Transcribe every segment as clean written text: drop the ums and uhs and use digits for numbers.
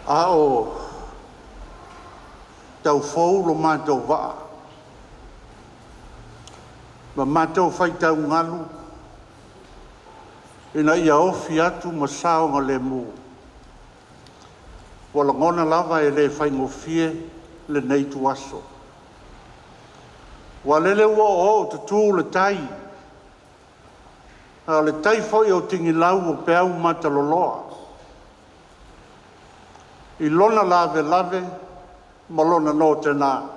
A o tau fou lo matou vaa ma matou faitau galu ina ia ofi atu ma saogalemu, ua lagona lava e le faigofie lenei ituaso, aua o lele ua ooootutu le tai, a o le tai foi o Tigilau o peau mataloloa i lona lavelave ma lona notena,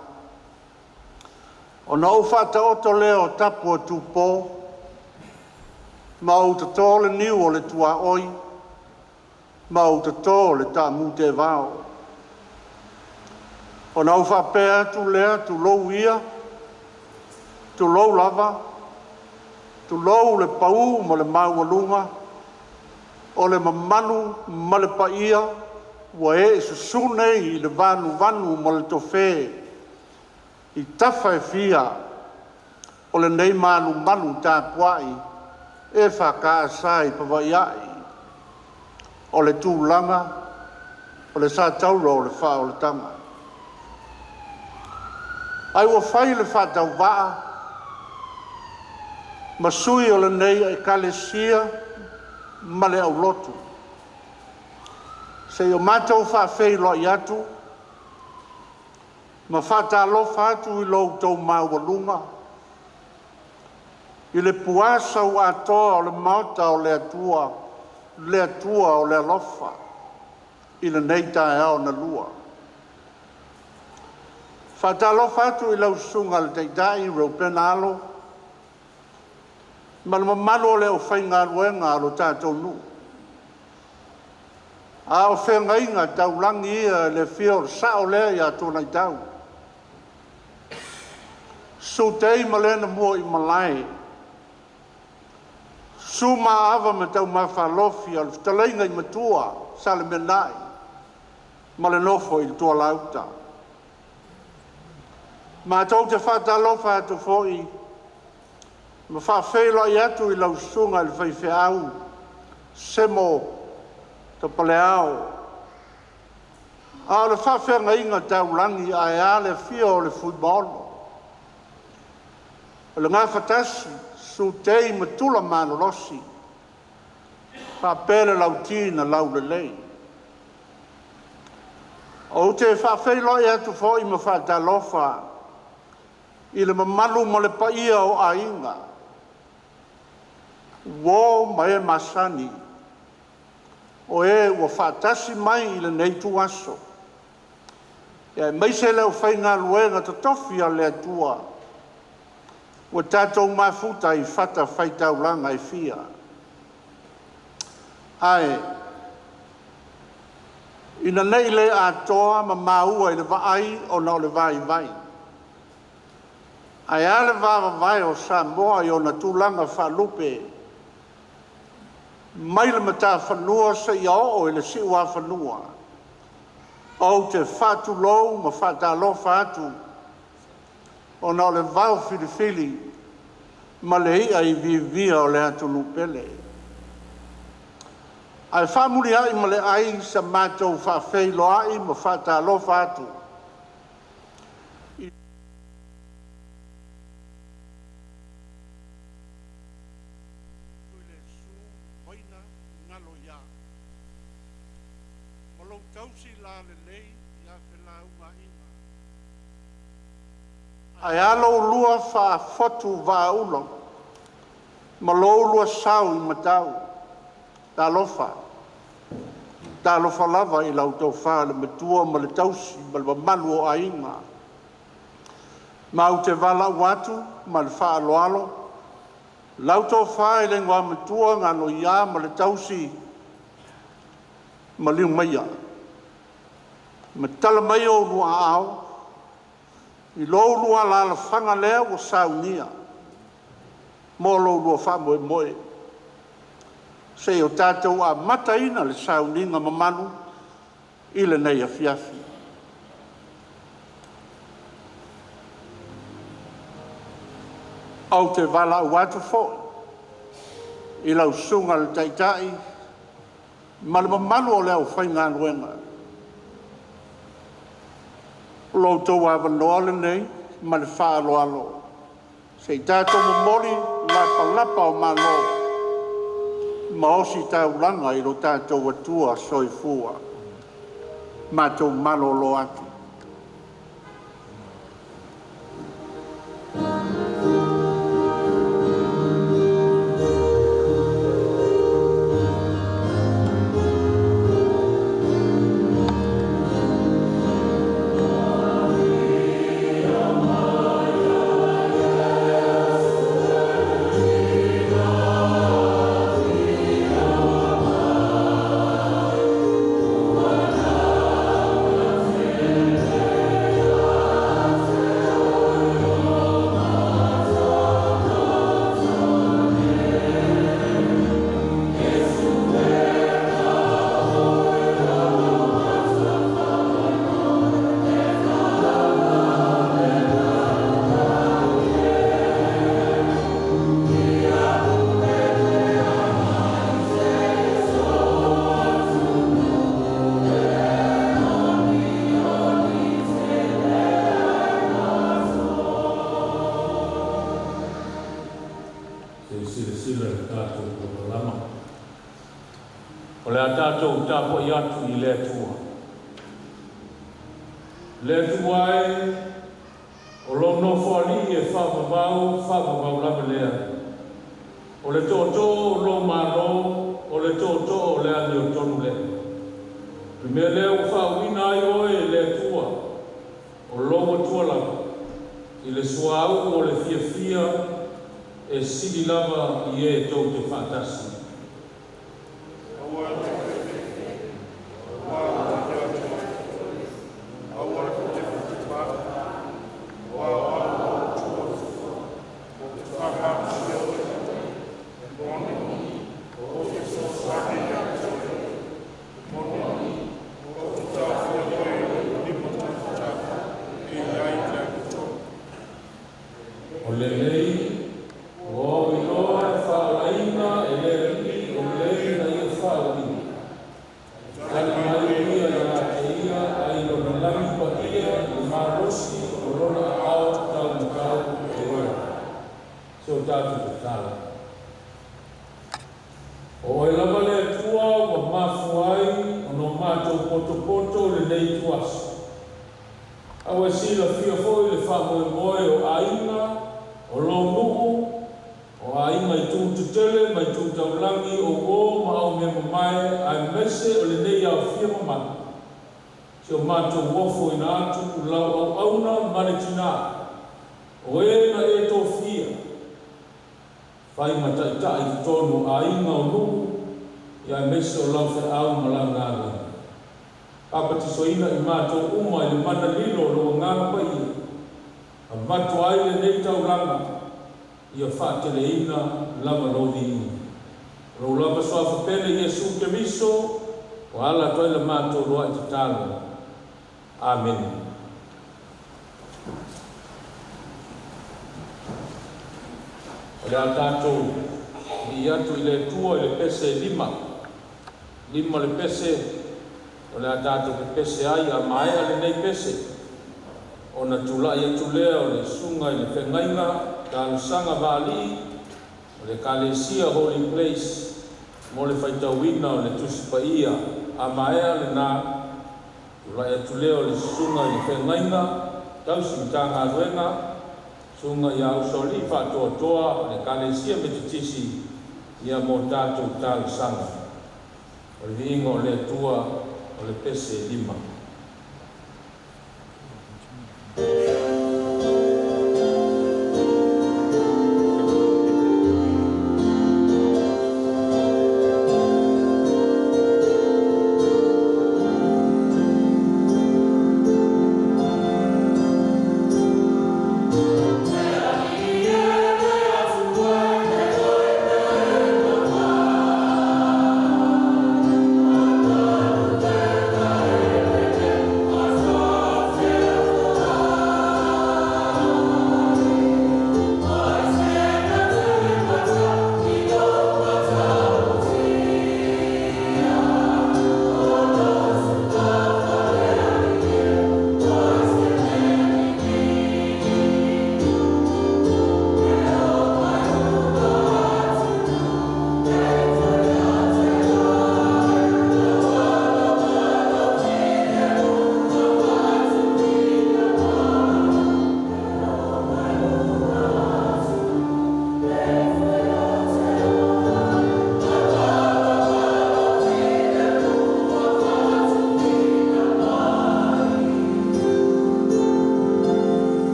ona ou faataoto lea o tapu a tupo ma ou toto le niu o le tuaoi ma ou toto le taamu teevao. Ona ou faapea atu lea, tulou ia, tulou lava, tulou le pau ma le maualuga o le mamalu ma le paia ua ee susu nei i le vanuvanu ma le tofe i tafa e fia o lenei malumalu tapuai EFKS i Pavaii. O le tulaga o le sa taula o le faaolataga, ae ua fai le faatauvaa ma sui o lenei Ekalesia ma le aulotu seia o matou faafeiloai atu ma faatalofa atu i lo outou maualuga i le puasa ua atoa o le Maota o le Atua, le Atua o le alofa i lenei taeao na lua. E faatalofa atu i lau Susuga i le Taitai Reupena Alo ma le mamalu o le aufaigaluega a lo tatou nuu, a o feagaiga taulagi ia i le afio o le sao lea ia Tualaitau, Susu Tei ma le na Muaimalae, Susu Maava ma Taumafalofi o le fetalaiga i le Matua Sa Lemeanai ma le nofo a tualauta. Matou te faatalofa atu foi ma faafeiloai atu i lau Susuga i le Faifeau Semo Tapaleao, a o le faafeagaiga taulagi, ae a le afio o le Fuimaono, o le Gafatasi, Susu Tei ma Tula Malolosi faapea le Lauti na Laulelei. Ou te faafeiloai atu foi ma faatalofa i le mamalu ma le paia o Aiga, uo ma e masani o e ua faatasi mai i lenei ituaso, aemaise le aufaigaluega totofi a le Atua ua tatou mafuta i fatafaitaulaga e fia. Ae ina nei le atoa ma maua i le vaai ona o le vaivai, ae a le va vavae o Samoa i ona tulaga faalupe, mai le matafanua seia oo i le siuafanua, ou te faatulou ma faatalofa atu ona o le vaofilifili ma le i'a iviivia o le atunuu pele. Ae faamuliai ma le ai sa matou faafeiloai ma faatalofa atu i Ae a lo oulua faafotu vaaulu ma lo oulua sao i Matau, talofa, talofa lava i lau Tofa i le Matua ma le Tausi ma le mamalu o Aiga. Ma ou te valaau atu ma le faaaloalo lau Tofa i le Igoamatua Galoia ma le tausi, maliu maia, matala maia oulua aao i lo oulua alaalafaga lea ua saunia mo lo oulua faamoemoe, seia o tatou amataina le sauniga mamalu i lenei afiafi. Ou te valaau atu foi i lau Susuga i le Taitai ma le mamalu o le aufaigaluega, O lo outou avanoa lenei ma le faaaloalo se i tatou momoli lapalapa o malo ma ositaulaga i lo tatou Atua Soifua. Matou malolo atu. Se i silasila i le tatou polokalama. O le a tatou tapuai atu i le Atua. Le Atua e, o lou Nofoalii e faavavau, faavavau lava lea. O le tootoo o lou Malo, o le tootoo o le amiotonu lea. O le mea lea ua faauuina ai Oe e le Atua, o lou Atua lava, i le suauu o le fiafia e sili lava i e tou te faatasi. O lenei ua ou iloa e faaolaina e le Alii o le na Ia faauuina. Tali mai Ia ia te ia ai Lona lagi paia i le malosi o Lona aao taumatau e ola. Se o tatou tatalo. O Oe lava le Atua ua mafua ai ona o matou potopoto i lenei ituaso. A ua e silafia foi le faamoemoe o aiga, o lou nuu, o aiga i tu tetele ma i tu taulagi, o uo ma aumeamamae, aemaise o lenei aofia mamalu, si o matou ofoina atu lau auauna ma le tinā, o e na e tofia, fai ma taitai i totonu o aiga o nuu, aemaise o lau feau ma lau galuega. Papatisoina i matou uma i le mana lilo o lou Agaga Paia, avatu ai lenei taulaga, ia faateleina lava lou viiga. O lou lava suafa pele Iesu Keriso, ua ala atu ai la matou lua'i tatalo. Amene. O le a tatou vii atu i le Atua i le pese e lima. Lima le pese o le a tatou pepese ai. A maea lenei pese, ona tulai atu lea o le susuga i le feagaiga talosaga vaalii o le Ekalesia Holy Place mo le faitauina o le Tusi Paia. A maea lena, tulai atu lea o le susuga i le feagaiga tausi Matagaluega, susuga ia Usoalii Faatoatoa o le Ekalesia Metotisi ia mo tatou talosaga. O le viiga o le Atua o le pese e lima.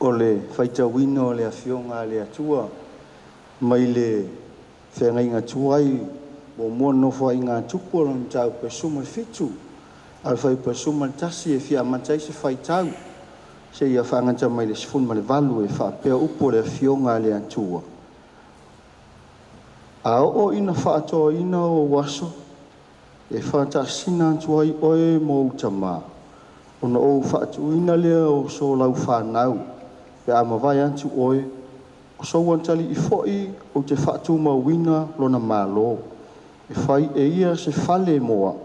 O le faitauina o le Afioga a le Atua mai le Feagaiga Tuai Muamua Nofoaiga a Tupu o lona mataupu e 17 a o le fuaiupu e 11 e fia amata ai se faitau seia faagata mai le 18 e faapea upu o le Afioga a le Atua. A oo ina faatoaina ou aso e faatasina atu ai oe ma ou tama, ona ou faatuina lea o so laufanau pe a mavae atu oe, o sou atalii foi ou te faatumauina lona malo. E fai e ia se fale mo au,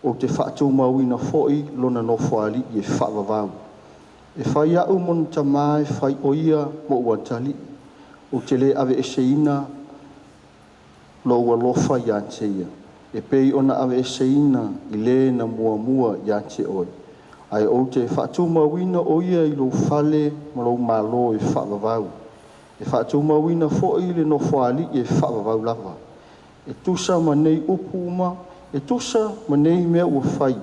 ou te faatumauina foi lona nofoalii e faavavau. E fai au ma ona tama, e fai o ia ma ou atalii. Ou te le aveeseina lou alofa ia te ia, e pei ona aveeseina i le na muamua ia te oe, ae ou te faatumauina o ia i lou fale ma lou malo e faavavau, e faatumauina foi le nofoalii e faavavau lava. E tusa ma nei upu uma, e tusa ma nei mea ua fai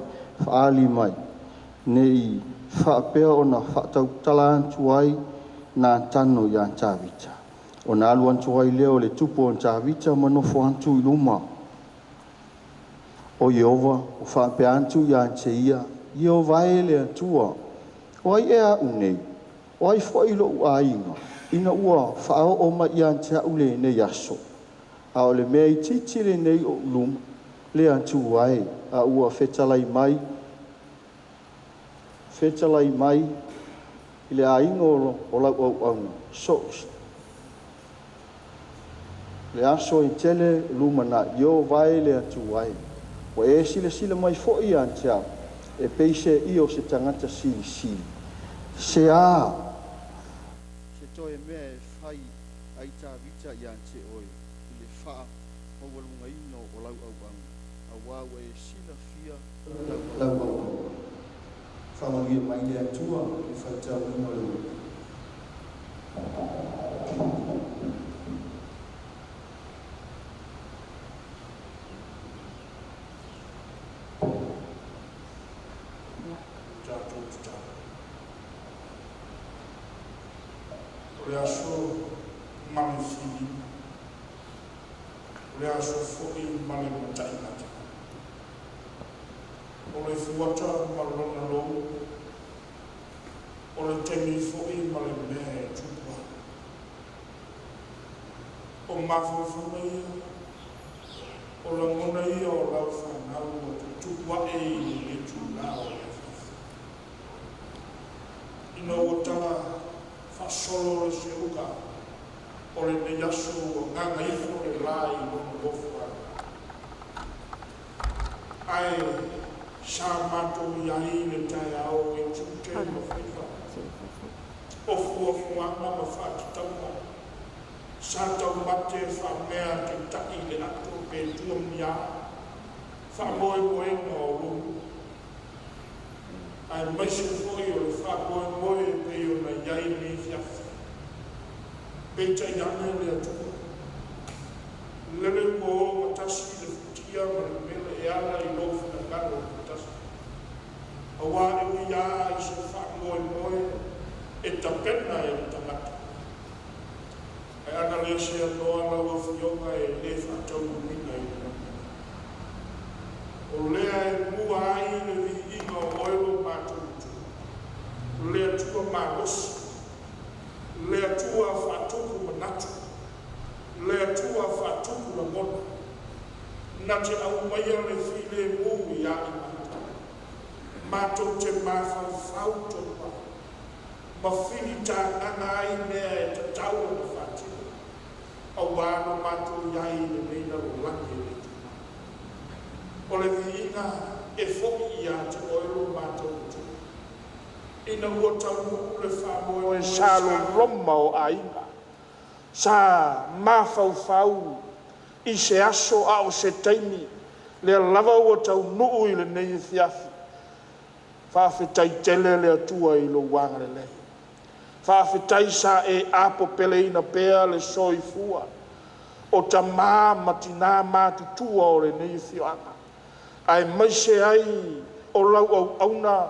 faaali mai, ne i faapea ona faatautala atu ai Natano ia Tavita. Ona alu atu ai lea o le tupu o Tavita ma nofo atu i luma o Ieova, o faapea atu ia te ia, “Ieova e le Atua, o ai ea a'u nei? O ai foi lo'u aiga, ina ua faaoo mai ia te a'u lenei aso? A o le mea itiiti lenei i o'u luma, le Atua e, a ua fetalai mai fetalai mai i le aiga o lau auauna so o se aso e tele o lumanai. Ieova e le Atua e, ua e silasila mai foi ia te au, e pei se ia o se tagata silisili. Se a se toe mea e fai ai Tavita ia te oe i le faamaualugaina o lau auauna, auā ua e silafia lau auauna.” Faamanuia mai le Atua i le faitauina o le upu. Tatou tatalo. O le aso ma le filiga, o le aso foi ma le mataigata, o le fuata ma lona lou, o le taimi foi ma le mea e tupu ai. O mafaufauga ia, o lagona ia o lau fanau ua tutupu ae i lenei itula o le afiafi. Ina ua tala faasolo le seuga o lenei aso ua gagaifo le la i lona gofoaga. Ae sa matou i ai i le taeao i tiute ma faiva, o fuafuaga ma faatatauga, sa taumate faamea taitai le ato pe tua muniā faamoemoega o lomu, aemaise foi o le faamoemoe e pei ona i ai lenei afiafi. Peitai ane le Atua, lele ua ogatasi le futia ma le umele e ala i lou finagalo tutasi. Auā e ui lava i se faamoemoe e tapena e le tagata, ae ana le seanoa lau Afioga e le faataunuuina i le lalolagi. O lea e mua ai le viiga o oe lo matou Atua, le Atua malosi, le Atua faatupu manatu, le Atua faatupu lagona, na te aumaia le filemu ia i matou. Matou te mafaufau tonu ai ma filitagaga ai mea e tatau ona faatino, auā lo matou i ai i lenei lalolagi e le tumau. O le viiga e foi ia te oe lo matou Atua, ina ua taunuu le faamoemoe sa loloma o aiga, sa mafaufau i se aso a o se taimi, lea lava ua taunuu i lenei afiafi. Faafetai tele le Atua i lou agalelei. Faafetai sa e apopeleina pea le soifua o tama ma tina matutua o lenei afioaga, aemaise ai o lau auauna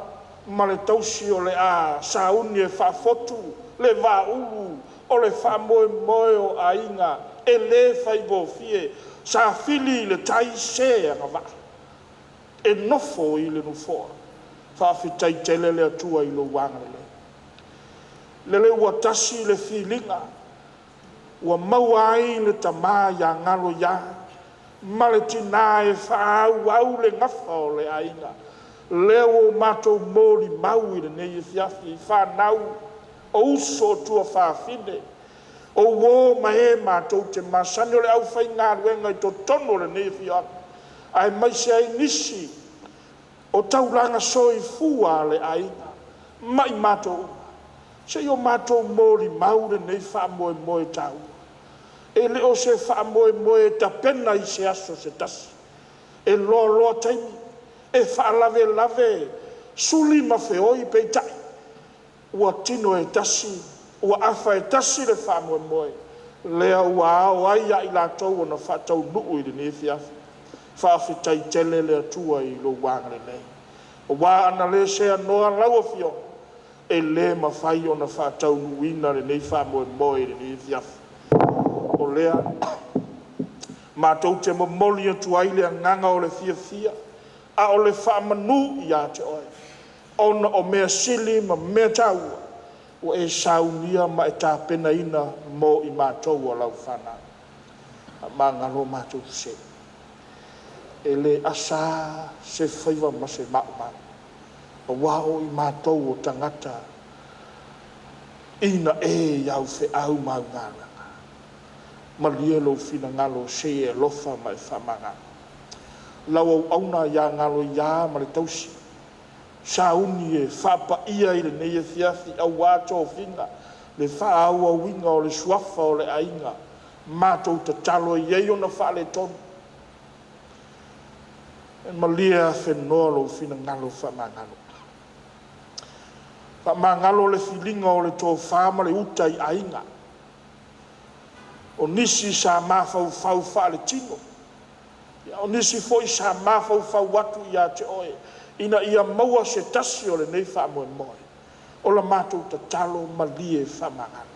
ma le tausi o le a sauni e faafotu le vaaulu o le faamoemoe o aiga e le faigofie. Sa fili i le tai se agavaa e nofo i le Nofoa. Faafetai tele le Atua i lou agalelei. Lele ua tasi le filiga ua maua ai le tama ia Galo ia ma le tina e faaauau le gafa o le aiga, lea ua matou molimau i lenei afiafi i fanau, o uso o tuafafine, o uo ma e matou te masani, o le aufaigaluega i totonu o lenei afioaga, aemaise ai nisi o taulaga soifua a le aiga ma i matou uma. Se i o matou molimau lenei faamoemoe taua. E le o se faamoemoe e tapena i se aso se tasi, e loaloa taimi, e faalavelave suli ma feoi, peitai, ua tino e tasi, ua afa e tasi le faamoemoe lea ua ao ai ia i latou ona faataunuu i lenei afiafi. Faafetai tele le Atua i lou agalelei, aua ana le seanoa lau Afioga, e le mafai ona faataunuuina lenei faamoemoe i lenei afiafi. O lea matou te momoli atu ai le agaga o le fiafia a o le faamanu ia te Oe, ona o mea sili ma mea taua ua e saunia ma e tapenaina mo i matou o lau fanau. Faamagalo matou sese. E le asa lava se faiva ma se maumau, aua o i matou o tagata ina e i au feau ma au galuega. Malie lou finagalo se i e alofa ma e faamagalo. Lau auauna ia Galo ia ma le tausi, sauni e faapaia i lenei afiafi aua tofiga, le faaauauina o le suafa o le aiga. Matou tatalo e i ai ona faaletonu, malie afenoa lou finagalo faamagalo. Faamagalo le filiga o le tofa ma le uta i aiga. O nisi sa mafaufau faaletino, a o nisi foi sa mafaufau atu ia te Oe ina ia maua se tasi o lenei faamoemoe. O le matou tatalo, malie faamagalo.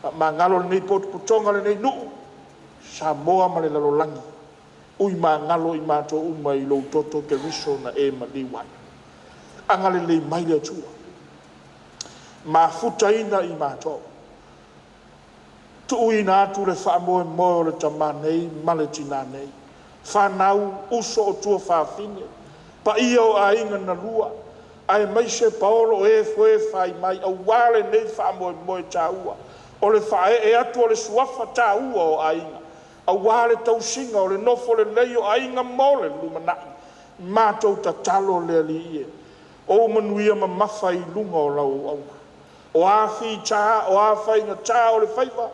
Faamagalo lenei potopotoga lenei nuu, Samoa ma le lalolagi, uimagalo i matou uma i lou toto keriso na e maliu ai. Agalelei mai le Atua, mafutaina i matou, tuuina atu le faamoemoe o le tama nei ma le tina nei, fanau, uso o tuafafine, paia o aiga na lua, aemaise paolo o e ua e fai mai aua lenei faamoemoe taua, o le faaee atu o le suafa taua o aiga, aua le tausiga o le nofo lelei o aiga mo le lumanai. Matou tatalo le Alii e, o ou manuia mamafa i luga o lau auauna. O a fita o a faigata o le faiva,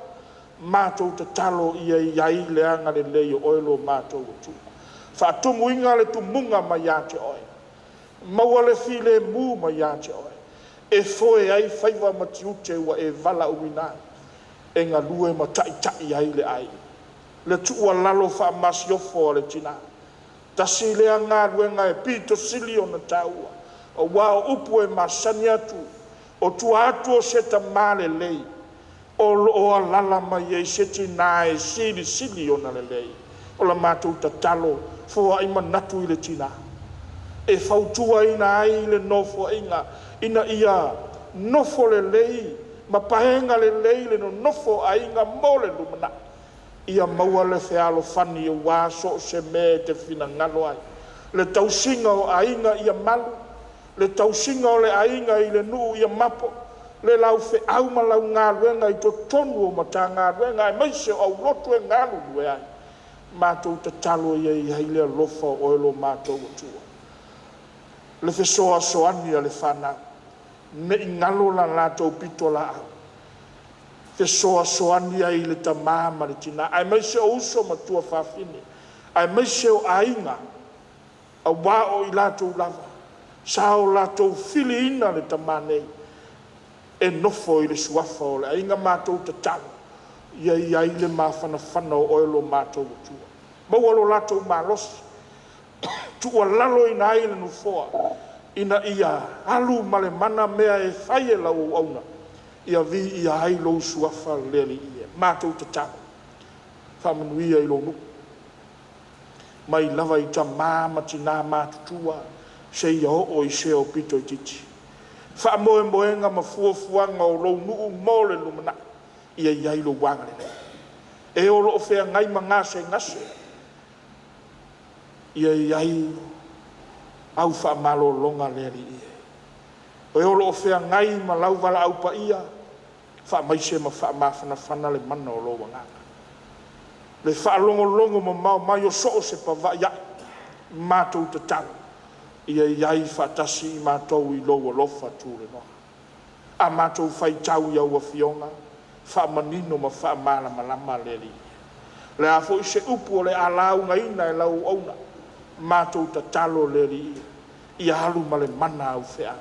matou tatalo ia i ai le agalelei o Oe lo matou Atua. Faatumuina le tumuga mai ia te Oe, maua le filemu mai ia te Oe e foe ai faiva ma tiute ua e valaauina ai e galue ma taitai ai le aiga. Le tuualalo faamasiofo a le tina, tasi lea galuega e pito sili ona taua, aua o upu e masani atu, o tua atu o se tama lelei, o lo o alaala mai ai se tina e silisili ona lelei. O le matou tatalo, foai manatu i le tina e fautuaina ai le nofoaiga ina ia nofo lelei ma paega lelei le nonofo a aiga mo le lumanai. Ia maua le fealofani aua so o se mea e te finagalo ai, le tausiga o aiga ia malu, le tausiga o le aiga i le nuu ia mapo, le laufeau ma lau galuega i totonu o Matagaluega aemaise o aulotu e galulue ai. Matou tatalo ia i ai le alofa o Oe lo matou Atua, le fesoasoani a le fanau, ne i galo la latou pitolaau, fesoasoani ai i le tama ma le tina aemaise o uso ma tuafafine aemaise o aiga, aua o i latou lava sa o latou filiina le tama nei e nofo i le suafa o le aiga. Matou tatalo ia i ai le mafanafana o Oe lo matou Atua, maua lo latou malosi, tuualaloina ai le Nofoa ina ia alu ma le mana mea e fai e lau auauna. Ia viia ai lou Suafa le Alii e. Matou tatalo, faamanuia i lou nuu, mai lava i tama ma tina matutua seia oo i se aupito itiiti. Faamoemoega ma fuafuaga o lou nuu mo le lumanai, ia i ai lou agalelei. E o lo o feagai ma gasegase, ia i ai au faamalologa a le Alii e. O e o lo o feagai ma lau valaau paia, faamaise ma faamafanafana le mana o lou agaga. Le faalogologo mamao mai o so o se pavaai Ae, matou tatalo, ia i ai faatasi i matou i lou alofa tuliloa. A matou faitau i au Afioga, faamanino ma faamalamalama le Alii. O le a foi se upu o le a laugaina e lau auauna, matou tatalo le Alii, ia alu ma le mana a au feau,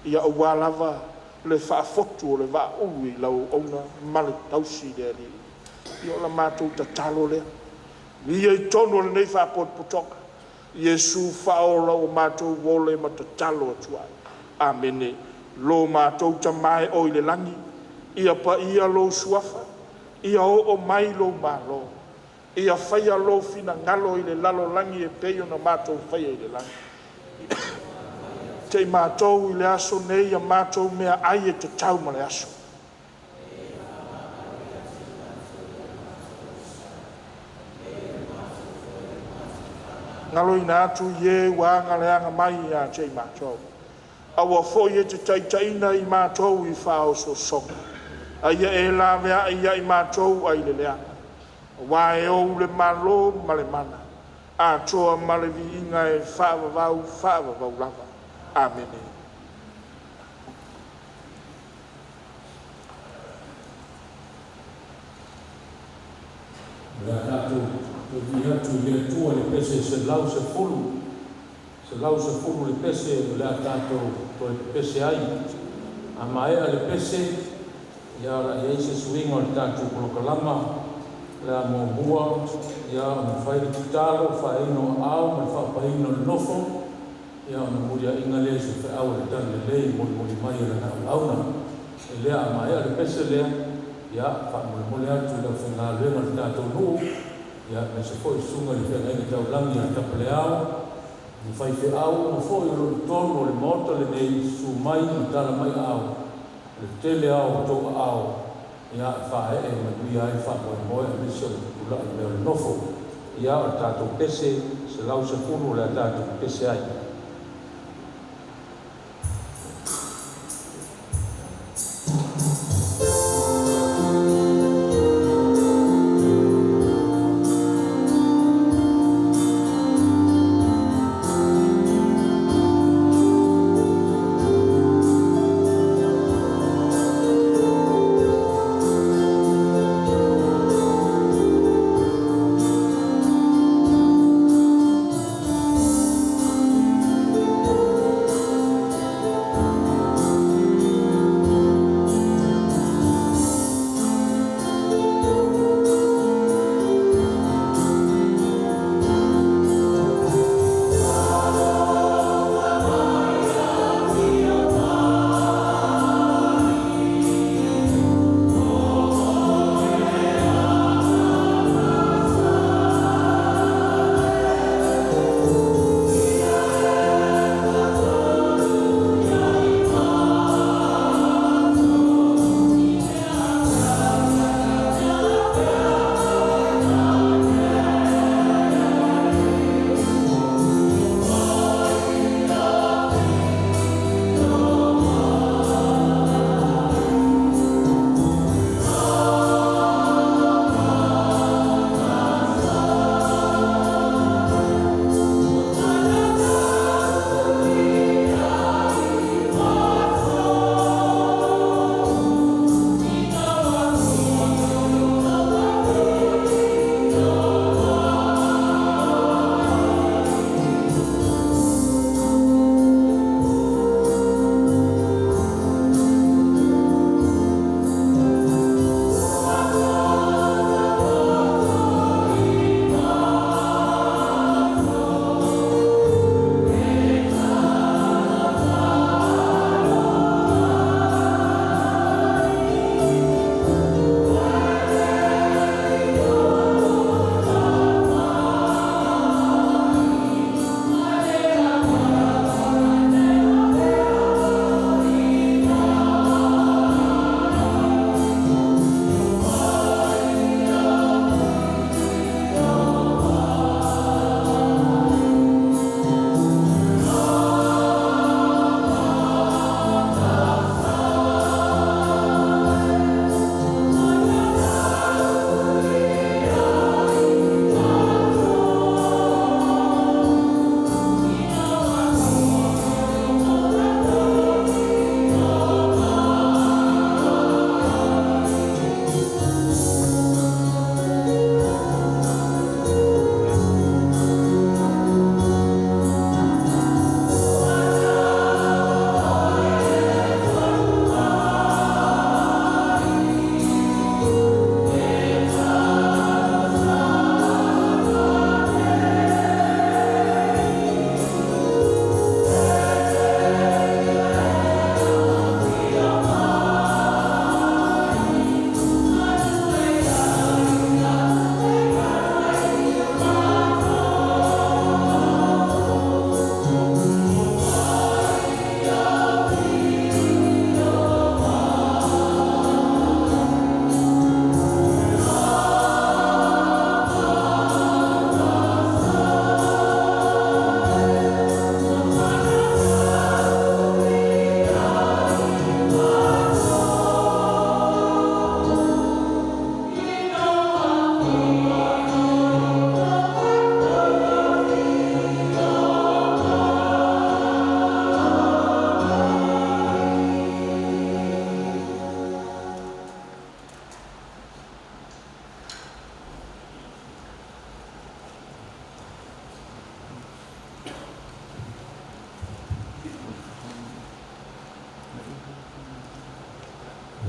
ia aua lava le faafotu o le vaaulu i lau auauna ma le tausi le Alii. Ia o le matou tatalo lea, ia i totonu o lenei faapotopotoga, Iesu Faaola ua matou ole ma tatalo atu ai. Amene. Lo matou Tama e oi le lagi, ia paia lou Suafa, ia oo mai lou Malo, ia faia lou finagalo i le lalolagi e pei ona matou faia i le lagi. Tea i matou i le aso nei a matou meaai e tatau ma le aso. Galoina atu i e ua aga leaga mai ia te i matou. Aua foi e te taitaiina i matou i faaosoosoga, a ia e laveai ia i matou ai le leaga, aua e Ou le Malo ma le mana, atoa ma le viiga e faavavau, faavavau lava. Amene. O le a tatou toe vii atu i le Atua i le pese 110, 110 le pese o le a tatou toe pepese ai. A maea le pese, ia o le a i ai se suiga o le tatou polokalama. O le a muamua ia ona fai le tatalo, faeaina o aao ma le faapaina o le nofo, ia ona muliaiina lea i se feau o le Talalelei e molimoli mai e lana auauna. E lea a maea le pese lea, ia faamolemole atu i le aufaigaluega a le tatou nuu, ia aemaise foi susuga i le feagaiga taulagi a Tapaleao, ni faifeau uma foi o lo o i totonu o le Maota lenei, susu mai ma tala mai aao, o le tele lava o outou aao ia e faaee manuia ai le faamoemoe aemaise o le tutulai mai o le nofo. Ia o le tatou pese 110 o le a tatou pepese ai.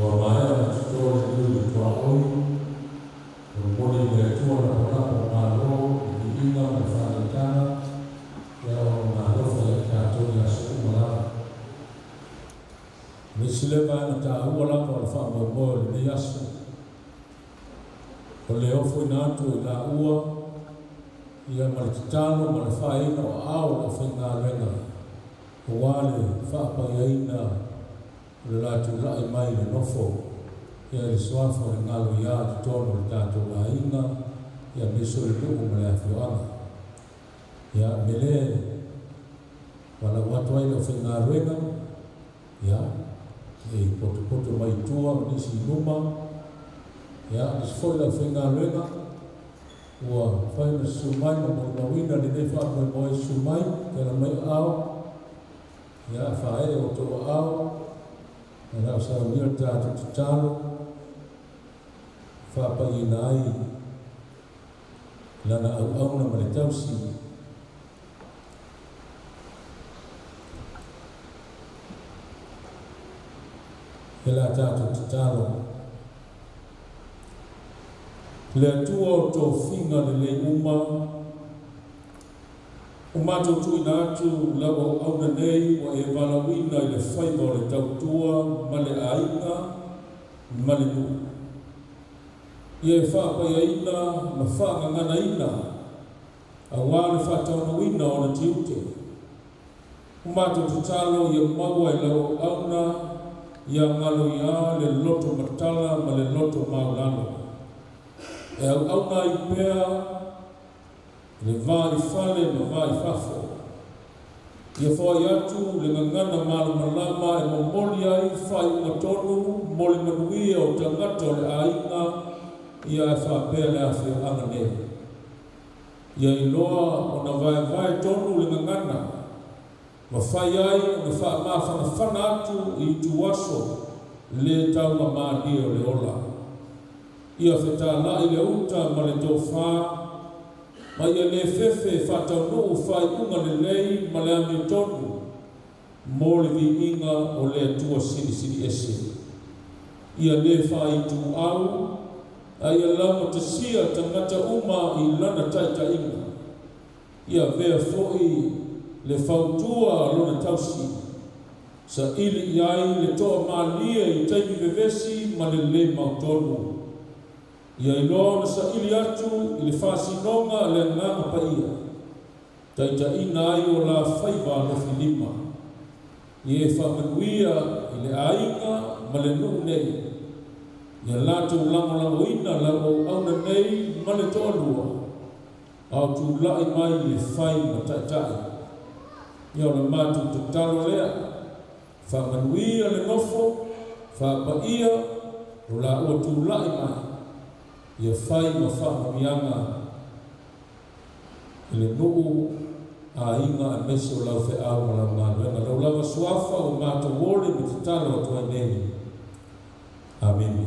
Ua maea ona toto le niu i le tuaoi, momoli i le Atua lapalapa o malo, le viiga ma le faaneetaga, ia ona o alofa ia i tatou i aso uma lava. O le isi lea vaega taua lava o le faamoemoe o lenei aso, o le ofoina atu o i laua ia ma le tatalo ma le faaeina o aao o le aufaigaluega aua le faapaiaina o le la tulai mai i le nofo ia i le suafa o le galo ia totonu o le tatou aiga ia aemaise o le nuu ma le afioaga. Ia mele valaau atu ai le aufaigaluega ia e potopoto mai i tua ma nisi i luma ia nisi foi le aufaigaluega ua mafai ona susu mai ma molimauina lenei faamoemoe. Susu mai, tala mai aao ia faaee o outou aao e na o saunia le tatou tatalo faapaiina ai lana auauna ma le tausi. E la tatou tatalo. Le Atua o tofiga lelei uma, o matou tuuina atu lau auauna nei ua e valaauina i le faiva o le tautua ma le aiga ma le nuu, ia e faapaiaina ma faagaganaina aua le faataunuuina o ona tiute. O matou tatalo ia maua e lau auauna ia galo ia le loto matala ma le loto maulalo, e auauna ai pea le va i fale ma va i fafo. Ia foai atu le gagana malamalama e momoli ai faaiuga tonu mo le manuia o tagata o le aiga ia e faapea le afioaga nei. Ia iloa ona vaevae tonu le gagana ma fai ai ona faamafanafana atu i ituaso le taugamalie o le ola. Ia fetāla'i le uta ma le tofā, ma ia lē fefe e faataunuu faaiuga lelei ma le amiotonu mo le viiga o le Atua Silisili Ese. Ia lē faaituau, a ia laugatasia tagata uma i lana taitaiga. Ia avea foi le fautua a lona tausi, saili i ai le toamalie i taimi vevesi ma le lē mautonu. Ia iloa ona saili atu i le faasinoga a le Agaga Paia, taitaiina ai o la faiva alofilima. Ia e faamanuia i le aiga ma le nuu nei, ia latou lagolagoina lau auauna nei ma le toalua, a o tulai mai e fai ma taitai. Ia o le matou tatalo lea, faamanuia le nofo, faapaia o laua tulai mai, ia fai ma faamanuiaga i le nuu, aiga aemaise o lau feau ma lau galuega. Lau lava suafa ua matou ole ma tatalo atu ai nei. Amene.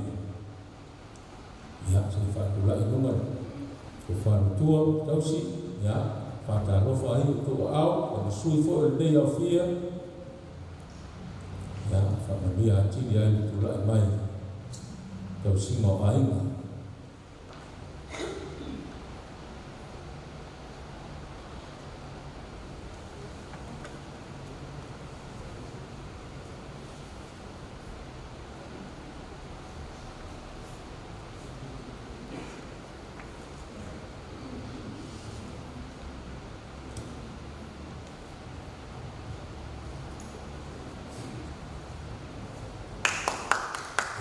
Ia, se i faatulai i luga le tofa matua tausi, ia, faatalofa ai i outou aao, ma sui foi o lenei aofia, ia, faamanuia atili ai le tulai mai tausiga o aiga.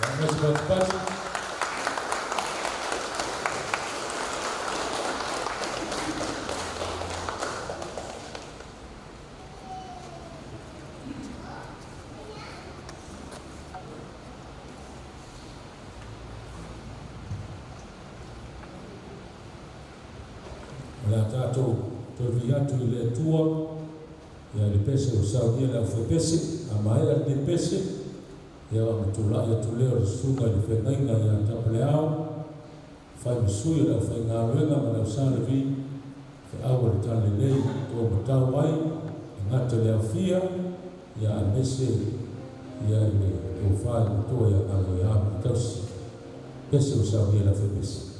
Ia, ma se patipati. O le a tatou toe vi'i atu i le Atua ia i le pese ua saunia e le aufaipese. A maea lenei pese, ia ona tulai atu lea o le susuga i le feagaiga ia Tapaleao, fai ma sui o le aufaigaluega ma le ausalevi feau o le talalelei to matau ai e gata i le aofia ia aemaise Ia, i le tofa i le matua ia Galuia Mulitausi. Pese o saunia le fepesi.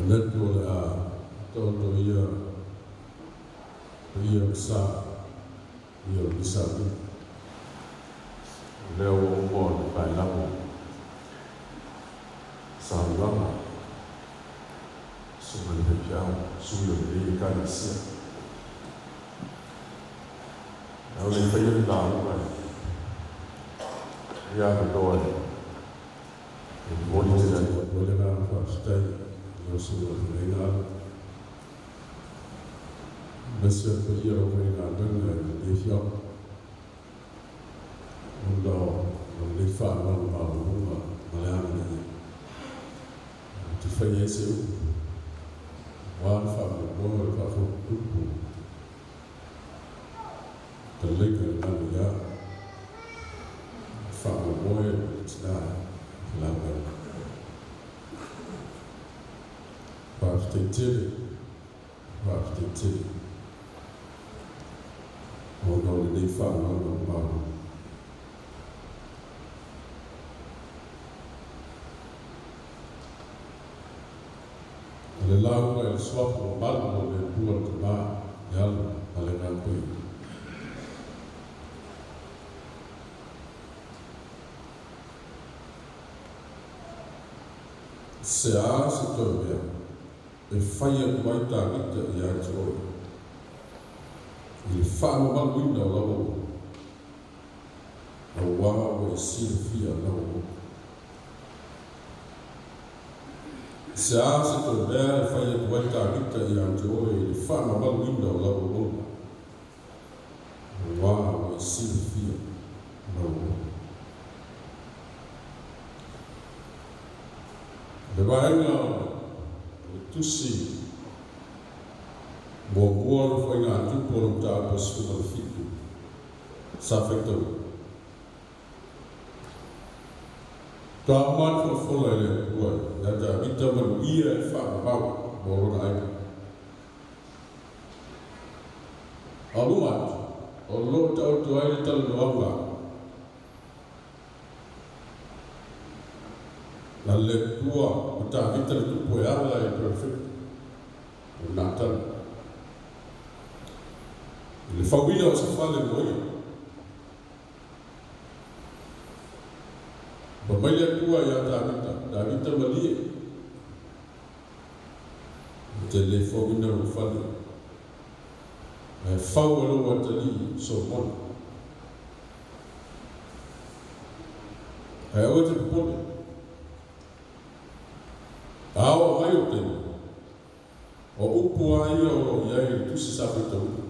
Manatu o le a taoto ia paia ma sa ia o le sauniga. O lea ua uma ona paelago saunoaga susuga i le faifeau, sui o lenei Ekalesia. A o le i faia le lauga e avanoa e momoli tele atu ai le agaga faafetai i lau susuga i le feagaiga Alu, aemaise o le paia o le aufaigaluega i lenei afioaga ona o lenei faaaloalo maualuga ma le amanaia. Ou te faia ai se upu aua le faamoemoe o le faafotutupu Taleiga i le manuia, le faamoemoe o le tina i le lauga. Faafetai tele, faafetai tele ona o lenei faaaloalo maualuga. O le lauga i le Suafa mamalu o le Atua le Tama, le Alo ma le Agaga Paia. Se a se toe mea e fai atu ai Tavita ia te oe i le faamamaluina o lau auauna, auā ua e silafia lau auauna. Se a se toe mea e fai atu ai Tavita ia te oe i le faamamaluina o lau auauna, auā ua e silafia lau auauna. O le vaega o le tusi muamua o le faigatupu o le mataupu e 17 sa faitauina. Faatoa uma le folafola e le Atua ia Tavita manuia e faamamau mo lona aiga. A o luma atu, o lo o taoto ai le talanoaga a le Atua ma Tavita le tupu e ala i le perofeta o Natana i le fauina o se fale mo ia. Fai mai le Atua ia Tavita, Tavita malie, ou te le fauina lou fale, ae fau e lou atalii Solomona. Ae aua e te popole, a oo mai ou taimi, O upu a ia o lo o i ai i le tusi sa faitauina,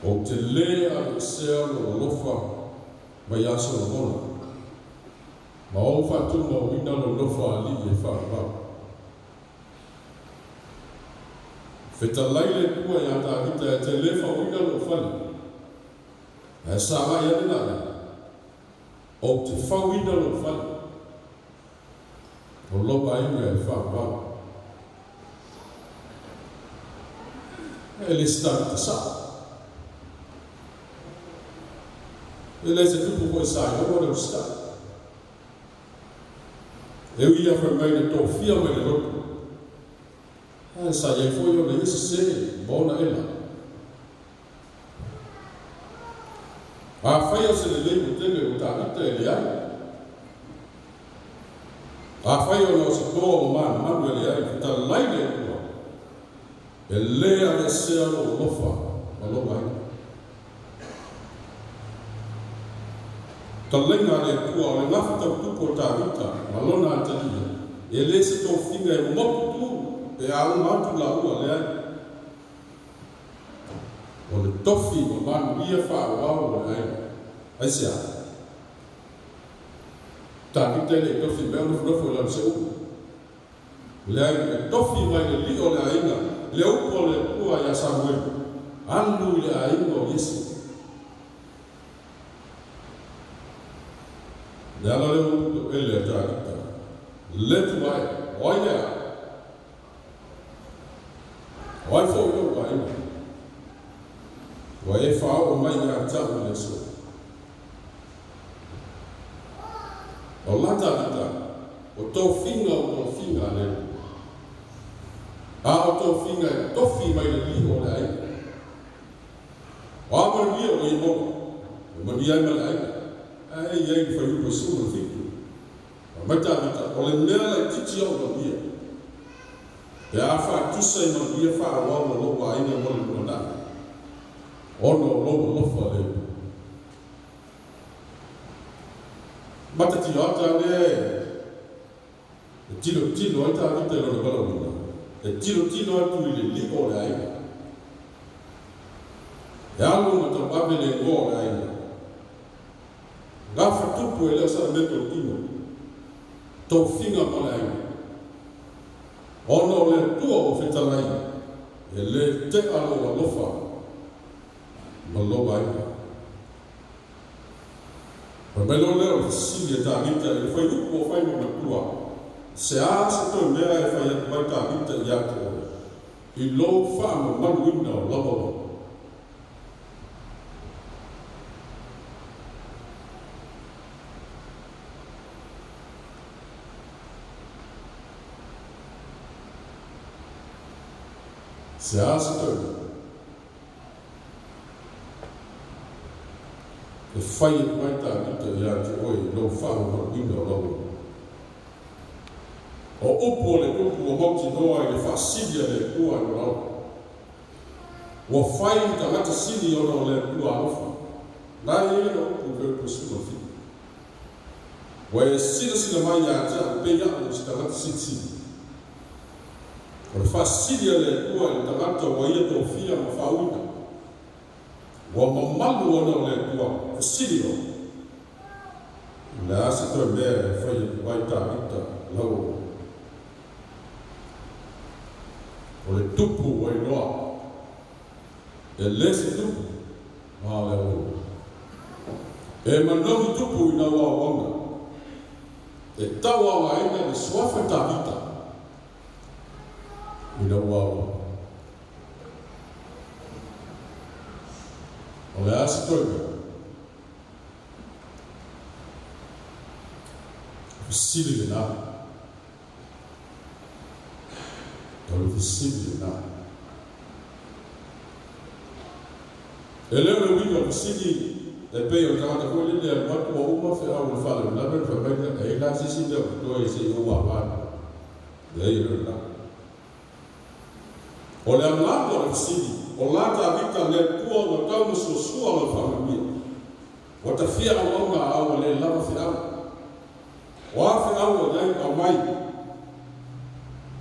Ou te lē aveesea lou alofa mai ia Solomona, ma ou faatumauina lou nofoalii e faavavau. Fetalai le Atua ia Tavita e te lē fauina lou fale, ae sagai ane la ia, ou te fauina lou fale. O lou aiga e faavavau. E le se tagata sao. E le se tupu foi sa iloa le usitai. E ui ia fai mai na tofia mai le loto, ae sa i ai foi ona ia sese ma ona ela. Afai o se lelei ua tele o Tavita e leai. Afai ona o se toa ua manumanu e leai, fetalai le Atua, e lē aveesea lou alofa ma lou aiga. Talaiga a le Atua o le gafa tautupu o Tavita ma lona atalia, e lē se tofiga e motu tu pe a uma atu laua, leai. O le tofi ma manuia faaauau o le aiga. Aisea? Tavita e le i tofi mai o nofonofo i lalo seulu. Leai, e tofi mai le lio o le aiga, le upu a le Atua ia Samuelu, Alu i le aiga o Iese. Le ala lea o upu toele a Tavita, Le tuae, o ai lea? O ai foi lou aiga? Ua e faaoo mai ia te au i le aso. O la Tavita, o tofiga o tofiga a le Atua. tofiga e tofi mai le li'o o le aiga? O a manuia ua ia maua? Ua manuia ai ma le aiga. Ae i ai le fuaiupu e 17. Fai mai Tavita, O le mea laitiiti o'u manuia, pe a faatusa i manuia faaauau a lou aiga mo le lumanai, ona o lou alofa le Atua. Matatioata lea e tilotilo ai Tavita i lona valaauina, e tilotilo atu i le li'o o le aiga. E alu ma tauave le igoa o le aiga. Gafa tupu e le o salameto le tino. Tofiga mo le aiga. Ona o le Atua ua fetalai, e lē te'a lou alofa ma lou aiga. Fai mai loa lea o le fesili a Tavita i le fuaiupu ua fai ma matua, Se a se toe mea e fai atu ai Tavita ia te oe, i lou faamamaluina o lau auauna? Se a se toe mea e fai atu ai Tavita ia te oe i lou faamamaluina o lau auauna? O upu a le tupu ua mautinoa i le faasili a le Atua i lona ola. Ua fai i tagata sili ona o le Atua alofa. La e i ai lana upu i le 17. Ua e silasila mai ia te a'u pei a'u o se tagata silisili. O le faasili a le Atua i le tagata ua ia tofia ma faauina. Ua mamalu ona o le Atua fesili loa, O le a se toe mea e fai atu ai Tavita lau auauna? O le tupu ua iloa, e le se tupu, a o le auauna. E manogi tupu ina ua auauna, e tauaogaina le suafa Tavita ina ua auauna. O le a se toe mea? Fesili lena. O le fesili lena. E le o le uiga o le fesili e pei o le tagata foi lele e alu atu ua uma feau o le faalavelave ona fai mai lea, e i ai la se isi mea o totoe se i ou ava atu ai. Leai e le o lena. O le agaga o le fesili, o la Tavita le Atua ua tau masuasua lau faamanuia. Ua tafia auauna a ua le lava feau. O a feau ua i ai aumai?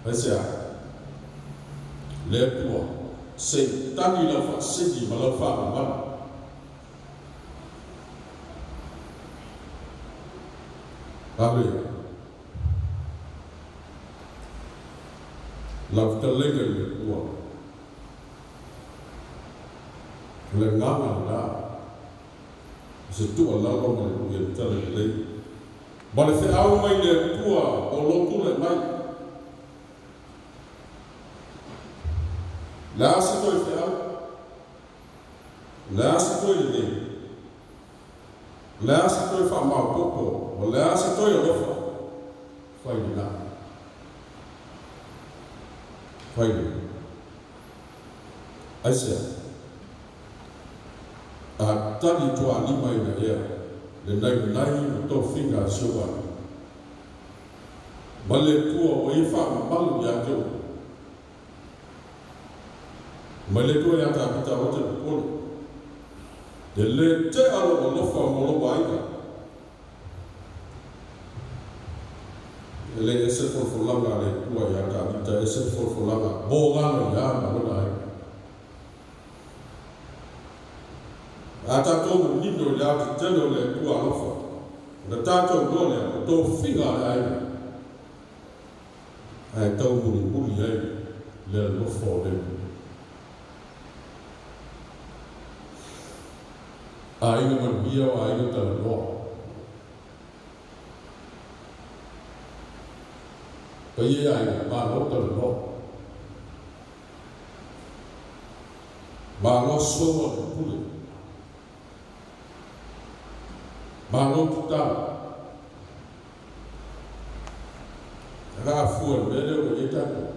Aisea? Le Atua, se i tagi lau faasili ma lau faamamalu. Aleluia. Lau fetalaiga i le Atua. O le agaga lena, o se tuualalo ma le lui e le tala lelei, ma le feau mai le Atua o lou tulai mai. Le a se toe feau? Le a se toe lelei? Le a se toe faamaopoopo? O le a se toe alofa? Fai lena. Fai lena. Aisea? A tali tualima ina ea le nainai ma tofiga a si ou aiga. Ma le Atua ua ia faamamalu ia te oe. Mai le Atua ia Tavita aua te popole. E le tea lou alofa mo lou aiga. E le ese le folafolaga a le Atua ia Tavita, ese le folafolaga mo lana ia ma lona aiga. A tatou manino i le aotetele o le Atua alofa, ona tatou iloa lea o tofiga a le aiga, ae taumulimuli ai le alofa o le Atua. Aiga manuia o aiga talanoa. Paia e aiga, malo talanoa. Malo soa le pule. Malo tatalo. Aga afua i le mea lea ua i ai tatou.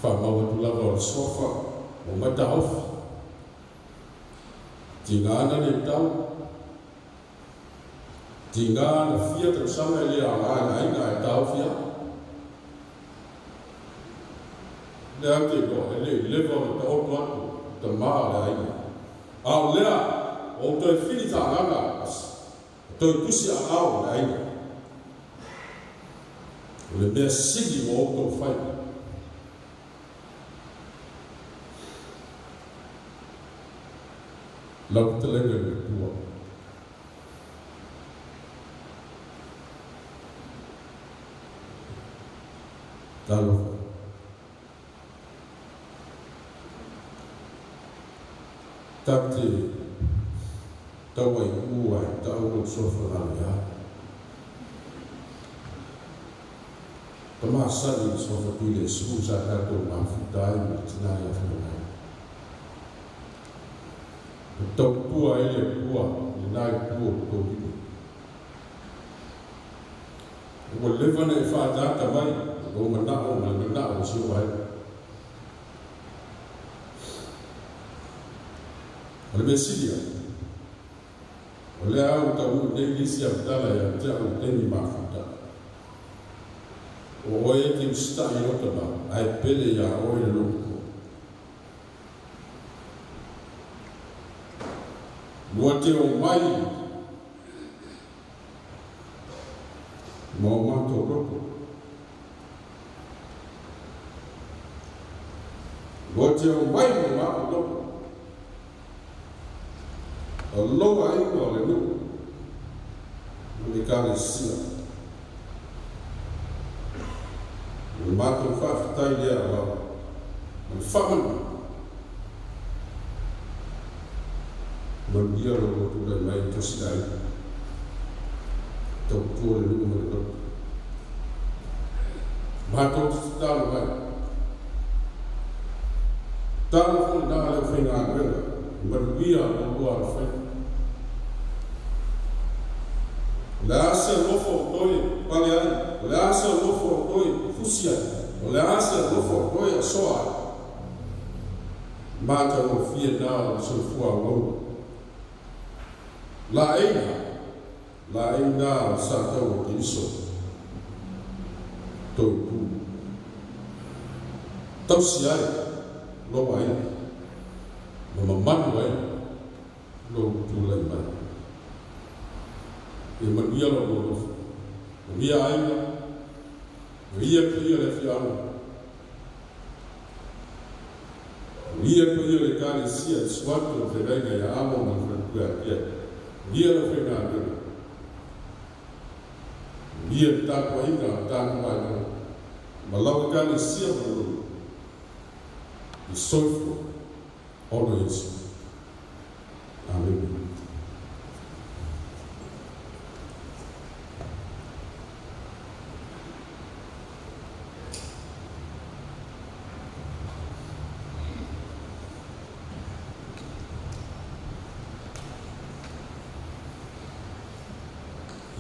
Faamau atu lava o le suafa ua omai taofi. Tiga na le tau. Tiga na fia tausaga e le aoga i le aiga ae taofi lava. O lea ou te iloa e le i leva ona taoto atu le tama o le aiga. A o lea, ua ou toe fili faaagaga ma toe tusi aao i le aiga. O le mea sili ua outou fai. Lau fetalaiga i le Atua. Talofa. Tatou te tau ai ū ae tau lou suafa galeā. Tama sali le suafa Tuilesu sa tatou mafuta ai ma le tina ia Feagai. Ua tautua ai le Atua i lena itu o le tou lima. Ua leva ona e faaataata mai lou manao ma le manao o si ou aiga. O le mea sili lava, o lea ua taunuu nei le isi autala ia te au i taimi mafuta. O oe e te usitai i lou tama, ae pele iā oe le lou matua. Lua te omai ma o matou loto. Lua te omai ma o matou loto. O lou aiga o le nuu ma le Ekalesia. O le matou faafetai lea lava ma le faamanuia. Manuia lo lua tulai mai i tausi aiga. Tautua le nuu ma le loto. Matou te tatalo mai. Tatalo foi lena a le aufaigaluega, manuia lo lua alofaiva. O le a se alofa o toe pale ai? O le a se alofa o toe fusi ai? O le a se alofa o toe asoa ai? Matagofie na o le soifua auauna. Laei laei na o sa tau o Keriso. Tou tu. Tausi ai lou aiga ma mamalu ai lou tulai mai. Ia manuia lou nonofo. Manuia aiga, manuia paia le afioaga. Manuia paia o le Ekalesia i Suatu o le Feagaiga ia Amo ma le Faletua ia Apia. Manuia lau faigaluega. Manuia le tapuaiga a le tatou aiga ma lau Ekalesia ma lou i soifua ona Iesu. Amene.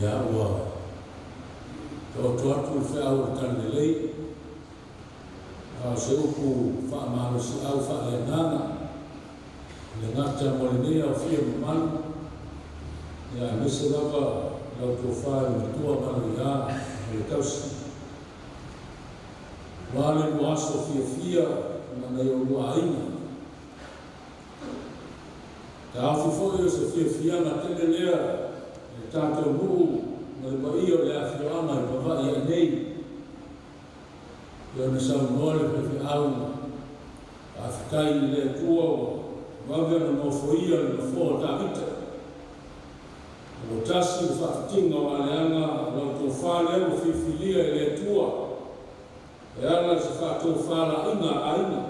Ia ua taoto atu le feau o le Talalelei, a o se upu faamalosiau faaleagaga i le gata mo lenei aofia mamalu, ia aemaise lava lau tofa i le matua Manuia ma le tausi. Ua le lua aso fiafia ma nai o lua aiga. Taofi foi o se fiafiaga tele lea i le tatou nuu ma le paia o le afioaga i Pavaʻi ae nei. Pei ona saunoa le faifeau, faafetai i le Atua ua vave ona nofoia le nofoa o Tavita. Ua tasi le faafitiga o aleaga o lau tofa lea ua filifilia e le Atua e ala i se faatofalaiga a aiga.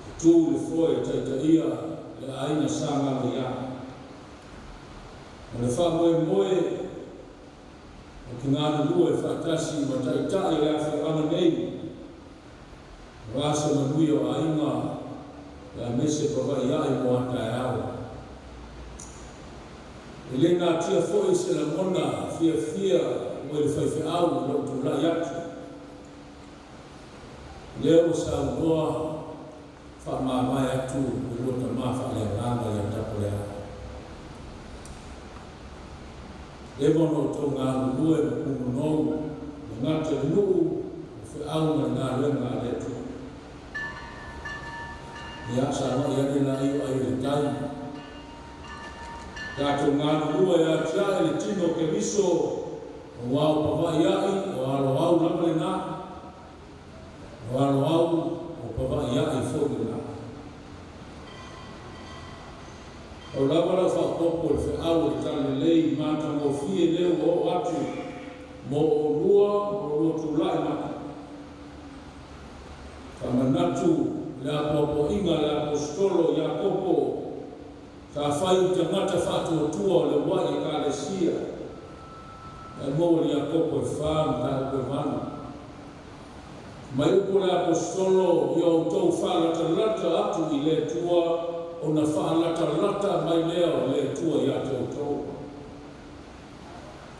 E tu i le foe e taitaia le aiga Sa Galoiā. O le faamoemoe ou te galulue faatasi ma taitai o le afioaga nei, aua se manuia o aiga aemaise Pavaʻi ae mo a taeao. E le natia foi se lagona fiafia ua i le faifeau i lou tulai atu. Lea ua saunoa faamavae atu le lua tama faaleagaga ia Tapoleae. Leva ona outou galulue ma punonou le gata i le nuu, o feau ma le galuega a le Atua. Ia, sagai ane laia o ai o le tai. Tatou galulue e atiae le tino o Keriso, aua o pavaʻi aʻi o aloau lava lena. O aloau o pavaʻi aʻi foi lena. Pau lava lau faaopoopo i le feau o le Talalelei matagofie lea ua oo atu mo oulua ma lo lua tulai mai. Faamanatu le apoapoaiga a le Aposetolo Iakopo sa fai i tagata faatuatua o le uluai Ekalesia e maua i le Iakopo e 4 mataupu e 8. Mai upu a le Aposetolo, Ia outou faalatalata atu i le Atua ona faalatalata mai lea o le Atua ia te outou.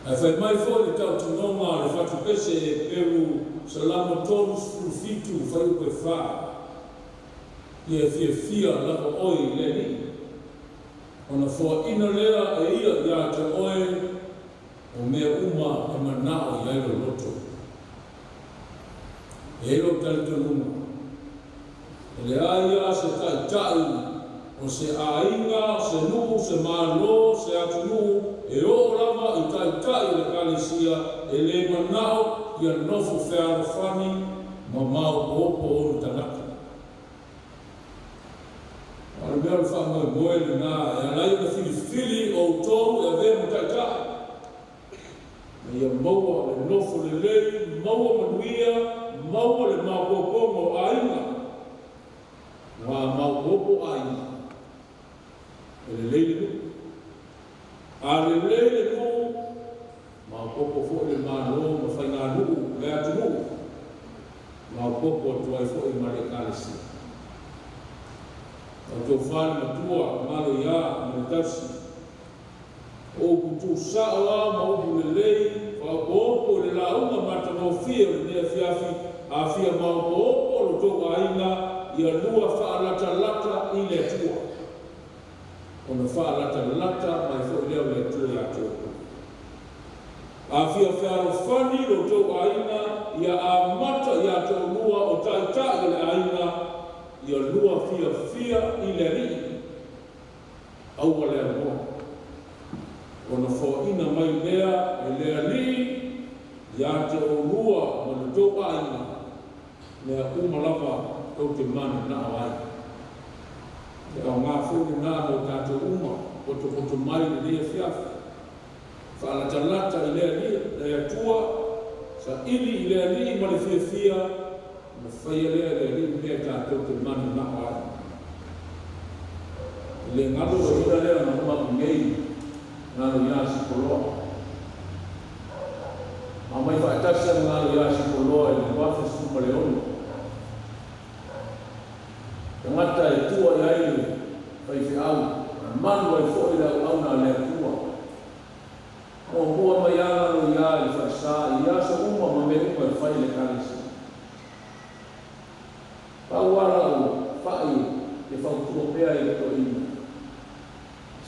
Ae fai mai foi le tautinoga a le fatupese Eperu Salamo 37 fuaiupu e 4, Ia e fiafia lava oe i le Alii, ona foaina lea e ia ia te oe o mea uma e manao i ai lou loto. E i ai lou talitonuga, e leai lava se taitai o se aiga, se nuu, se malo, se atunuu e oo lava i taitai o le Ekalesia e le manao ia nofo fealofani ma maopoopo ona tagata. A o le mea o le faamoemoe lena e ala ai ona filifili outou e avea ma taitai, ina ia maua le nofo lelei, maua manuia, maua le maopoopoga o aiga. Aua a maopoopo aiga, e lelei le nuu. A lelei le nuu, maopoopo foi le Malo ma faiganuu le atunuu, maopoopo atu ai foi ma le Ekalesia. La outou fale matua, Maloiā ma le tausi, o upu tuusao lava ma upu lelei, faaopoopo i le lauga matagofie o lenei afiafi, a fia maopoopo lo outou aiga, ia lua faalatalata i le Atua, ona faalatalata mai foi lea o le Atua ia te outou. A fia fealofani lo outou aiga, ia amata ia te oulua o taitai o le aiga, ia lua fiafia i le Alii, aua le aunoa, ona foaina mai lea e le Alii ia te oulua ma lo outou aiga mea uma lava tou te mananao ai. E aoga foi lena mo tatou uma potopoto mai i lenei afiafi. Faalatalata i le Alii, le Atua, saili i le Alii ma le fiafia, ona faia lea e le Alii mea tatou te mananao ai. E le galo toeaina lea na uma atu nei, galo ia Sipoloa. Na omai faatasi a ma galo ia Sipoloa i le 2016. Tagata e tua i ai le faifeau, na malu ai foi le auauna a le Atua. Muamua mai lava galo ia i le falesa i aso uma ma mea uma e fai i le Ekalesia. Pau lava lau fa'i e fautua pea i le toeaina,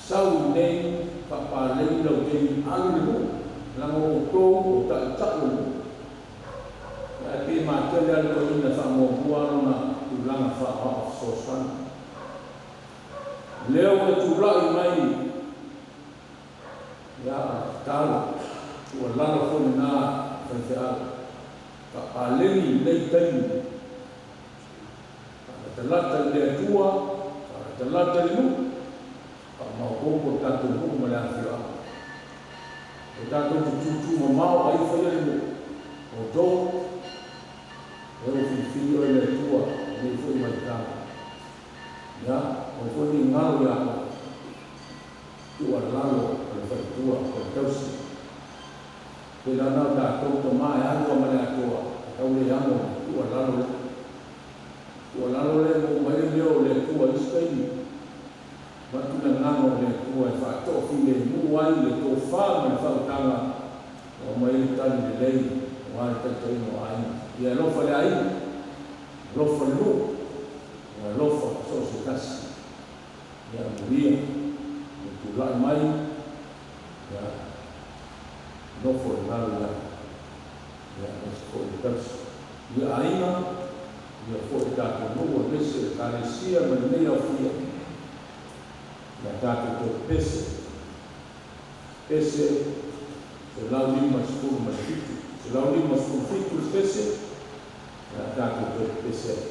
sau i inei faapalei lau taimi alu i le nuu, leaga o outou o taitai o le nuu. Ae pei e matele lava le toeaina e faamuamua lona tulaga faaoao fesoasoani. Lea ua e tulai mai ia tatalo, tuualalo foi lena faifeau, faapaleni i lenei taimi, faalatalata i le Atua, faalatalata i le nuu, faamaopoopo le tatou nuu ma le afioaga. E tatou te tutu mamao ai faia le nuu, outou e ua filifili oe e le Atua i lenei foi vaitau. Ia, aua foi ne i galo ia oe, tuualalo a le faletua, o le tausi. Pe la na o tatou tama e alu lava ma le atoa, e tau le amo le tuualalo lea. Tuualalo lea e maua mai le leo o le Atua i isi taimi. Avatu le agaga o le Atua e faatoafilemu ai le tofa ma le faautaga e aumai ai le tali lelei aua le taitaiga o aiga. Ia alofa le aiga. Alofa le nuu, ia alofa so o se tasi. Ia amuia le tulai mai, ia nofo i lalo ia, ia aemaise foi le tausi. Ia aiga, ia foi le tatou nuu aemaise le Ekalesia ma lenei aofia. Ia tatou toe pepese, pese 157, 157 le pese, ia tatou toe pepese ai.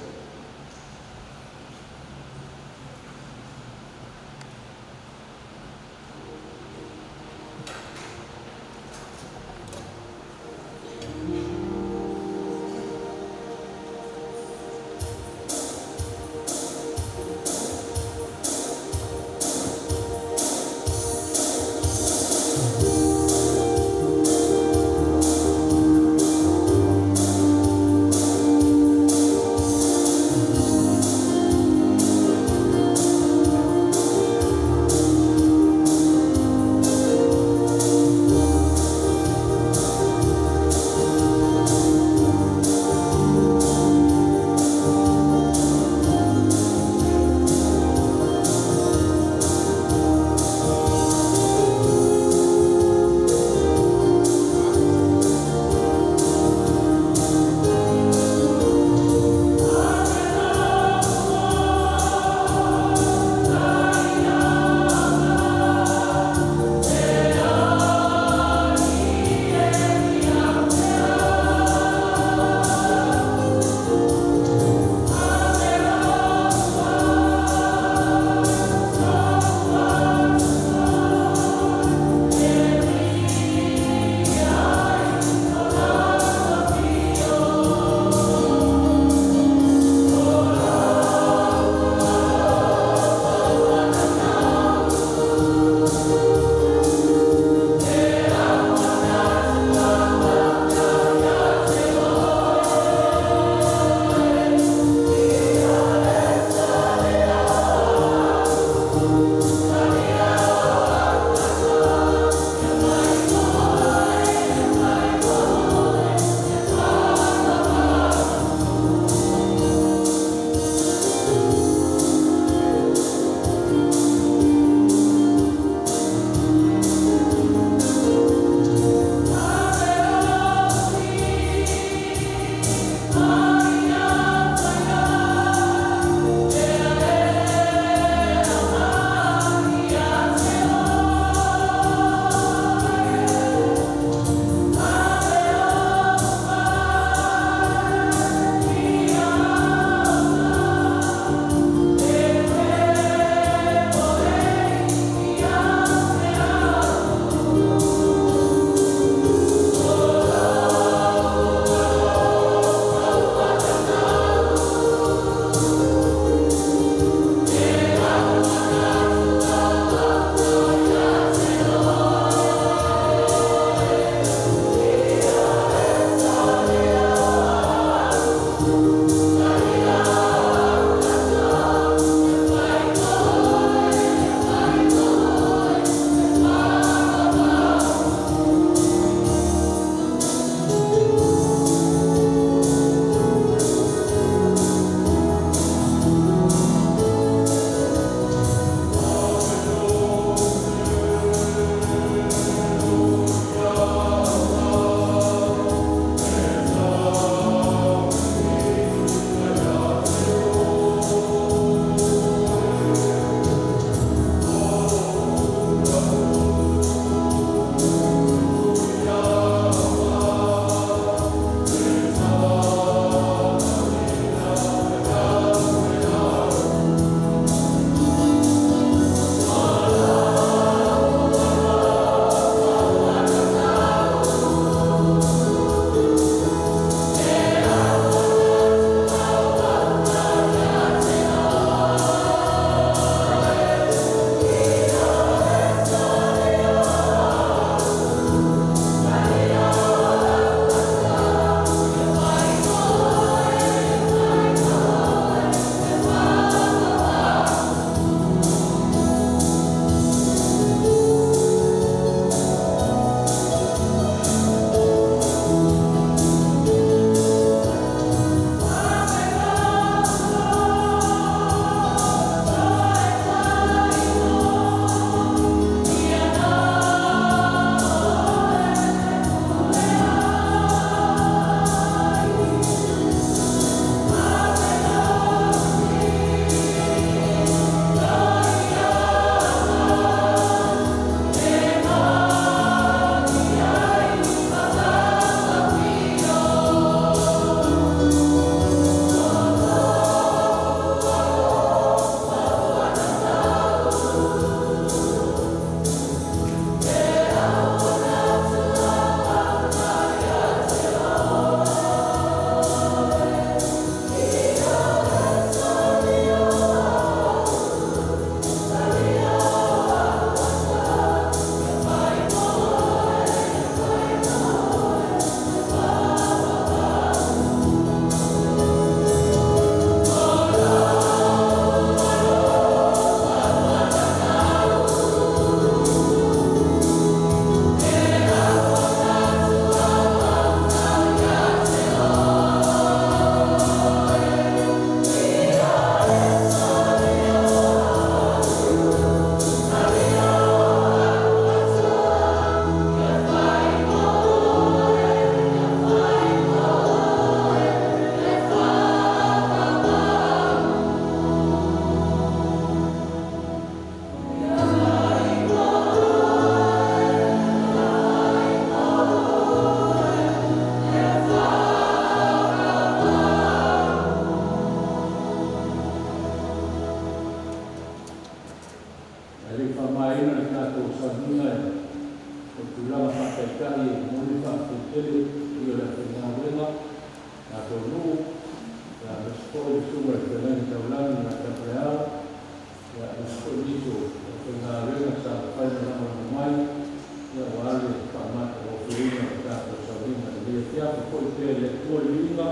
Ia faafoi pea i le Atua le viiga,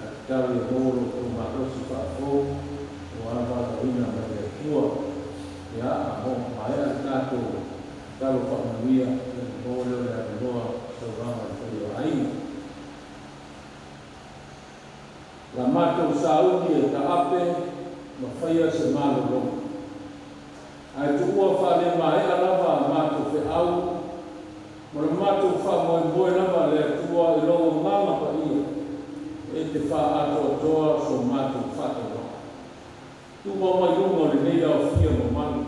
ae tatalo ia maua lo outou malosi faafou aua le valaauina mai le Atua. Ia, a maea le tatou tatalo faamanuia, ia ona maua lea o le avanoa i saunoaga a le paia o aiga. O le a matou sauni e taape ma faia se malologa, ae tuua faalemaea lava a matou feau ma lo matou faamoemoe lava le Atua i lou Agaga Paia e te faaatoatoa so matou faatauvaa. Tumau mai luga o lenei aofia mamalu,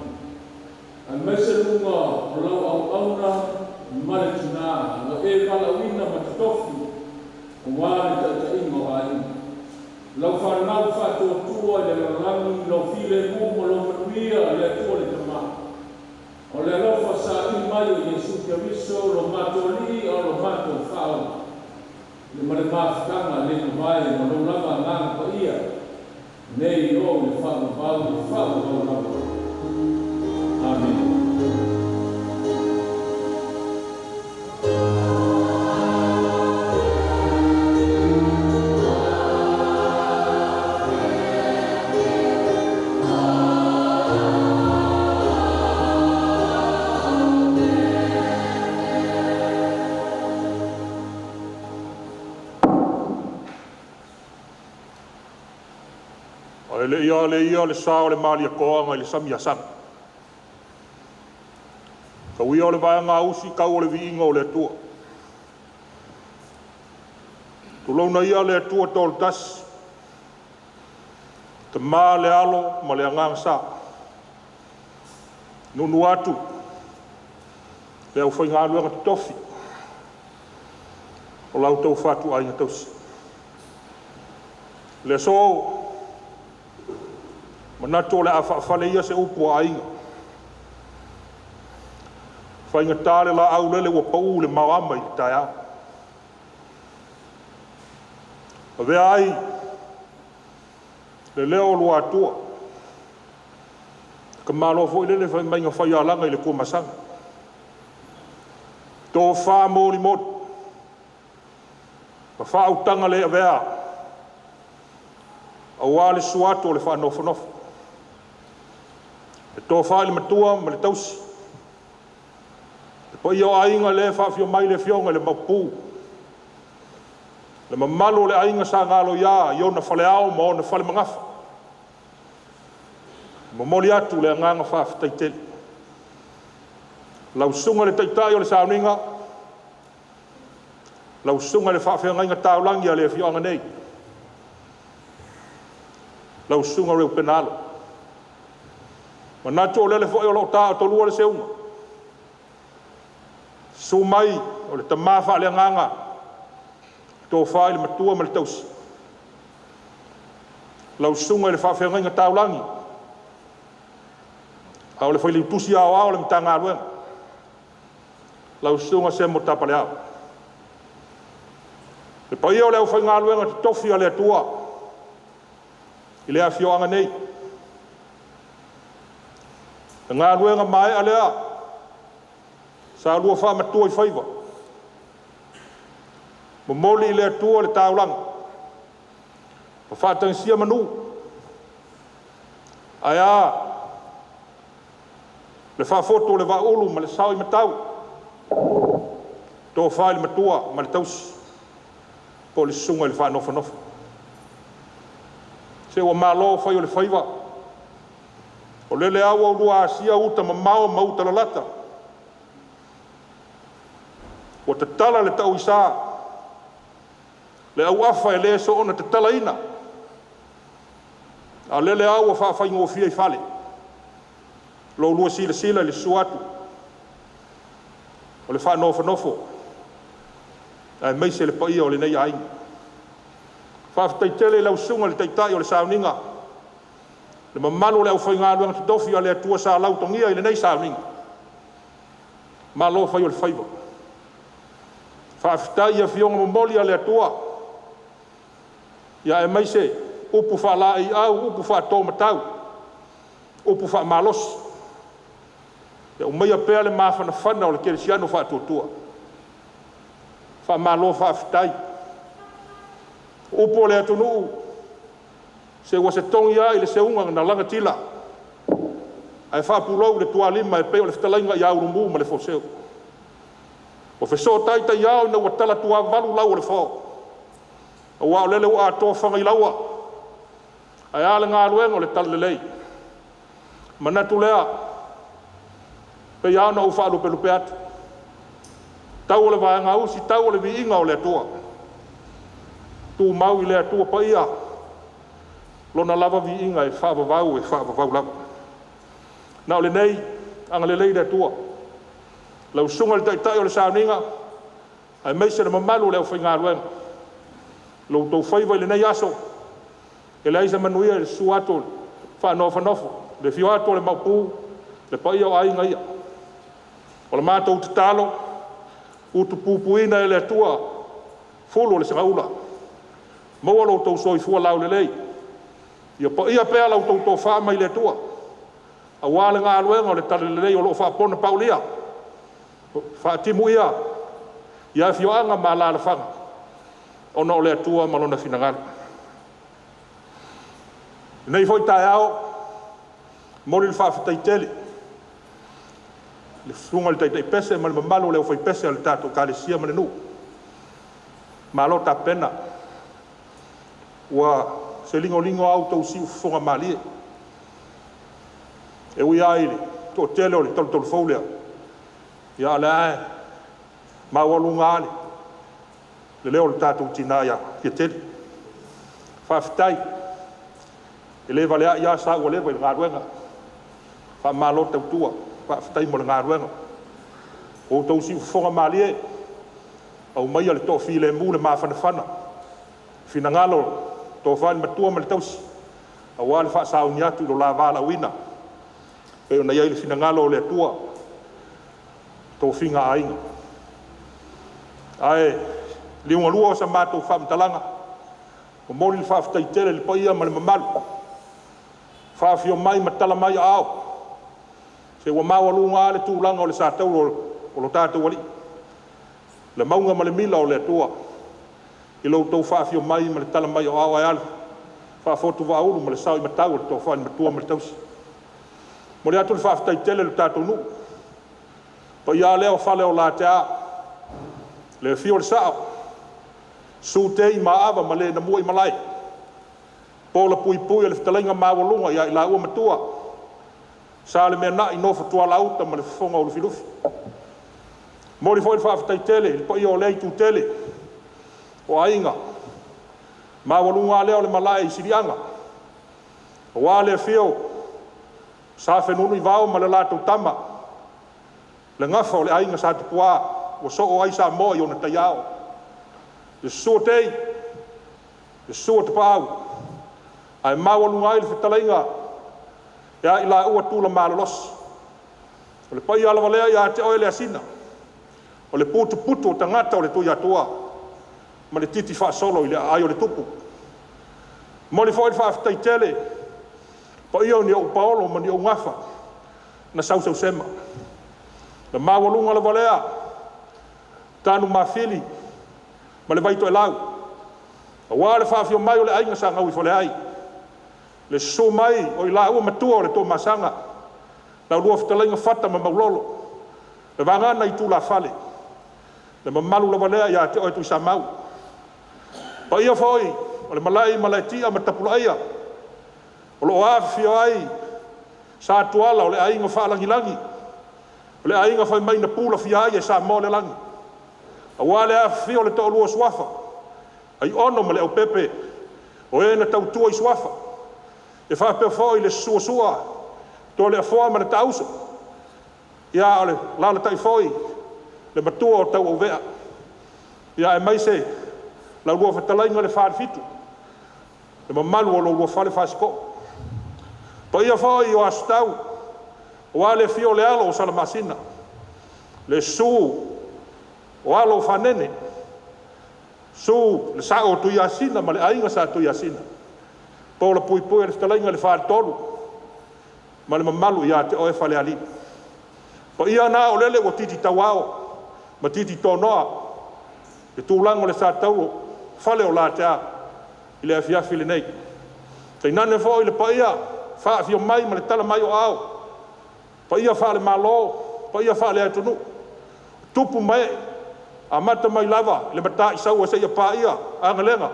aemaise luga o lau auauna ma le tina ua e valaauina ma totofi aua le taitaiga o aiga. Lau fanau faatuatua i le lalolagi, lou filemu ma lou manuia, le Atua le Tama, o le alofa saili mai o Iesu Keriso lo matou Alii a o lo matou Faaola, ia ma le mafutaga le mavae ma lou lava Agaga Paia, nei e oo i le faavavau i le faavavau lava. Amene. Ae le i ale ia le sa o le Malietoa nai le sami Asagi, tau ia o le vaega ausi tau o le viiga o le Atua. Tulouna ia le Atua Toatasi, Tama le Alo ma le Agaga Sa, nuunuu atu le aufaigaluega totofi o la outou fatuaiga tausi. O le aso, e manatu o le a faafale ia se upu a aiga, e faigata le laau lele ua pau i le maoama i le taeao. Avea ai le leo o Luatua, le tamaloa foi lele fai mai na faialaga i le Tuamasaga, tofa molimoli ma faautaga le avea aua le susu atu o le Faanofonofo, le tofa i le Matua ma le Tausi, le paia o Aiga lea e faafio mai le afioga i le Maopu, le mamalu o le aiga Sa Galoia i ona faleao ma ona falemagafa. E momoli atu le agaga faafetai tele. Lau susuga i le Taitai o le Sauniga, lau susuga i le Faafeagaiga Taulagi a le afioaga nei, lau Susuga Reupena Alo. E manatu o lele foi o lo o taotolua le seuga, susu mai o le tama faaleagaga, le tofa i le Matua ma le Tausi, lau susuga i le Faafeagaiga Taulagi a o le Failautusi Aoao o le Matagaluega, lau Susuga Semo Tapaleao. Le paia o le aufaigaluega totofi a le Atua i le afioaga nei, le galuega maea lea sa oulua faamatuaifaiva, momoli i le Atua le taulaga ma faatagisia manu, ae a le faafotu o le Vaaulu ma le Saoimatau, le tofa i le Matua ma le Tausi po o le susuga i le Faanofonofo. Se ua malo fai o le faiva, o lele lava ua oulua asia uta mamao ma uta lalata, ua tatala le tauisa, le auafa e le soona tatalaina, a o lele lava ua faafaigofie i fale lo oulua silasila i le susu atu o le Faanofonofo aemaise le paia o lenei aiga. Faafetai tele i lau susuga i le Taitai o le Sauniga, le mamalu o le aufaigaluega totofi a le Atua sa lautogia i lenei sauniga, malo fai o le faiva. Faafetai i Afioga momoli a le Atua, aemaise upu faalaeiau, upu faatomatau, upu faamalosi. Ia aumaia pea le mafanafana o le kerisiano faatuatua. Faamalo faafetai. O upu a le atunuu, se ua se togi lava i le seuga na lagatila ae faapulou i le tualima e pei o le fetalaiga ia Ulumu ma Lefoseu. Ua fesootai taiao ina ua tala tuavalu lau o le fao, aua o lele ua atoa fana i laua, ae a le galuega o le talalelei. Ona manatu lea, e pei lava ona ou faalupelupe atu, tau o le vaega usi tau o le viiga o le Atua, tumau i le Atua Paia Lona lava viiga e faavavau e faavavau lava. Na o lenei, agalelei le Atua i lau Susuga i le Taitai o le sauniga aemaise le mamalu o le aufaigaluega i lo outou faiva i lenei aso. E leai se manuia i le susu atu o le faanofonofo, le afio atu o le Maopu, le paia o aiga ia. O le matou tatalo, utupupuina e le Atua fulu o le segaula, maua lo outou soifua laulelei, ia paia pea la outou tofa mai le Atua aua le galuega o le talalelei o lo o faaponapaulia, faatimu ia i afioaga ma alaalafaga ona o le Atua ma Lona finagalo. I lenei foi taeao, e momoli le faafetai tele i le susuga i le Taitai pese ma le mamalu o le aufaipese a le tatou Ekalesia ma le nuu, malo tapena. Ua se ligoligo a outou siufofoga malie, e ui lava i le toatele o le talutalufou lea, a o lea lava e maualuga lava le leo o le tatou tina ia Fiatele. Faafetai. E le valea'i lava sa ua leva i le galuega. Faamalo tautua, faafetai mo le galuega. Ua outou siufofoga malie, aumaia le toafilemu, le mafanafana finagalo o le Tofa i le Matua ma le tausi aua le faasauni atu i lo la valaauina e pei ona i ai le finagalo o le Atua i tofiga a aiga. Ae liugalua sa matou faamatalaga, momoli le faafetai tele i le paia ma le mamalu ua faafio mai ma tala mai aao, se ua maualuga lava le tulaga o le satauro o lo tatou Alii, le mauga ma le mila o le Atua i lo outou faafio mai ma le tala mai o aao, ae a le faafotuvaulu ma le sao i matau o le Tofa i le Matua ma le tausi. E momoli atu le faafetai tele i le tatou nuu, le paia lava lea o Faleaolatea, le afio o le Sa'o, susu Tei ma Aava ma le na muaimalae, pola puipui o le fetalaiga maualuga ia i laua Matua, Sa Lemeanai nofo tualauta ma le fofoga o Lufilufi. E momoli foi le faafetai tele i le paia o lea itu tele o aiga, maualuga lava lea o le malae i Siliaga, aua le afio o Sa Fenunuivao ma le latou Tama, le gafa o le Aiga Sa Tupua ua soo ai Samoa i ona taiao. Le susu o Tei, le susu o Tapaau, ae maualuga ai le fetalaiga ia i laua Tula Malolosi. O le paia lava lea ia te oe Leasina, o le putuputu o tagata o le Tuiatua ma le titi faasolo i le aai o le tupu. E momoli foi le faafetai tele i le paia o ni ou paolo ma ni ou gafa na sausausema, le maualuga lava lea o Tanumafili ma le Vaitoelau, aua le faafio mai o le Aiga Sa Gauifaleai, le susu mai o i laua Matua o le Tuamasaga, la oulua fetalaiga Fata ma Maulolo, le vagana i tulafale, le mamalu lava lea ia te oe Tuisamau. O paia foi o le malae i Malaetia ma Tapulaaia o lo o afifio ai Sa Tuala o le Aiga Faalagilagi, o le aiga fai mai na pulafia ai e Samoa le lagi, aua le afifio o le toalua o Suafa, Aiono ma Leaupepe o e na tautua i Suafa, e faapea foi le susu o Sua, Toleafoa ma le Taauso, a o alaalatai foi le Matua o Tauauvea, aemaise la oulua fetalaiga i le Falefitu, le mamalu o lo oulua Fale Fasitoo. O paia foi o Asotau, aua le afio o le alo o Salamasina, le susu o alo o Fanene, susu le sao o Tuiasina ma le aiga Sa Tuiasina, paulapuipui e le fetalaiga i le Faletolu ma le mamalu ia te oe Falealili. O paia na o lele ua titi tauao ma titi tonoa le tulaga o le sa tauo fale o Latea i le afiafi lenei. Tainane foi le paia faafio mai ma le tala mai o aao, paia faale-Malo, paia faale-atunuu, tupu ma ee, amata mai lava i le Mataisaua seia paia Agalega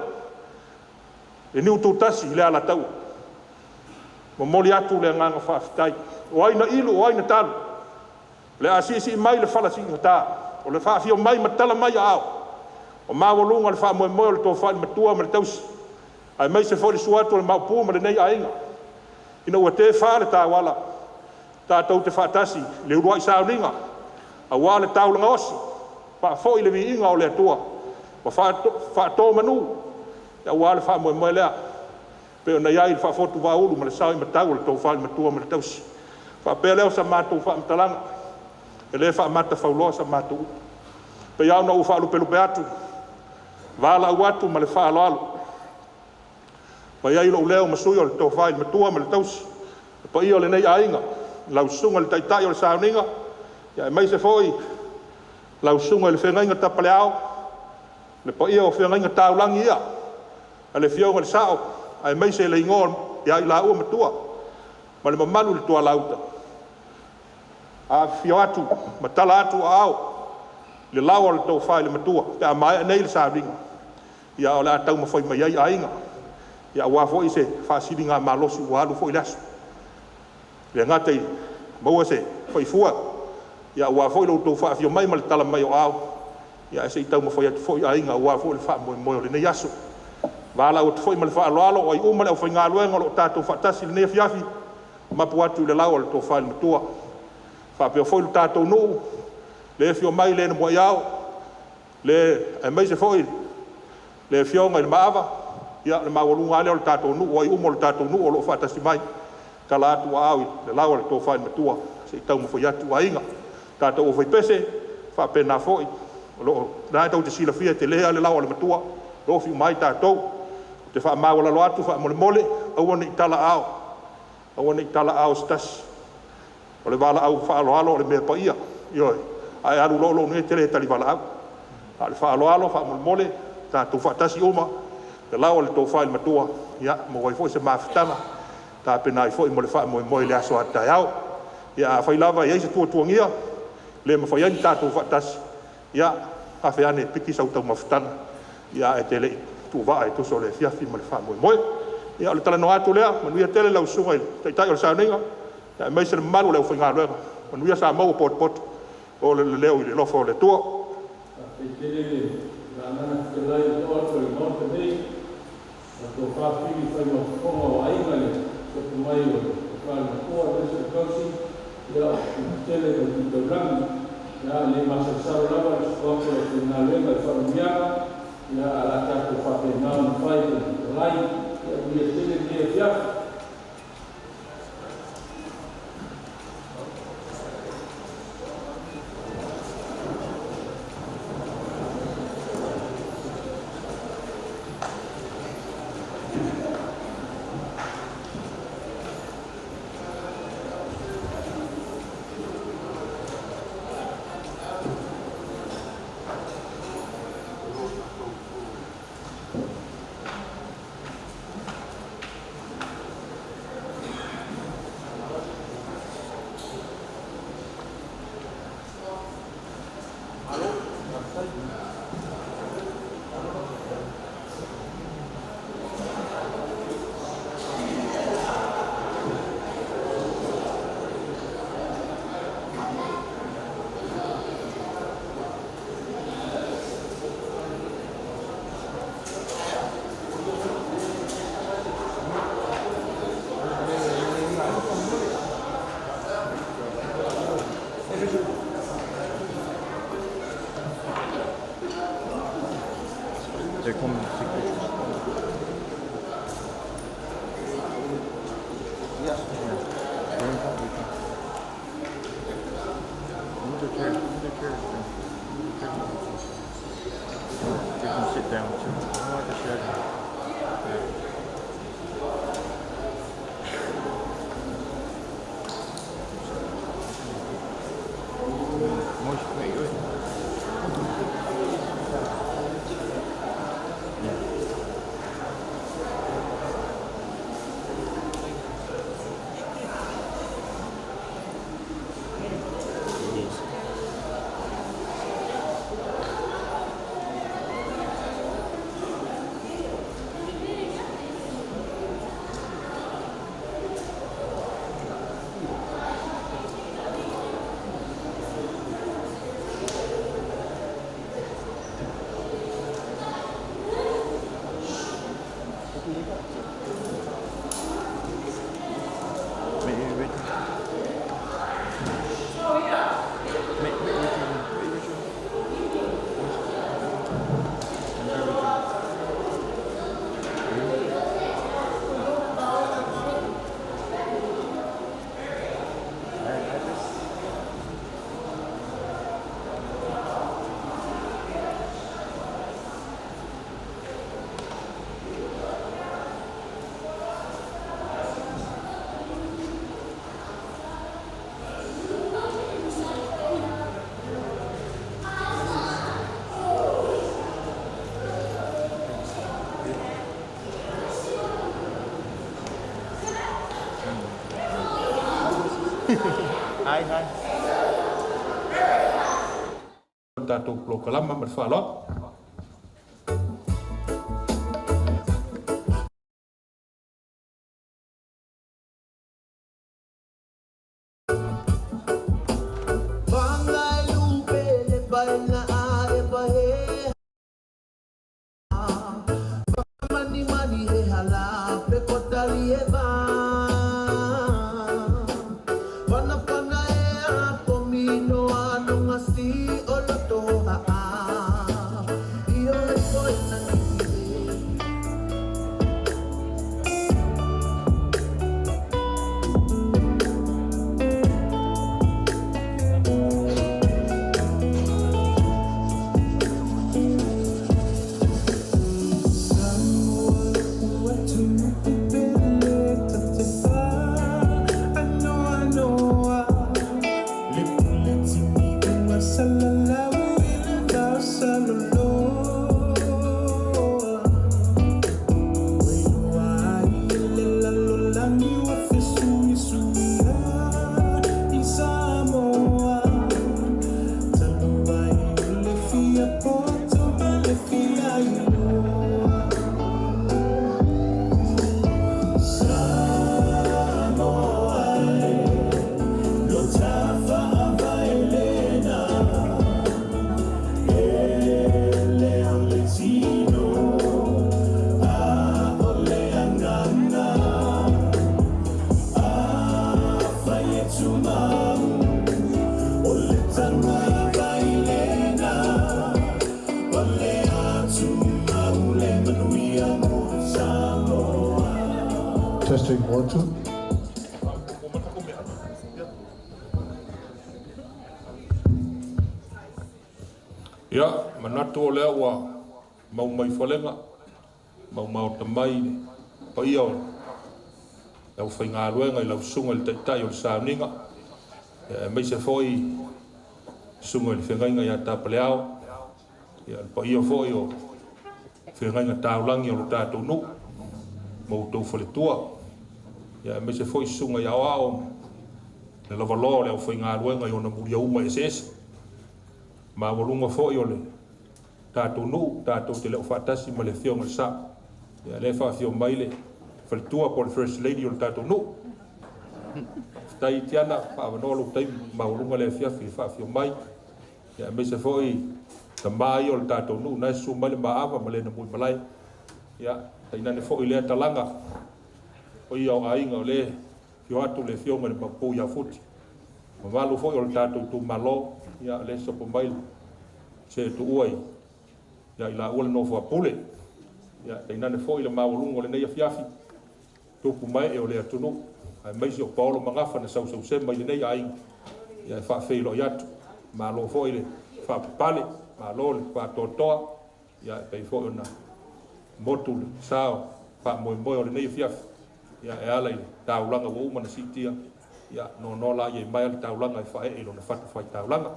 le nuu tutasi i le Alataua. E momoli atu le agaga faafetai. O ai na ilu o ai na talu, o le a siisii mai le fala siigata, o le faafio mai ma tala mai aao, ua maualuga le faamoemoe o le Tofa i le Matua ma le tausi, aemaise foi le susu atu o le Maopu ma lenei aiga, ina ua tefa le tauala tatou te faatasi i le uluai sauniga aua le taulaga osi, faafoi le viiga o le Atua ma faatotomanu aua le faamoemoe lea e pei ona i ai le faafotuvaulu ma le sao i matau o le Tofa i le Matua ma le tausi. Ona faapea lea o sa matou faamatalaga, e le faamatafauloa sa matou upu, e pei lava ona ou faalupelupe atu, valaau atu ma le faaaloalo, e fai ai lou leo ma sui o le Tofa i le Matua ma le tausi, le paia o lenei aiga, lau Susuga i le Taitai o le sauniga, aemaise foi lau Susuga i le Feagaiga Tapaleao, le paia o feagaiga taulagi ia a le Afioga i le Sao aemaise le igoa ia i laua Matua ma le mamalu i le tualauta. Afifio atu ma tala atu aao i le laoa o le Tofa i le Matua pe a maea nei le sauniga, ia o le a taumafai mai ai aiga aua foi se faasiligamalosi ua alu foi le aso. E le gata ina maua se faifua aua foi lo outou faafio mai ma le tala mai o aao, ae se i taumafai atu foi aiga aua foi le faamoemoe o lenei aso. Valaau atu foi ma le faaaloalo, o ai uma le aufaigaluega o lo o tatou faatasi i lenei afiafi, mapu atu i le laoa o le Tofa i le Matua. E faapea foi le tatou nuu, le afio mai le Leanuiao aemaise foi le afioga i le Maava, ia le maualuga lava lea o le tatou nuu, o ai uma o le tatou nuu o lo o faatasi mai, tala atu aao i le laoa o le Tofa i le Matua se i taumafai atu aiga. Le tatou aufaipese, e faapena foi, o lena tou te silafia e tele lava le laoa o le matua e ofi uma ai tatou. Ou te faamaualalo atu faamolemole, aua ne i tala aao, aua ne i tala aao se tasi. O le valaau faaaloalo o le mea paia, ioe. A e alu loa lou nei e te le tali valaau. A o le faaaloalo faamolemole tatou faatasi uma i le laoa o le Tofa i le Matua e maua ai foi se mafutaga e tapena ai foi mo le faamoemoe i le aso a taeao. Ia afai lava e i ai se tuatuagia e le mafai ai ona tatou faatasi, ia afe ane e piki sau taumafataga ae te le i tuuvaa e tusa o le afiafi ma le faamoemoe. Ia o le talanoa atu lea, manuia tele lau susuga i le taitai o le sauniga, aemaise le mamalu o le aufaigaluega. Manuia Samoa ua potopoto. Maua le leo i le alofa o le Atua. Faafetai tele le faagagafetalai i le oo atu o le Maota nei, lau Tofa Fili Fuaimaufofoga o Aiga i le Susu mai o le Tofa i le Matua aemaise le tausi, ia o upu tele mai le tu taulagi. Ia, e le masalosalo lava le susu atu o le aufaigaluega i faamanuiaga, ae o le a tatou faapena ona fai le fetalai. Ia manuia tele lenei afiafi. Hi, hi. Le tatou polokalama ma le faaaloalo. Testing one, two. Ia, manatu o lea ua mau mai falega, mau maota mai le paia o le aufaigaluega i lau susuga i le Taitai o le Sauniga, ia aemaise foi susuga i le Feagaiga ia Tapaleao, ia le paia foi o feagaiga taulagi o lo tatou nuu ma outou faletua, ia aemaise foi susuga i aoao le lavaloa o le aufaigaluega i ona muliauma eseese. Maualuga foi o le tatou nuu, tatou te le o faatasi ma le Afioga i le Sao. Ia lea e faafio mai le faletua po o le First Lady o le tatou nuu. Faafetai Tiana, faaavanoa lou taimi maualuga le afiafi e faafio mai. Ia aemaise foi tama ia o le tatou nuu na e susu mai le Maava ma Lena Muimalae. Ia tainane foi lea talaga o ia o aiga o lea afio atu le Afioga i le Maopu ia Futi. Mamalu foi o le tatou itumalo, ia lea e sopo mai le seetuua i ia i laua le nofo a Pule. Ia tainane foi le maualuga o lenei afiafi, tupu mae o le atunuu, aemaise o paolo ma gafa na sausausema i lenei aiga, ia e faafeiloai atu. Malo foi le faapapale, malo le faatoatoa, ia e pei foi ona motu le sa o faamoemoe o lenei afiafi, ia e ala i le taulaga ua uma ona siitia, ia nonoa laia i maea le taulaga e faaee i lona fatafaitaulaga.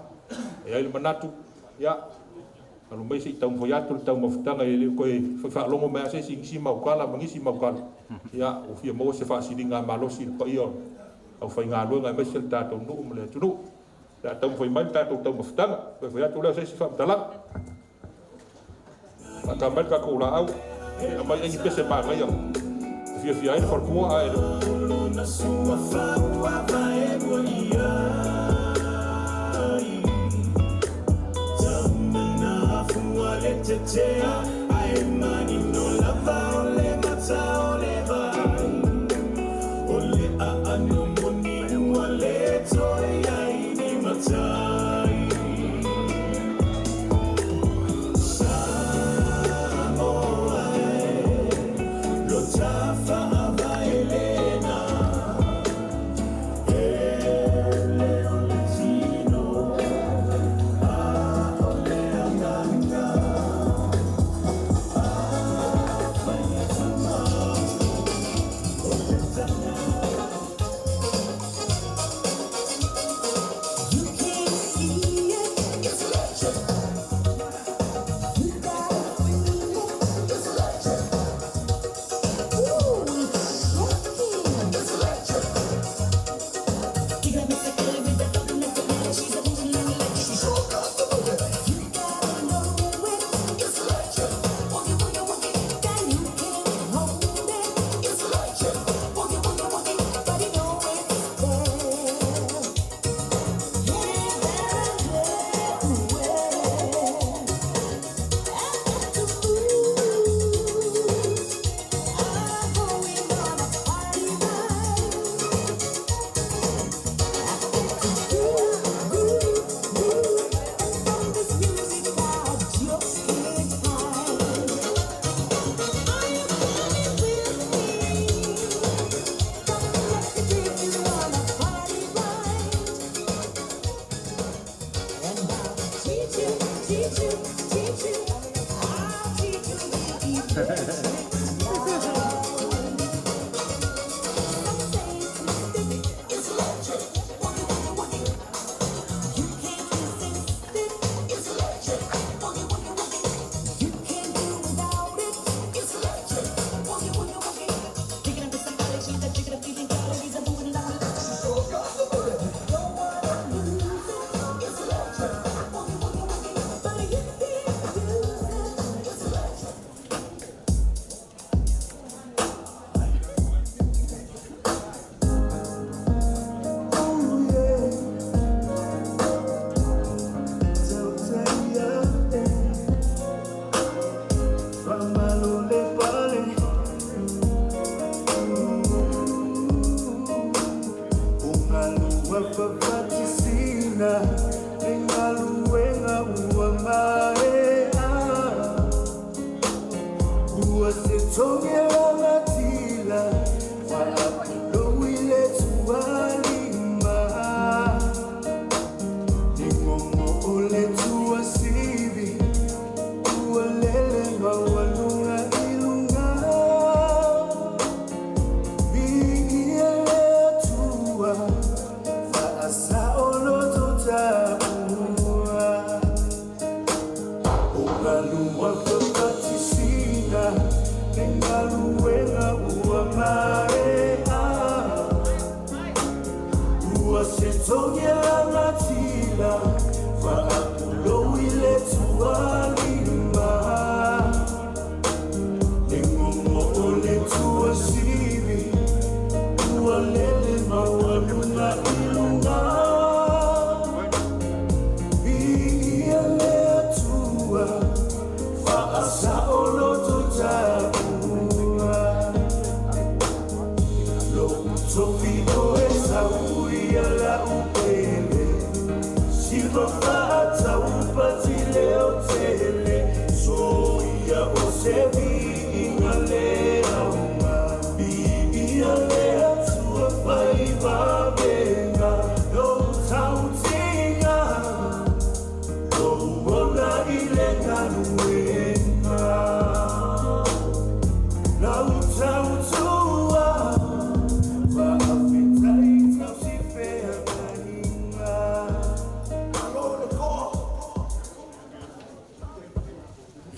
E i ai le manatu, ia alu mai se i taumafai atu le taumafataga e le o toe faalogo mai lava se isi i nisi mau tala ma nisi mau tala, ia ua fia maua se faasiligamalosi i le paia o le aufaigaluega aemaise le tatou nuu ma le atunuu. O le a taumafai mai le tatou taumafataga, toe fai atu lea o se isi faamatalaga. Faata mai le tatou laau, e aumai ai ni pese manaia e fiafia ai le faletua ae le o.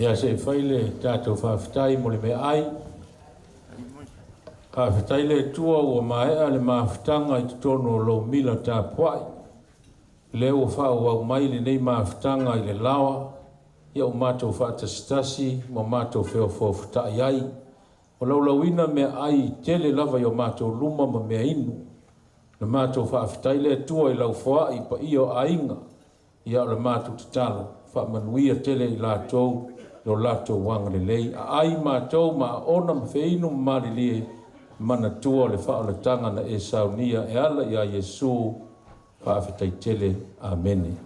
Ia se i fai le tatou faafetai mo le meaai. Faafetai le Atua ua maea le mafutaga i totonu o lou mila tapuai. Lea ua faaauau mai lenei mafutaga i le laoa, ia ua matou faatasitasi ma matou feofaofata'i ai. O laulauina meaai tele lava i o matou luma ma meainu. Na matou faafetai le Atua i lau foa'i paia o aiga, ia o le matou tatalo, faamanuia tele i latou lo latou agalelei. Aai matou ma aona ma feinu ma malilie, manatua le faaolataga na e saunia e ala ia Iesu. Faafetai tele. Amene.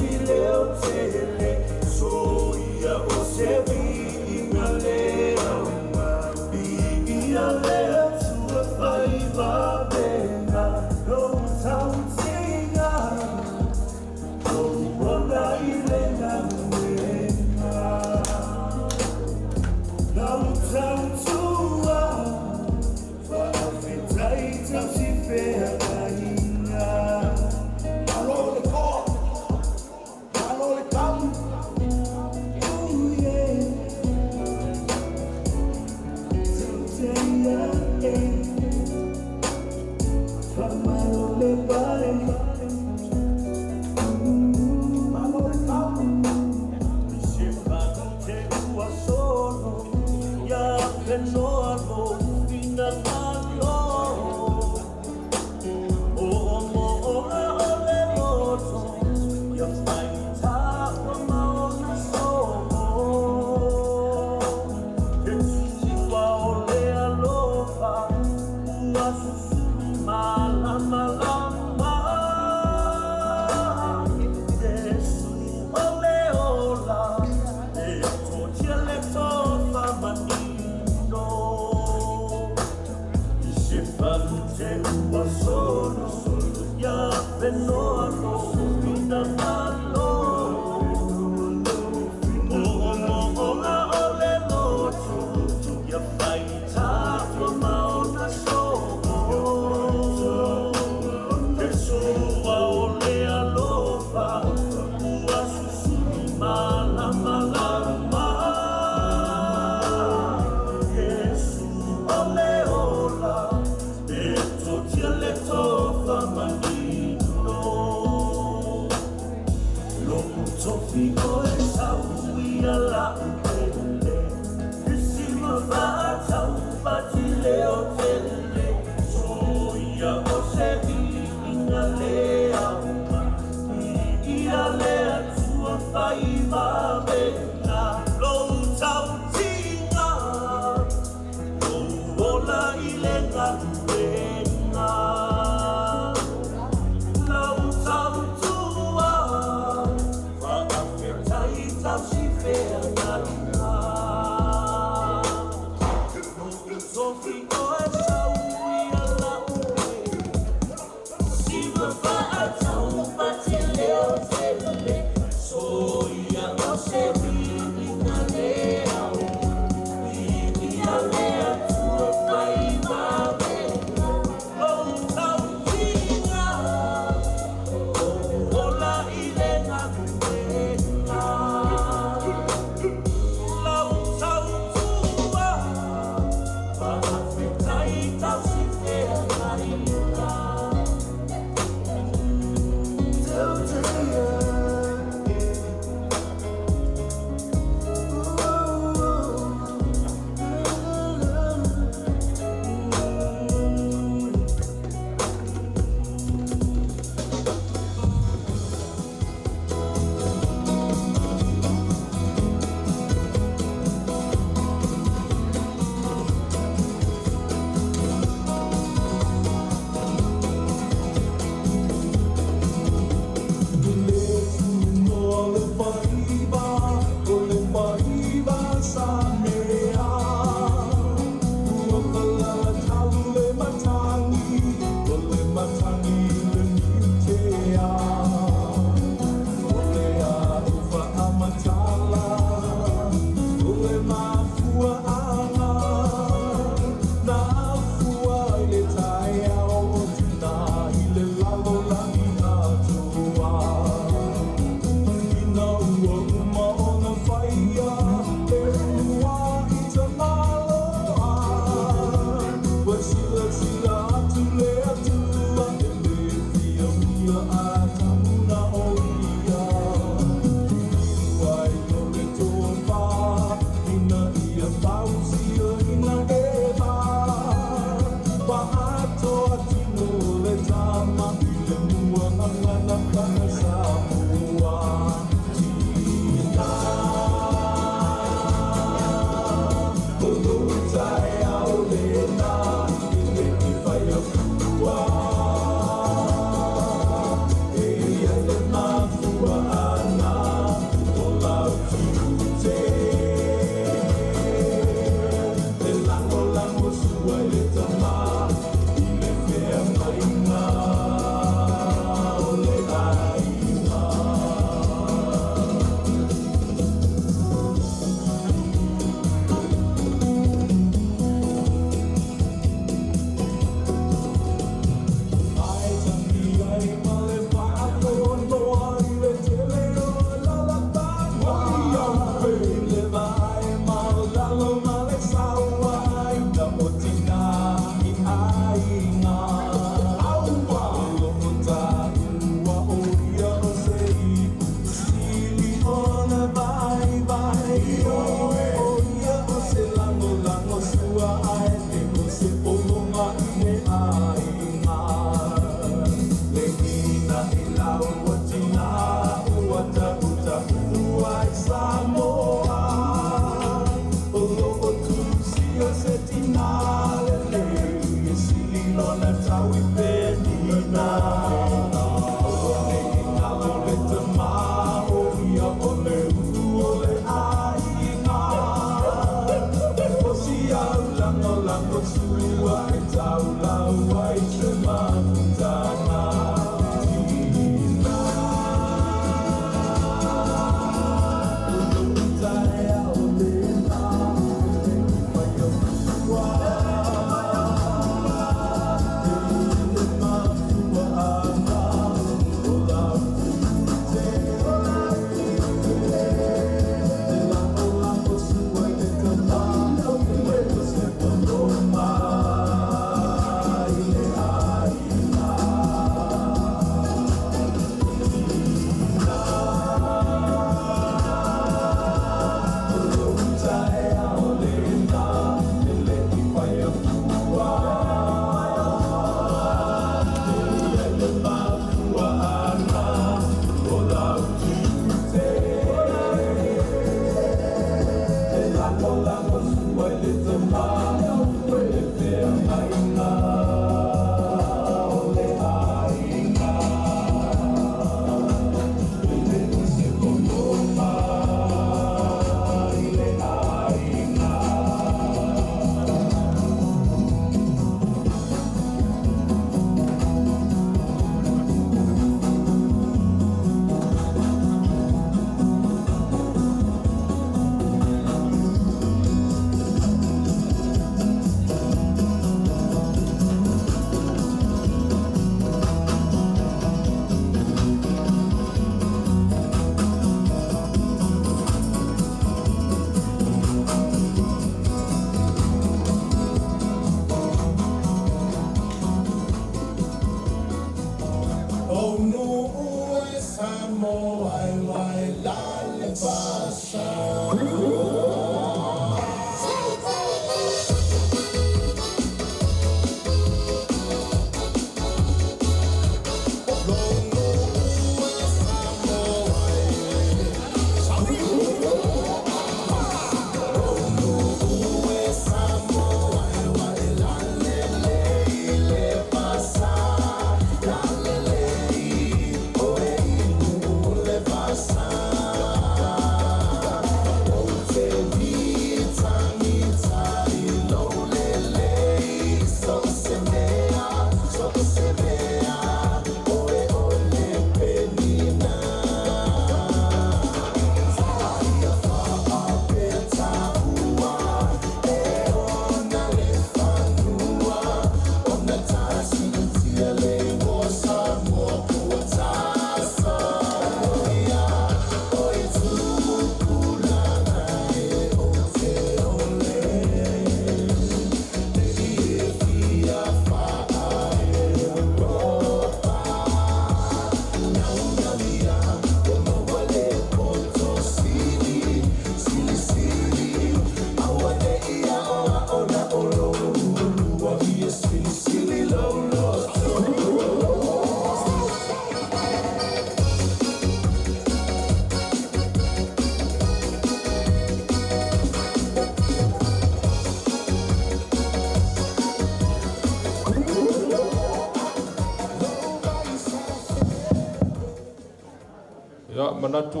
Ia, manatu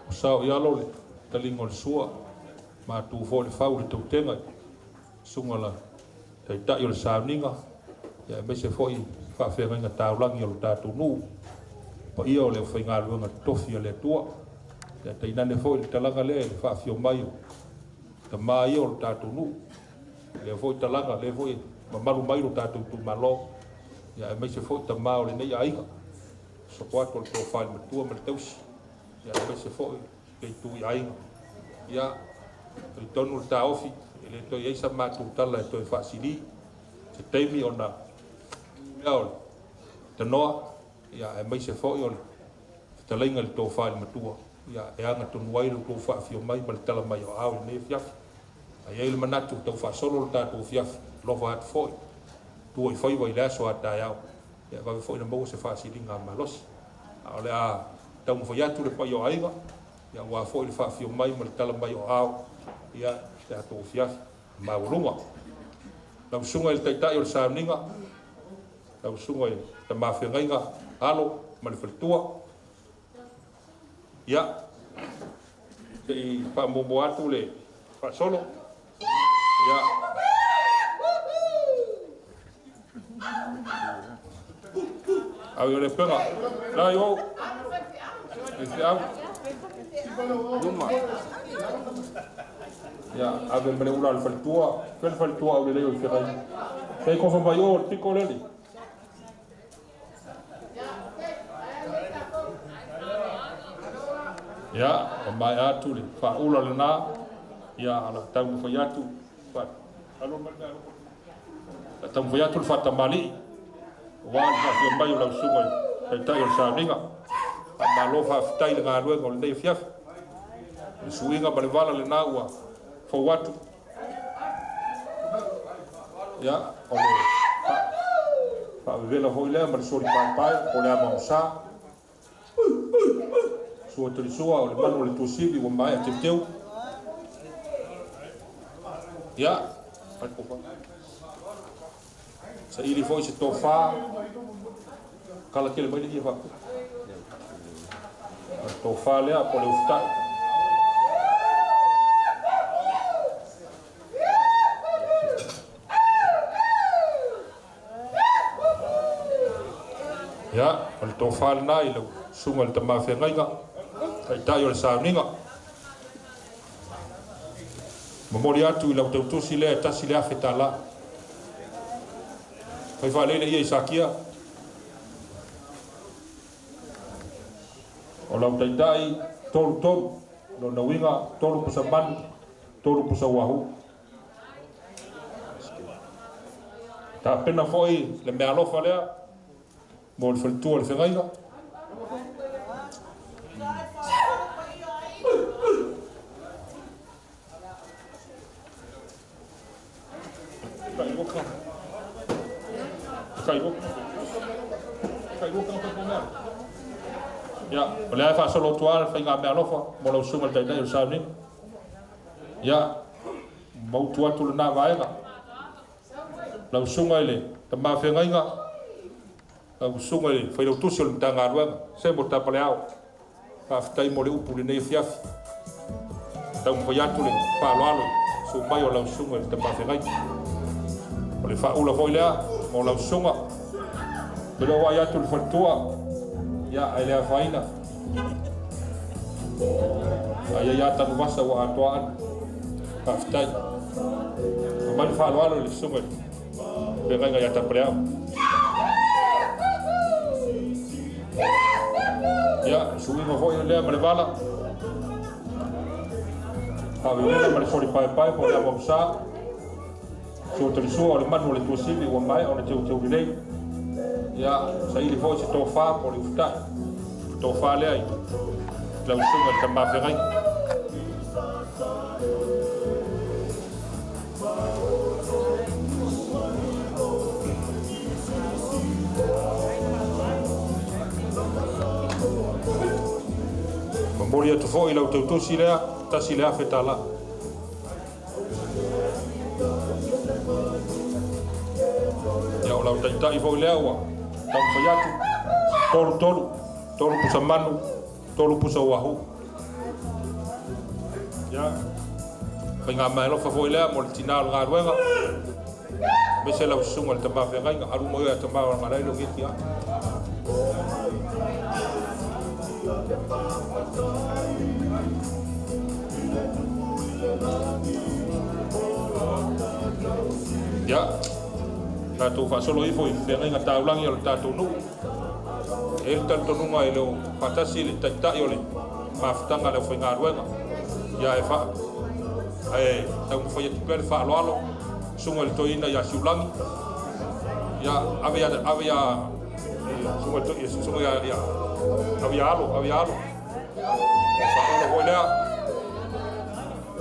o sao i alo le taliga o le sua, matu foi le fau i le tautega i susuga la Taitai o le sauniga, ia aemaise foi faafeagaiga taulagi o le tatou nuu, paia o le aufaigaluega totofi a le Atua. Ia tainane foi le talaga lea i le faafio mai o tama ia o le tatou nuu, lea foi talaga, lea foi mamalu mai lo tatou itumalo, ia aemaise foi tama o lenei aiga, soko atu o le tofa i le matua ma le tausi, ia aemaise foi le itu i aiga. Ia, talitonu le taofi, e le toe i ai sa matou tala e toe faasili, se taimi ona lea o le tanoa, ia aemaise foi o le fetalaiga i le tofa i le matua, ia e agatonu ai lo outou faafio mai ma le tala mai o aao i lenei afiafi. Ae i ai le manatu tau faasolo le tatou afiafi, alofa atu foi, tua i faiva i le aso a taeao, ia vave foi na maua se faasiliga malosi. A o le a taumafai atu le paia o aiga, ia aua foi le faafio mai ma le tala mai o aao, ia le tatou afiafi maualuga. Lau susuga i le Taitai o le sauniga, Lau Susuga i le Tama Feagaiga Alo ma le faletua. Ia, se i faamuamua atu le faasolo. Ia, au le pega. La yo. Feau. Luma. Ia, ave ma le ula le faletua. Fe le faletua au le lei o le fegai. Sei kofa mai o le piko lele. Ia, o mai atu le faaula lena. Ia, ala taumafai atu. Alo mai le alo. La taumafai atu le faatamalii. Ua le faafia mai o lau susuga i taitai o le sauniga. Faamalo faafetai le galuega o lenei afiafi. Le suiga ma le vala lena ua fou atu. Ia, o le faavevela foi lea ma le soli paepae o le ama sa. Sua talisua o le manu o le tuasivi ua maea teuteu. Ia, saili foi se tofa kala tele mai le ia faapu. O le tofa lea po o le ufutai. Ia, o le tofa lena i lau susuga i le tama feagaiga, taitai o le sauniga. Momoli atu i lau tautusi lea e $1,000. Fai faaleile ia i Sakia. O lau taitai, tolu tolu. Lona uiga, 3 pusa manu, 3 pusa uahu. Tapena foi le meaalofa lea mo le faletua o le fegaiga. Ia, o lea e faasolo atu lava le faiga meaalofa mo lau susuga i le taitai o le sauniga. Ia, mautu atu lena vaega. Lau susuga i le tama feagaiga, lau susuga i le failautusi o le Matagaluega, Semo Tapaleao, faafetai mo le upu lenei afiafi. Taumafai atu le faaaloalo su mai o lau susuga i le tama feagaiga. O le faaula foi lea mo lau susuga. Pe le o ai atu le faletua, ia, ae le afaina. Ai ai tanuvasa ua atoa anu. Faafetai. Aumai le faaaloalo i le susuga i le feagaiga ia Tapaleao. Ia, suiga foi lea ma le vala. Faavevela ma le soli paepae po o le ama sa. Sua talisua o le manu o le tuasivi ua maea ona teuteu lelei. Ia, saili foi se tofa po o le ufutai. Tofa lea i lau susuga i le tama feagaiga. Momoli atu foi i lau tautusi lea, $1,000. Ia, o lau taitai foi lea ua taumafai atu, tolu tolu, 3 pusa manu, 3 pusa uahu. Ia, faiga meaalofa foi lea mo le tina o le galuega. Aemaise lau susuga i le tama feagaiga, alu mai oe a tama o le lo geti a. Ia, tatou faasolo ifo i feagaiga taulagi o le tatou nuu. E le talitonuga e le o faatasi le taitai o le mafutaga a le aufaigaluega. Ia, e ae taumafai atu pea le faaaloalo, susuga i le toeaina ia Siulagi. Ia, ave ia, ave ia, susuga i le toeaina, susuga ia, ia, ave ia Alo, ave ia Alo. Faaula foi lea.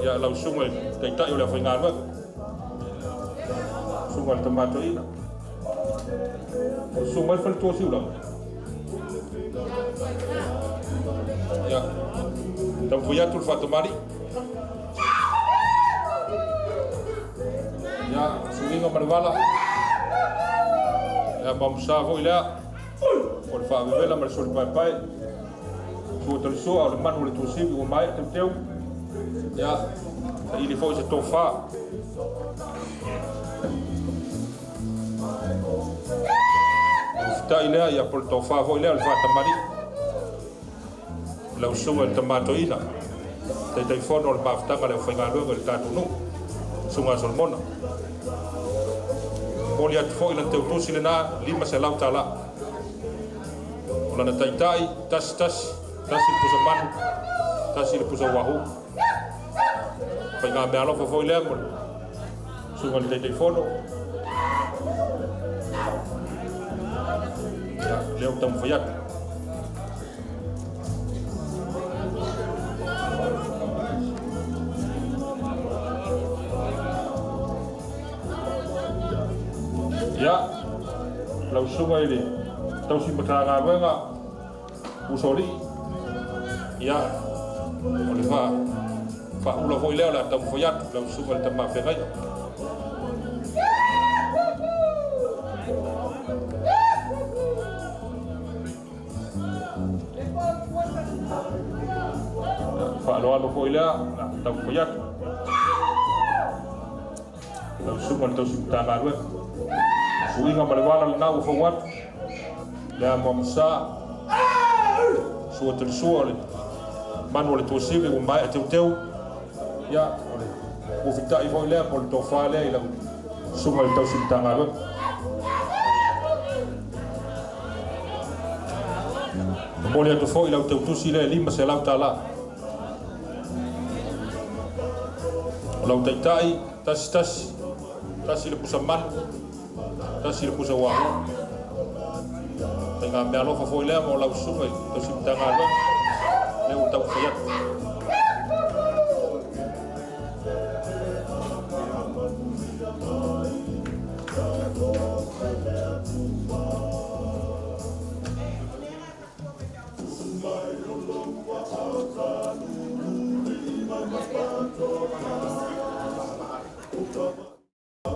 Ia, lau susuga i le taitai o le aufaigaluega. Susuga i le tama toeaina. O susuga mai le faletua o Siulagi. Ia, taumafai atu le faatamalii. Ia, suiga ma le vala. Le amoamosa foi lea o le faavevela ma le soli paepae. Sua talisua o le manu o le tuasivi ua maea teuteu. Ia, saili foi se tofa. Ufita'i lea, ia po o le tofa foi lea o le faatamalii. Lau susuga i le Tama Toeaina, Taitaifono o le Mafutaga a le Aufaigaluega i le tatou nuu, Susuga a Solomona. Momoli atu foi lana teutusi lena, $500. O lana taitai, tasi tasi, tasi le pusa manu, tasi le pusa uahu. Faigameaalofa foi lea mo le Susuga i le Taitaifono. Ia, lea ua taumafai atu. Ia, lau susuga i le tausi Matagaluega, Usoalii, ia, o le faaula foi lea o le a taumafai atu lau susuga i le Tama Feagaiga. Faaaloalo foi lea, o le a taumafai atu. Lau susuga i le tausi Matagaluega. Suiga ma le vala lena ua fou atu. Le amoamosa, sua talisua o le manu o le tuasivi ua maea teuteu. Ia, o le ufitai foi lea po o le tofa lea i lau susuga i le tausi Matagaluega. Momoli atu foi lau teutusi lea e $500. O lau taitai, tasi tasi, tasi le pusa manu, tasi le pusa uahu. Faiga meaalofa foi lea mo lau susuga i tausi Matagaluega, lea ua taumafai atu.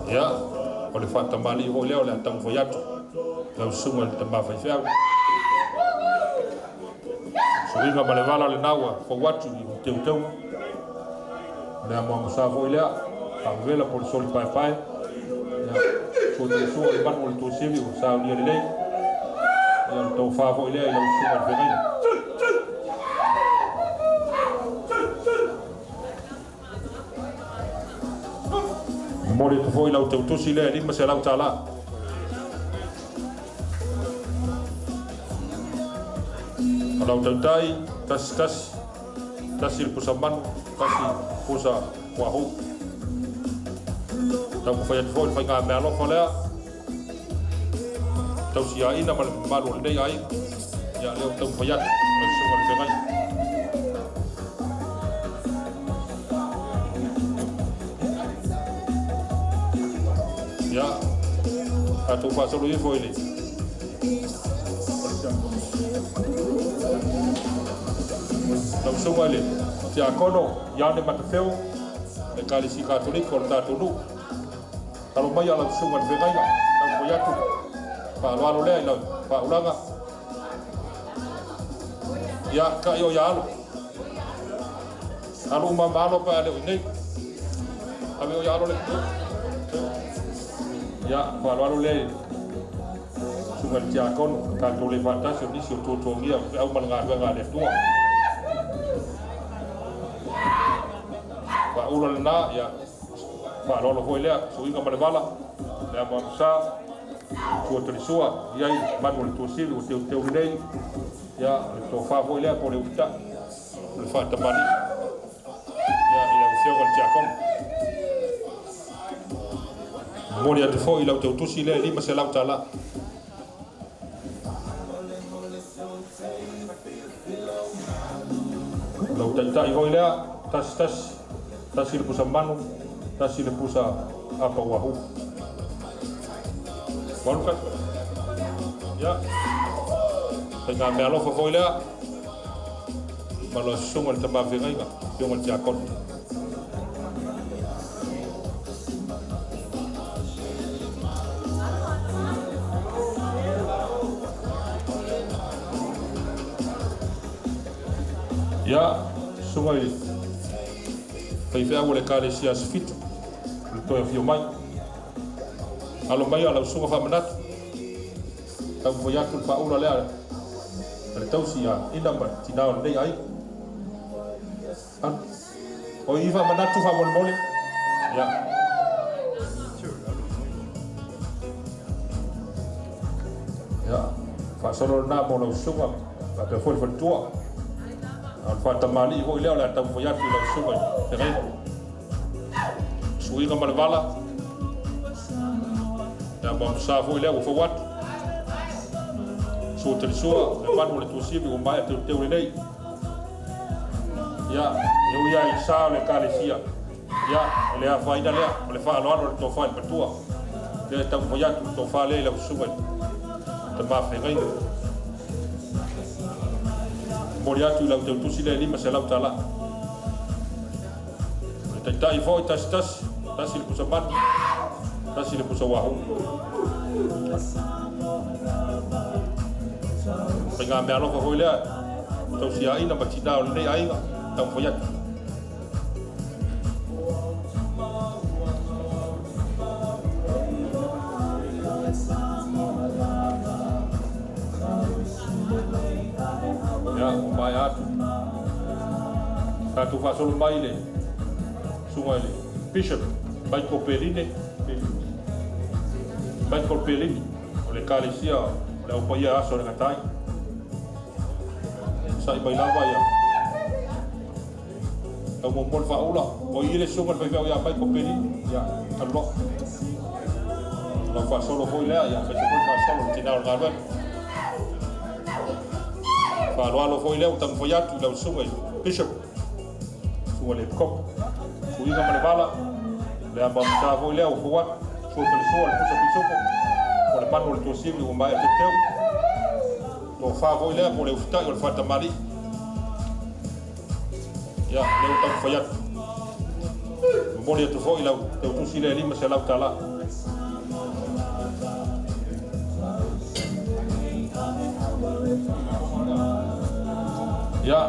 Ia, o le faatamalii foi lea o le a taumafai atu lau susuga i le tama faifeau. Suiga ma le vala lena ua fou atu i teuteuga. O le amoamosa foi lea, faavevela po o le soli paepae. Ia, sua tele sua o le manu o le tuasivi ua saunia lelei. Ia, o le tofa foi lea i lau susuga i le feagaiga. Momoli atu foi lau teutusi lea e $500. O lau tautai, tasi tasi, tasi le pusa manu, tasi pusa uahu. Taumafai atu foi le faigameaalofa lea, tausiaina ma le mamalu o lenei aiga. Ia, lea ua taumafai atu, lau susuga i le feagaiga. Ia, tatou faasolo ifo i le lau susuga i le Tiakono Ioane Matafeo, le Ekalesia Katoliko o le tatou nuu. Talo mai a lau susuga i le feagaiga, taumafai atu faaaloalo lea i lau faaulaga. Ia, kai o ia alo. Alo uma ma alo pe a le o i nei. Ave o ia alo le. Ia, faaaloalo lea i susuga i le tiakono, tatou le faatasi o nisi o tuatuagia o feau ma le galuega a le Atua. Faaula lena, ia, faaaloalo foi lea, suiga ma le vala, le amoamosa, sua talisua, i ai manu o le tuasivi ua teuteu lelei, ia, o le tofa foi lea po o le ufitai, o le faatamalii, ia, i lau Afioga i le Tiakono. Momoli atu foi i lau teutusi lea e $500. O lau taitai foi lea, tasi tasi, tasi le pusa manu, tasi le pusa apa uahu. Walu kasi. Ia, faigamealofa foi lea, ma lau susuga i le tama feagaiga, afioga i le tiakono. Ia, susuga i le faifeau o le Ekalesia Aso Fitu, o le toe afio mai. Alo maia lau susuga faamanatu, taumafai atu le faaula lea a le tausi ia Ina ma tinā o lenei aiga. Alu. O i faamanatu faamolemole. Ia. Ia, faasolo lena mo lau susuga faapea foi le faletua. A o le faatamalii foi lea o le a taumafai atu i lau susuga i feagaiga. Suiga ma le vala. Ia, ma foi lea ua fau atu. Sua talisua, le manu o le tuasivi ua maea teuteu lelei. Ia, e ui lava i sa o le Ekalesia, ia, e le afaina lea, o le faaaloalo i le tofa i le matua. Lea e taumafai atu le tofa lea i lau susuga i le tama feagaiga. Momoli atu i lau teutusi lea e $500. O le taitai foi, tasi tasi, tasi le pusa manu, tasi le pusa wahoo. Faiga meaalofa foi lea, tausiaina ma tinā o lenei aiga, taumafai atu. Ia, ua maea atu. Tatou faasolo mai le susuga i le Bishop Michael Peline, Michael Pelini o le Ekalesia o le Au Paia Aso e le Gata ai. Sa'i mai lava ia tau muamua le faaula. O i le susuga i le faifeau ia Michael Pelini. Ia, alu loa. Lau faasolo foi lea, ia aemaise foi le faasolo i le tinā o le galuega. Faaaloalo foi lea ua taumafai atu i lau susuga i Bishop, susuga i le Epikopo. Suiga ma le vala, le amoamosa foi lea ua fou atu, sua talisua le pusa pisupo, o le manu o le tuasivi ua maea teuteu. Tofa foi lea po o le ufitai o le faatamalii. Ia, lea ua taumafai atu. Momoli atu foi lau teutusi lea e $500. Ia,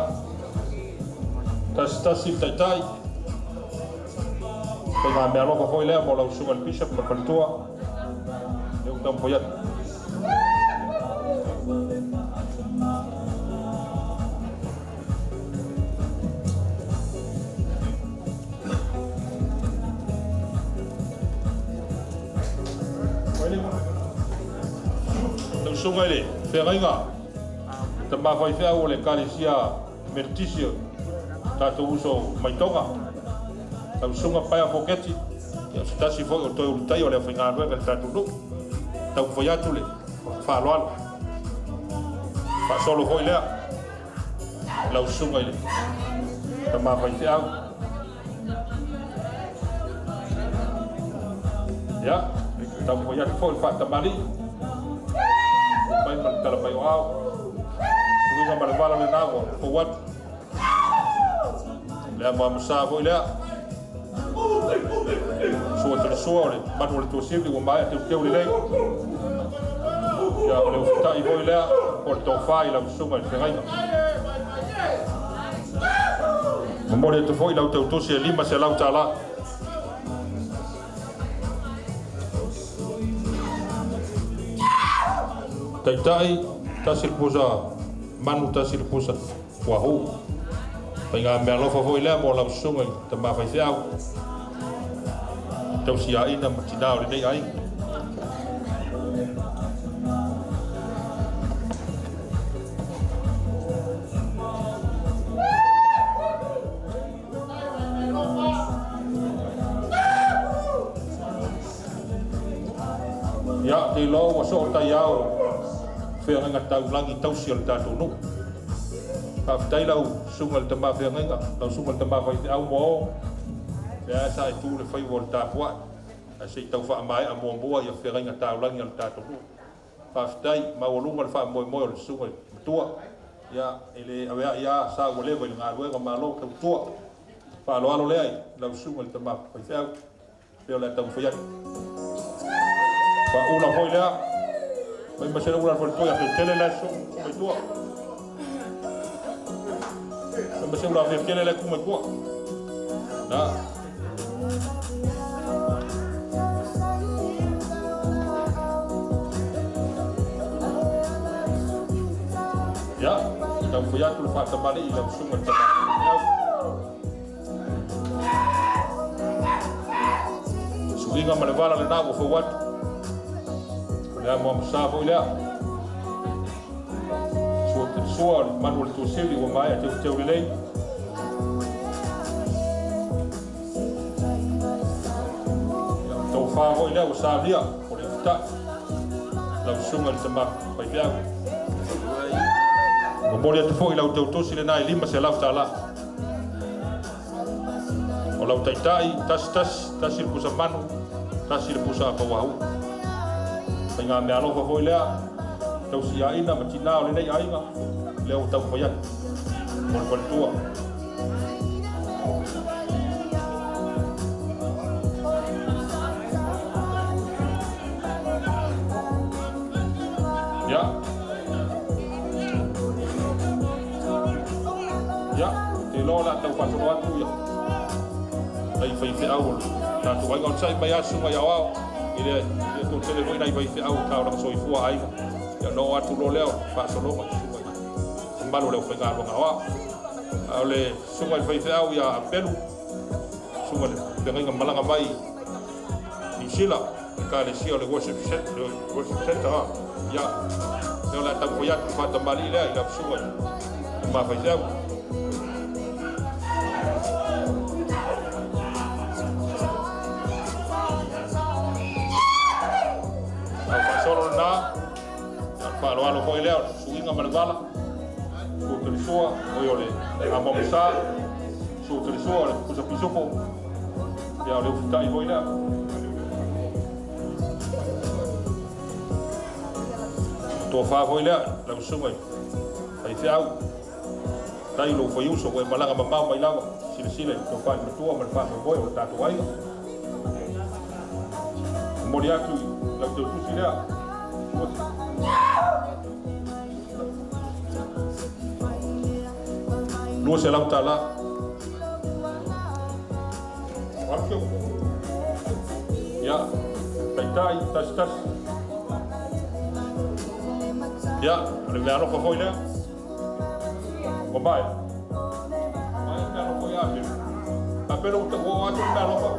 tasi tasi le taitai. Faiga meaalofa foi lea mo lau susuga i le Bishop ma le faletua. Lea ua taumafai atu. Lau susuga i le feagaiga, tama faifeau o le Ekalesia Metotisi o tatou uso mai Toga, lau susuga Paea Foketi, ia o se tasi foi o toe ulutaia o le aufaigaluega i le tatou nuu, taumafai atu le faaaloalo. Faasolo foi lea lau susuga i le tama faifeau. Ia, taumafai atu foi le faatamalii. Mai ma le tala mai o ao. Suiga ma le vala lena ua fou atu. Le amoamosa foi lea. Sua tele sua o le manu o le tuasivi ua maea teuteu lelei. Ia, o le ufitai foi lea o le tofa i lau susuga i le feagaiga. Momoli atu foi lau teutusi e $500. Taitai, tasi le pusa manu, tasi le pusa wahoo. Faiga meaalofa foi lea mo lau susuga i le tama faifeau. Tausiaina ma tinā o lenei aiga. Ia, te iloa ua soo taiao feagaiga taulagi tausi o le tatou nuu. Faafetai lau susuga i le tama feagaiga, lau susuga i le tama faifeau mo o. Lea sa e tu le faiva o le tapuai, ae se i tau faamaea muamua ia feagaiga taulagi a le tatou nuu. Faafetai, maualuga le faamoemoe o le susuga i le matua. Ia, e le aveai lava sa ua leva i le galuega, malo tautua. Faaaloalo lea i lau susuga i le tama faifeau, pei o le a taumafai atu. Faaula foi lea, fai ma se ula le faletua ia Feutele la e susuga mai tua. Ma se ula fiafia le ku mai tua. Na. Ia, taumafai atu le faatamalii i lau susuga i le Tama. Suiga ma le vala lena ua fou atu. O le amoamosa foi lea. Sua sua o le manu o le tuasili ua maea teuteu lelei. Tofa foi lea ua salia o le ifita'i lau susuga i le tama faifeau. Momoli atu foi lau teutusi lena e $500. O lau taitai, tasi tasi, tasi le pusa manu, tasi le pusa apauahu. Faiga meaalofa foi lea, tausiaina ma tinā o lenei aiga, lea ua taumafai atu mo le faletua. Ia. Ia, ou te iloa o le a tau faasolo atu ia nai faifeau o le tatou aiga. Onosai mai lava susuga i aoao i le toatele foi nai faifeau o taulaga soifua a aiga. Ia ona oo atu loa lea o le faasologa i susuga i mamalu o le aufaigaluega aoao. A o le susuga i le faifeau ia Apelu, susuga i le feagaiga malaga mai Niu Sila, Ekalesia o le Worship Centre, ia, lea o le a taumafai atu le faatamalii lea i lau susuga i le ma faifeau. Au faasolo lena, ia, le faaaloalo foi lea o le suiga ma le vala, suo telisua, oi o le amoamosa, suo telisua o le pusa pisupo, ia o le ufitai foi lea. Tofa foi lea, lau susuga i faifeau, tai lou faiuso ua e malaga mamao mai lava, silasila i le tofa i le matua ma le faamoemoe o le tatou aiga. Momoli atu i lau teutusi lea. $200. Ia, taitai, tasi tasi. Ia, o le mea alofa foi lea. Ua maea. Maea le mea alofa ia Apelo. Apelo ua oo atu le mea alofa.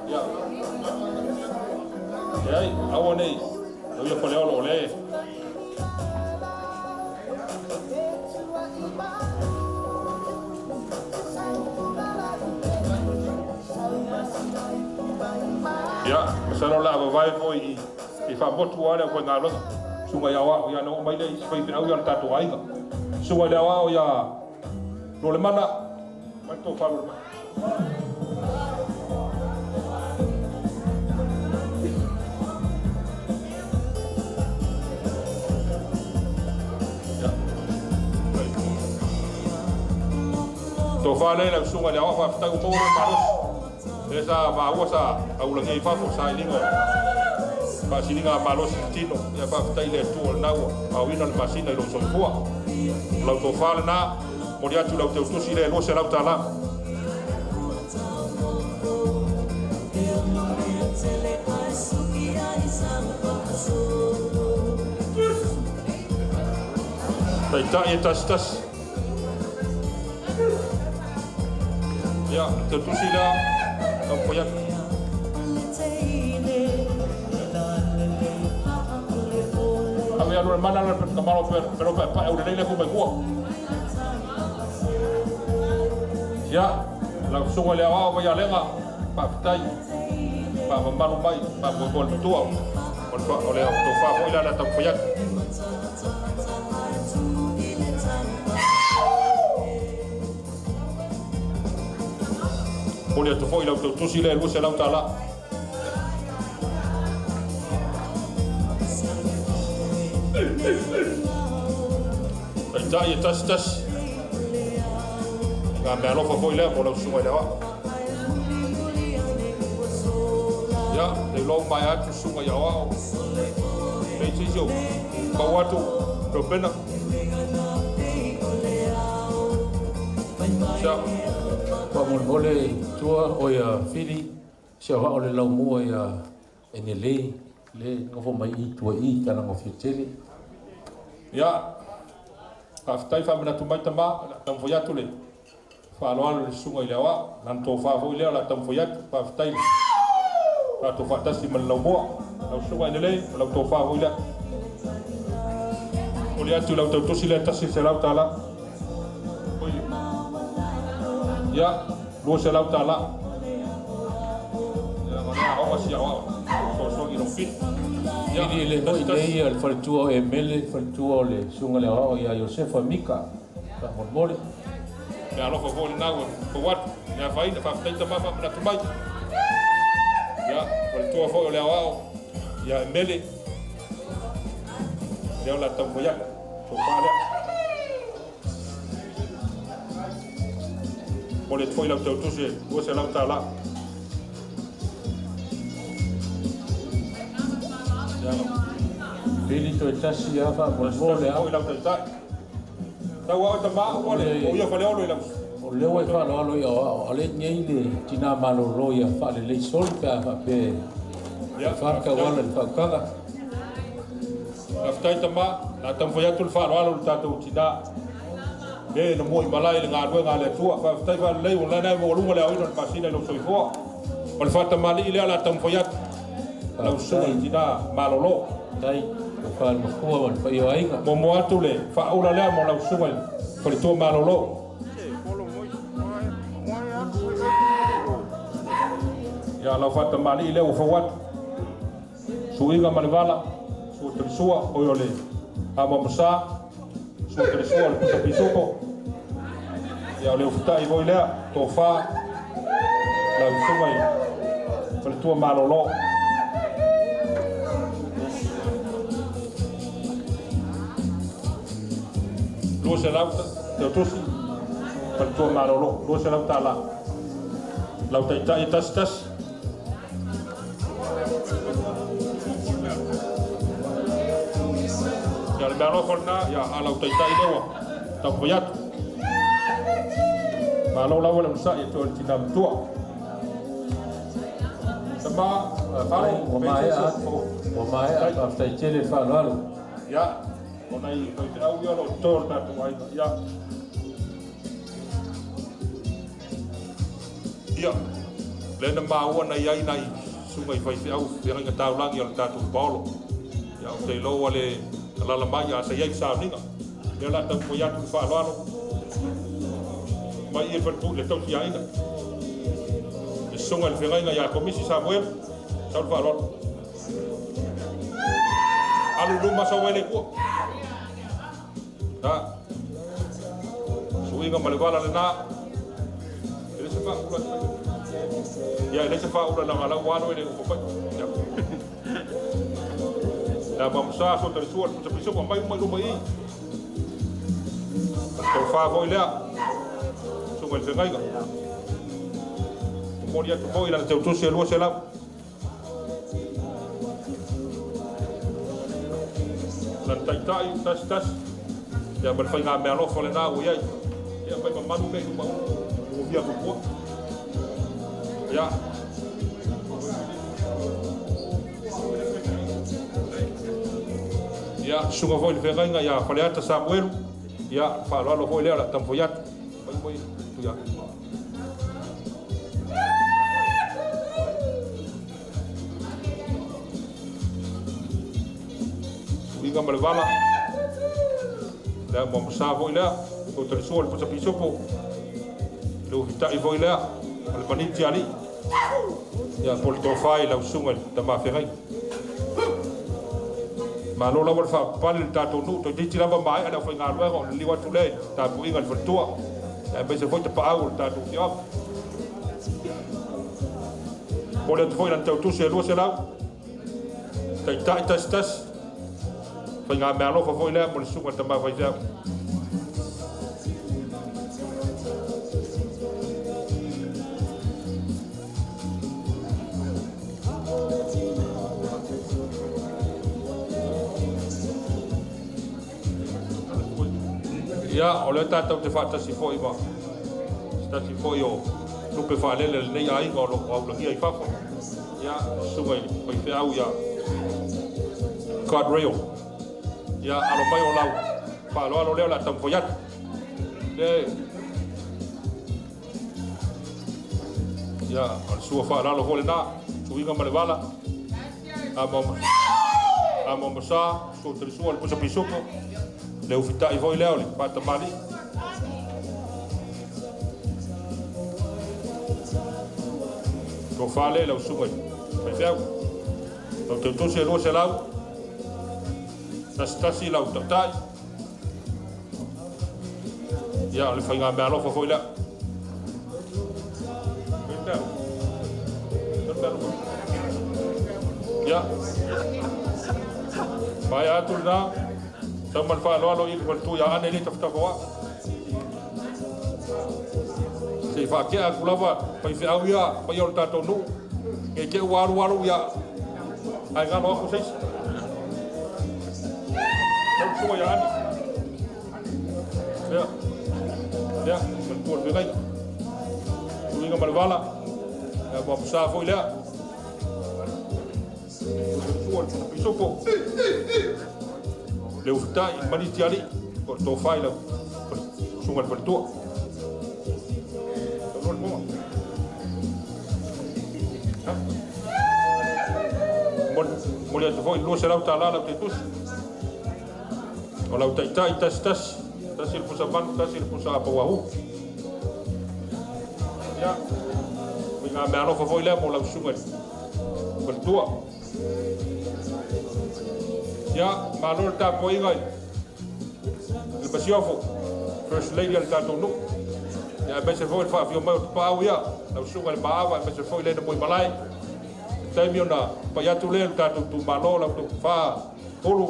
Ia. Leai, aua nei. Lau ia Faleolo o lea e. Ia, masalo o le a vavae foi i i faamotu lava le aufaigaluega. Susuga i aoao, ia ona oo mai lea i isi faifeau ia o le tatou aiga. Susuga i le aoao ia Lolemana, mai le tofa Lolemana. Tofa lea i lau susuga i le aoao, faafetai ua maua lou malosi. Lea sa maua sa aulagia i fafo sailiga o faasiliga malosi i le tino. Ia faafetai i le Atua o lena ua aoina le masina i lou soifua. O lau tofa lena, momoli atu i lau teutusi lea e $200. Taitai e tasi tasi. Ia, te tusi lea, taumafai atu. Ave alu le mana le kamalo pe pero pe pa eu lele ku mai kua. Ia, lau susuga i le aoao Vaialega, faafetai, faamamalu mai, faamoemoe le matua, o le tofa foi lea o le a taumafai atu. Momoli atu foi i la outou tusi lea e $200. Taitai e tasi tasi. Ngā mea alofa foi lea mo lau susuga i le aoao. Ia, le iloa ua maea atu susuga i aoao. Pei se isi o pau atu, Robena. Faamolemole i tua o ia Fili, si au o le laumua ia Enelei, le nofo mai i tua i talagofie tele. Ia, faafetai faamanatu mai tama, o le a taumafai atu le faaaloalo i le susuga i le aoao. Lana tofa foi lea o le a taumafai atu. Faafetai i le tatou faatasi ma le laumua. Lau susuga Enelei, o lau tofa foi lea. Momoli atu i lau tautusi lea $100. Ia, $200. Ia, o lea aoga si aoao. Soasoagi i lou pili. Ia, Fili le foi nei le faletua o Emele, le faletua o le susuga i le aoao ia Iosefa Mika. Faamolemole. Le alofa foi lena ua fou atu. Le afaina, faafetai tama faamanatu mai. Ia, faletua foi o le aoao ia Emele. Lea o le a taumafai atu. Tofa lea. Momoli atu foi lau tautusi e $200. Ia, Fili toe tasi lava faamolemole foi a. lau taitai. Tau ao tama, ua le, o ia faleolo i lau. O lea ua e faaaloalo i aoao, a o lea e i ai le tina malolo ia faalelei soli pe a faapea e fa tauala i le faautaga. Faafetai tama, o le a taumafai atu le faaaloalo i le tatou tina. Le na mua i malae i le galuega a le Atua. Faafetai faalelei, ua lana e maualuga le aoina o le masina i lou soifua. O le faatamalii lea o le a taumafai atu. Lau susuga i le tina malolo. Tai, o faalemafua ma le paia o aiga. Muamua atu le faaula lea mo lau susuga i le faletua malolo. Ia lau faatamalii lea ua fau atu. Suiga ma le vala, sua talisua, oi o le amamasa, sua talisua o le pusa pisupo. Ia o le ufutai foi lea, tofa, lau susuga i faletua malolo. 200 teutusi, faletua malolo, $200. Lau taitai e tasi tasi. Ia le mea alofa lena, ia a lau taitai lea ua taumafai atu. Malo lava le onosai e toe le tina matua. Tama, alo, Ua maea atu, ua maea, faafetai tele le faaaloalo. Ia, o nai faifeau ia o lo o totoe o le tatou aiga. Ia. Ia, lea na maua na i ai nai susuga i faifeau feagaiga taulagi o le tatou paolo. Ia, ou te iloa ua le alala mai a sa i ai le sauniga. Lea o le a taumafai atu le faaaloalo mai i le faletu i le tausiaiga. Le susuga i le feagaiga ia Komisi Samuel, sau le faaaloalo. Alu i luma sau ai le tua. Na, suiga ma le vala lena. E le se faaula. Ia, e le se faaula na lau alo e le ufa mai. Ia. La mamsa so tali sua le pusa piso mai mai luma i. Tofa foi lea. Suga i le fegaiga. Momoli atu foi lana teutusi e 200. Lana taitai, tasi tasi. Ia ma le faiga mealofa lena ua i ai. Ia mai mamalu mea i luma ua fia puapua. Ia. Ia, susuga foi i le feagaiga ia Faleata Samuelu. Ia, faaaloalo foi lea o le a taumafai atu. Mai mai tu ia. Suiga ma le vala. Lea mamasa foi lea. O talisua le pusa pisopo. Le ufitai foi lea. O le maniti alii. Ia, po le tofa i lau susuga i le tama feagaiga. Malo lava le faapapale le tatou nuu, toeitiiti lava maea le aufaigaluega o le liliu atu lea i le tapuaiga i le faletua. Aemaise foi tapaau o le tatou afioaga. Momoli atu foi lana tautusi e 200. Taitai tasi tasi. Faiga mealofa foi lea mo le susuga i le tama faifeau. Ia, o lea tatou te faatasi foi ma tasi foi o lupe faalele a lenei aiga o lo o aulagia i fafo. Ia, susuga i le faifeau ia Guardrail. Ia, alo mai o lau faaaloalo lea o le a taumafai atu. Le Ia, o le sua faaaloalo foi lena, suiga ma le vala. A ma sa, sua talisua le pusa pisupo. Le ufitai foi lea o le faatamali. Tofa lea lau susuga i faifeau. Lau teutusi e 200, tasi tasi lau tautai. Ia, o le faiga meaalofa foi lea. Ia, maea atu lena, sau ma le faaaloalo i le faletua ia Ane le tafatafa oa. Se i faatea atu lava faifeau ia paia o le tatou nuu. Nei te ua alu alu ia ae galo aku seisi. Lau sua ia Ane. Ia, ia, faletua le feagaiga. Suiga ma le vala. Ia, ua masa foi lea. Sua le pisupo. Le ufitai, maniti ali, o le tofa i lau susuga i le faletua. Tauloa le foga. Momoli atu foi $200 lau tetusi. O lau taitai tasi tasi, tasi le pusa manu, tasi le pusa apauahu. Ia, faiga meaalofa foi lea mo lau susuga i le faletua. Ia, malo le tapuaiga i le Masiofo, First Lady a le tatou nuu. Ia, aemaise foi le faafio mai o Tapaau ia, lau susuga i le Maava, aemaise foi le na Moimalae. Le taimi ona pai atu lea le tatou itumalo, lau tofa Ulu,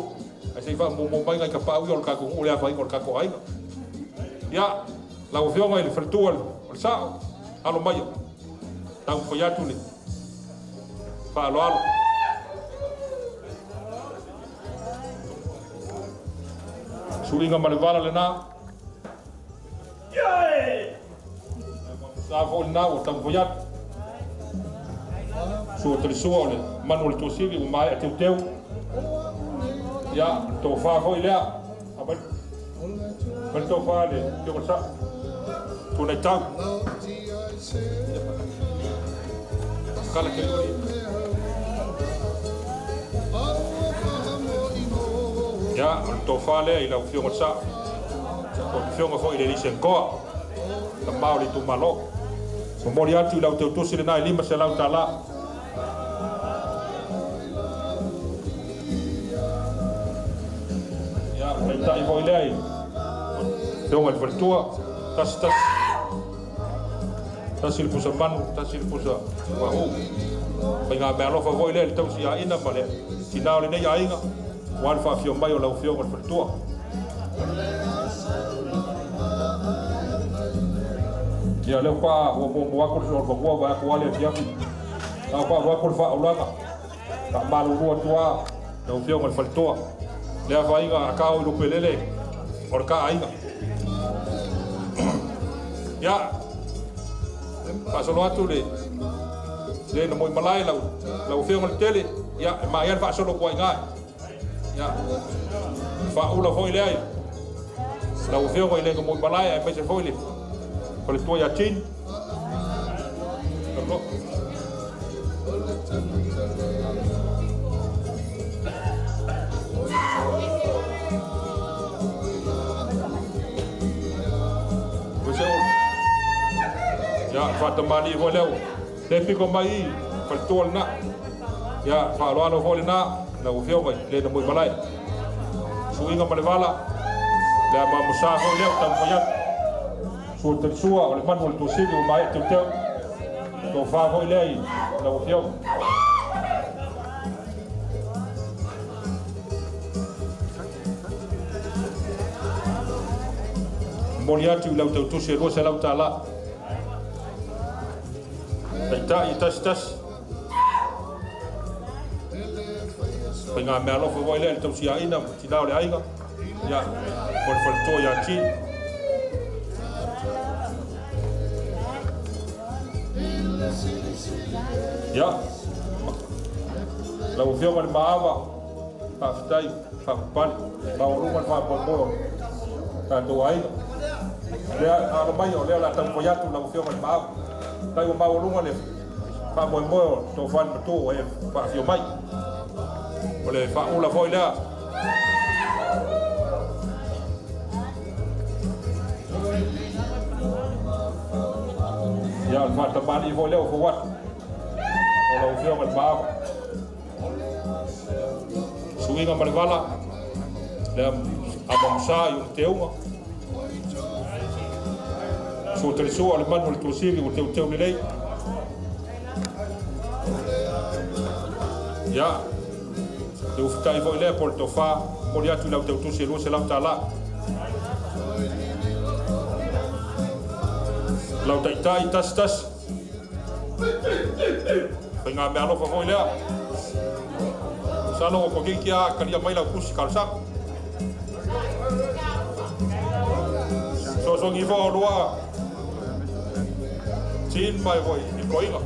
ae se i faamuamua mai nai tapaau ia o le tatou nuu le afaina o le tatou aiga. Ia, lau afioga i le faletua o le Sao, alo maia, taumafai atu le faaaloalo. Suiga ma le vala lena. Sa foi lena ua taumafai atu. Sua talisua o le manu o le tuasivi ua maea teuteu. Ia, tofa foi lea. Aumai le tofa le afioga i le Sao. Tunai tau. Kala ke luli. Ia, o le tofa lea i lau afioga i le Sao. O le afioga foi i le Lisenkoa. Tama o le itumalo. Momoli atu i lau teutusi lena e $500. Ia, taitai foi lea i afioga i le faletua. Tasi tasi. Tasi le pusa manu, tasi le pusa uahu. Faiga meaalofa foi lea i le tausi aiga ma le tina o lenei aiga. Ua le faafio mai o lau afioga i le faletua. Ia, lea pa ua muamua atu le soo le fanua vai atu ale afiafi. Au pa atu le faaulaga. Faamalulu atu a lau afioga i le faletua. Lea faiga a kao i lupelele o le ka aiga. Ia, faasolo atu le le na moi malae lau lau afioga i le tele. Ia, e maea le faasolo atu ai i Ia, faaula foi lea lau afioga i le na moi malae aemaise foi le faletua ia Jean. Tauloa. Ia, faatamali foi lea. Le piko mai i faletua lena. Ia, faaaloalo foi lena lau afioga i le na moi malae. Suiga ma le vala. Le a mamosa foi lea o taumafai atu. Sua talisua o le manu o le tuasivi ua maea teuteu. Tofa foi lea i lau afioga. Momoli atu i lau teutusi e $200. Taitai tasi tasi. Faiga meaalofa foi lea i le tausiaina ma tina o le aiga. Ia, mo le faletua ia Jean. Ia, lau Afioga i le Maava, faafetai faapapale, maualuga le faamoemoe o tatou aiga. Lea alo mai o lea o le a taumafai atu lau Afioga i le Maava. Tai ua maualuga le faamoemoe o le tofa i le matua ua e faafio mai. O le faaula foi lea. Ia, o le faatamalii foi lea ua fou atu o lau Afioga i le Maava. Suiga ma le vala, le amamasa i ona teuga. Suatalisu'a o le manu o le tuasili ua teuteu lelei. Ia, le ufitai foi lea po o le tofa, momoli atu i lau teutusi e $200. Lau taitai tasi tasi. Faiga meaalofa foi lea. Masalo ua toeitiiti lava talia mai lau tusi talosaga. Sosogi ifo oulua Jean mai foi i toaiga.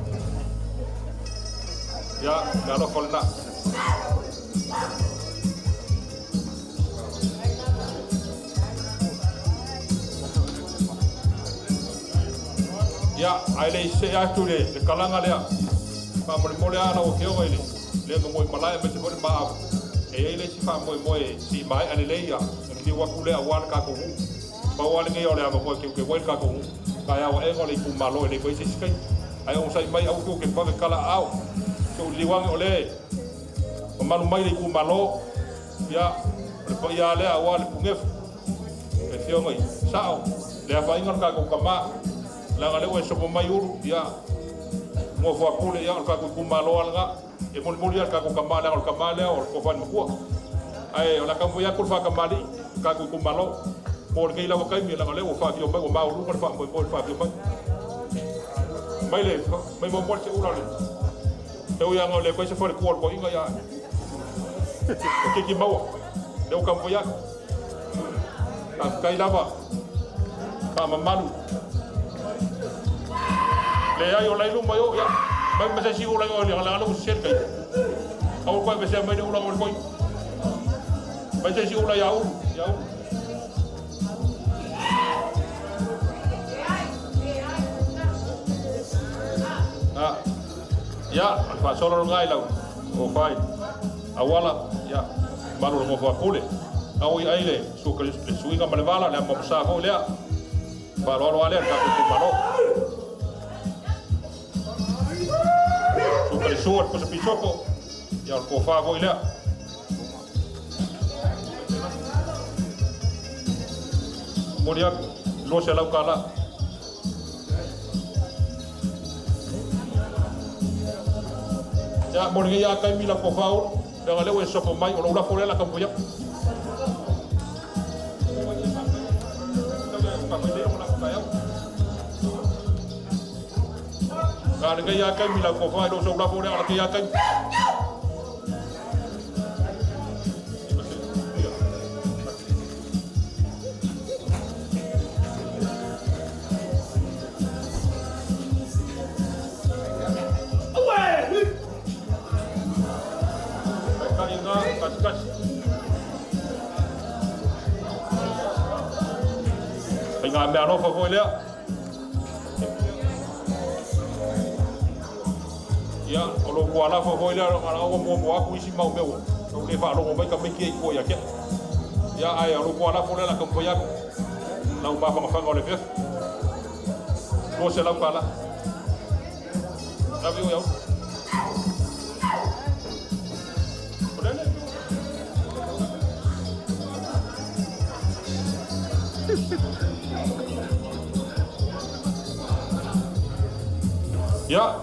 Ia, meaalofa lena. Ia, ae le i see atu le kalaga lea, faamolemole lava lau Afioga i le le Nomoimalae aemaise foi le Maau, e i ai le isi faamoemoe e sii maea lelei ia le liliu atu lea aua le tatou nuu. Pau lava lenei o le avanoa e teuteu ai le tatou nuu. Taeao aega o le itumalo e le fai se isi taimi. Ae onosai mai aua tou te vave tala aao. Se i ou liliu ane o lea e mamalu mai le itumalo, ia, o le paia lava lea aua le punefu, le Afioga i Sao, le afaina o le tatou tama, leaga o lea ua e sopo mai Ulu, ia, nofo a Pule, ia, o le tatou itumalo lava lena. E molimoli lava i le tatou tama, leaga o le tama lea o le tofa i le matua. Ae o le a taumafai atu le faatamalii i le tatou itumalo mo lenei lava taimi, leaga o lea ua faafio mai, ua maualuga le faamoemoe i le faafio mai. Mai le, mai muamua le seula o le, e ui lava ina le fai se faletua o le toeaina, ia, o keiki maua, lea ua taumafai atu. Faafetai lava, faamamalu. Leai, o la i luma i o, ia, mai ma se isi ula i o, leaga lea ua sese le taimi. Aua koe aveesea mai le ula o le koi. Mai se isi ula ia Ulu, ia Ulu. Ah, ia, o le faasolo lena i lau tofa i Auala, ia, malu o le nofo a Pule. Au i ai le suiga ma le vala, le amomasa foi lea. Faaaloalo lava lea i le tatou itumalo. Suka le sua i le pusa pisoko, ia o le tofa foi lea. Momoli atu $200. Ia, mo lenei lava taimi lau tofa Ulu, leaga o lea ua e sopo mai, o lou lafo lea o le a taumafai atu. A lenei lava taimi lau tofa, e le o sou lafo lea, a o lenei lava taimi. Taitai lena, kasitasi. Faiga meaalofa foi lea. Ia, o lou tualafo foi lea, leaga ua muamua atu isi mau mea ua tau le faalogo mai tamaiti ia i tua ia te au. Ia, ae o lou tualafo lea o le a taumafai atu lau mafanafana o le afiafi. $200. Lave oe au. O lea le. Ia,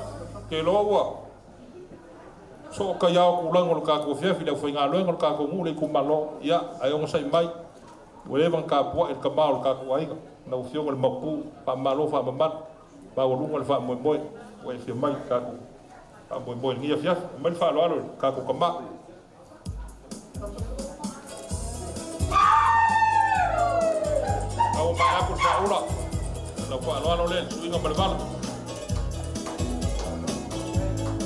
te iloa ua soo taiao tulaga o le tatou afiafi i le aufaigaluega o le tatou nuu le itumalo. Ia, ae onosai mai, ua leva ona tapuai le tama o le tatou aiga, lau Afioga i le Maopu, faamalo faamamalu, maualuga le faamoemoe ua e afio mai i le tatou faamoemoe i lenei afiafi. Aumai le faaaloalo i le tatou tama. A ua maea atu le faaula, lau faaaloalo lea i le suiga ma le vala.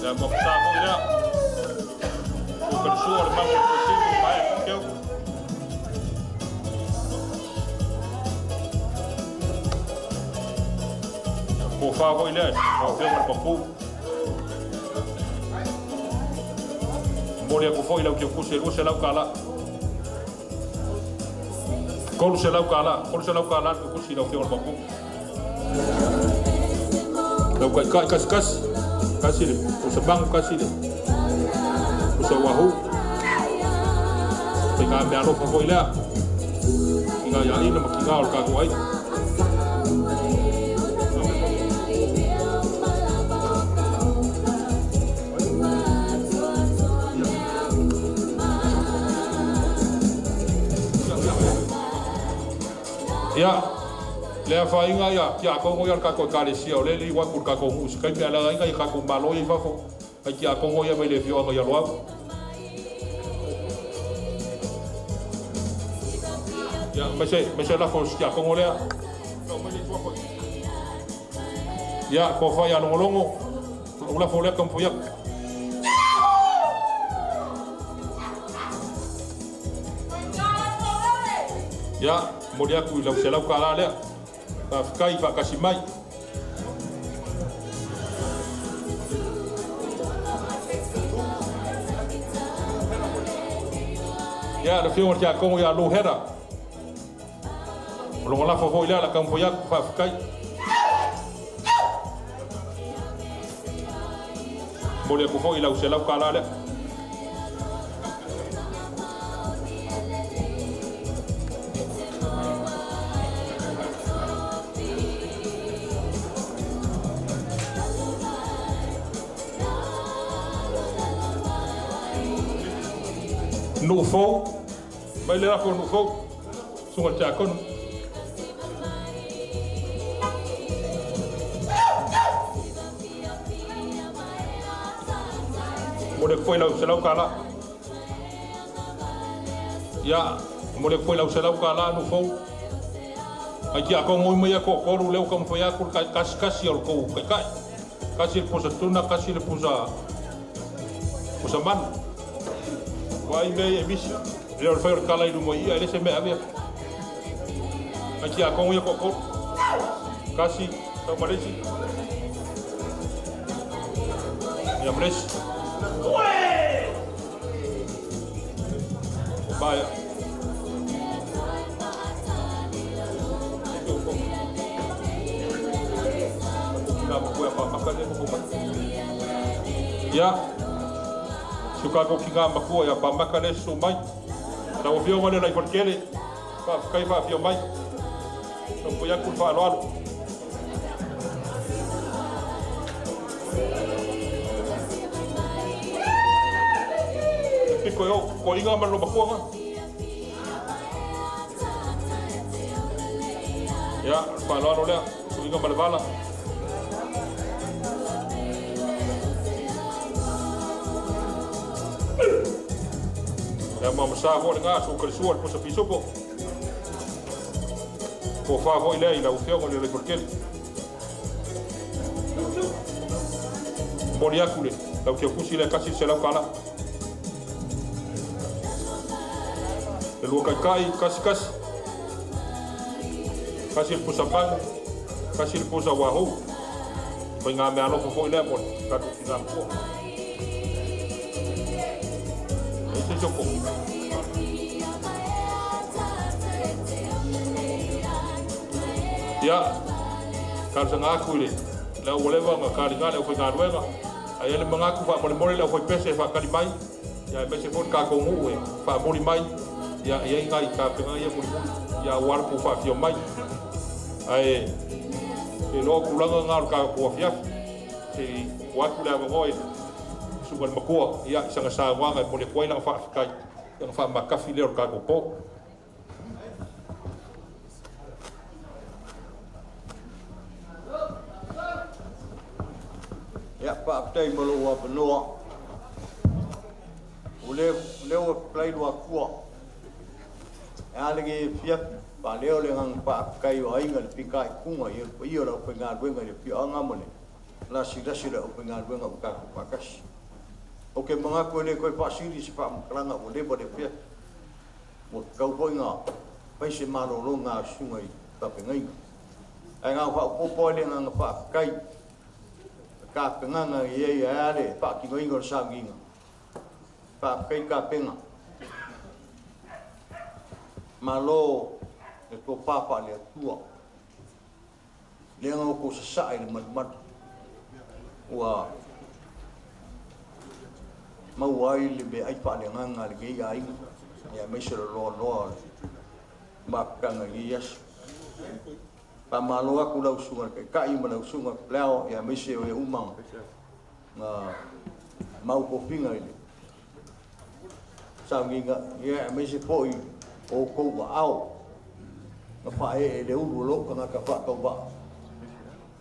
Le amoa foi lea. O ka sua le mago o te mai keu. Ko wha foi lea, o whio ma le papu. Mori aku foi lau kia kusi 200 kala. 300 kala, 300 kala ku kusi lau kia o le papu. Lau kai kai kasi kasi. Kasi le, o sa bangu kasi le. O sa wahu. Pe ngā mea alofa foi lea. Ki ngā ia ina ma ki ngā o le kākou ai. Ia, le afainga ia, ki a kongo ia le kākou ekalesia, o le le iwa ku le kākou nuu, se kaimi a le agaiga i kākou malo ia i fafo, ai ki a kongo ia mai le afioaga i Aloau. Ia, mai se, mai se lafo o si ki a kongo lea. Ia, kua whai a longolongo, o lafo lea kampo ia. Ia, moli aku i lau se lau ka la lea. Faafetai faakasi mai. Ia, le afioga i le Tiakono ia Lou Hera. O lona lafo foi lea la taumafai atu, faafetai. Momoli atu foi i lau $100 lea. Nuu fou, mai le lafo o nuu fou, susuga i le Tiakono. Momoli atu foi lau $100. Ia, momoli atu foi lau $100 nuu fou. Ai tiakono uma ia toatolu lea ua taumafai atu le kasikasi o le tou taitai. Kasi le pusa tuna, kasi le pusa pusa manu. Ua ai mea ia e misi. E le o le fai o le tala i luma i ia, e le se mea e ave atu. Ai tiakono ia toatolu. Kasi, tau ma le isi. Ia ma le isi. Ua maea. Ia, si o kākou kina matua ia Pamaka lea e susu mai. Lau Afioga le Laifaletele, faafetai faafio mai. Taumafai atu le faaaloalo. E piko e ou toaiga ma le lou matua na. Ia, o le faaaloalo lea, suiga ma le vala. Ia ma masa foi lena, suka le sua le pusa pisupo. Tofa foi lea i lau Afioga i le Alaifaletele. Momoli atu le lau tiapusi lea tasi le $100. Le lua taitai, kasi kasi. Kasi le pusa manu, kasi le pusa wahoo. Faiga meaalofa foi lea mo le tatou tina matua. E se isi o kou. Ia, talosaga atu i le le au ua leva ona taliga le aufaigaluega, ae i ai le manatu faamolemole le aufaipese e faatali mai, ia aemaise foi le tatou nuu e faamuli mai, ia e i ai nai tapena ia mulimuli, ia aua le tou faafio mai. Ae e iloa o tulaga na o le tatou afiafi, se i tuu atu le avanoa i le Susuga i le Matua, ia i sana saunoaga e momoli atu ai lana faafetai, ia ona faamatafi lea o le tatou po. Ia, faafetai mo lou avanoa. O lea ua fetalai Luatua e a lenei afiafi, faaleo le agaga faafetai o Aiga i le Fitaituga i le paia o le aufaigaluega i le afioaga ma le lasilasi o le aufaigaluega ua tatou faatasi. Ou te manatu e le toe faasili se faamatalaga ua leva le afiafi. Ua tatau foi ona fai se malologa a susuga i faafeagaiga. Ae na ona faaopoopo lava i le agaga faafetai i le tapenaga e i ai ae a le faatinoina o le sauniga. Faafetai tapena. Malo le tofa faale-Atua. Lea na outou sasaa i le malumalu ua maua ai le meaai faaleagaga a lenei aiga, aemaise o le loaloa o le mafutaga i lenei aso. Faamalo atu lau Susuga i le Taitai ma lau Susuga Tapaleao, aemaise o e uma na mau tofiga i le sauniga, aemaise foi o outou aao na faaee i le ulu o lou tagata faatauvaa.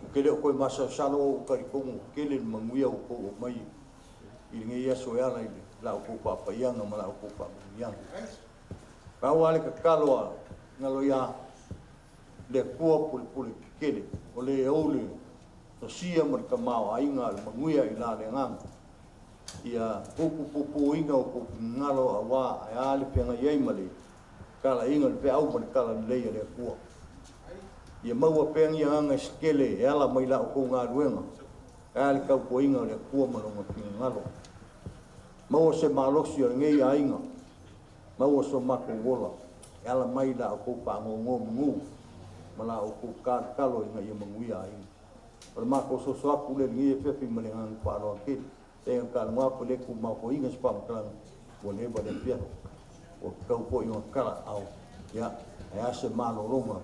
Ou te le o toe masalosalo, ou talitonu ua tele le manuia ua outou aumai i lenei aso e ala i la outou faapaiaga ma la outou faamanuiaga. Pau lava le tatalo a Galoia, le Atua pulepule tetele, o le ou le sosia ma le tamaoaiga a le manuia i la le agaga, ia upu pupuina o kou finagalo aua ae a le feagai ai ma le talaiga o le feau ma le talalelei a le Atua. Ia maua pea ni agaga e se tele e ala mai la outou galuega, ae a le tautuaina o le Atua ma lona finagalo. Maua se malosi o lenei aiga, maua so matou ola e ala mai la outou faanonomanu ma la outou talotalo ina ia manuia aiga. O le matou soso atu lea i lenei afiafi ma le agaga faaaloalo tele. E talanoa atu e le tumau se faamatalaga ua leva le afiafi. Ua tatau foi ona tala aao, ia, ae a se malologa,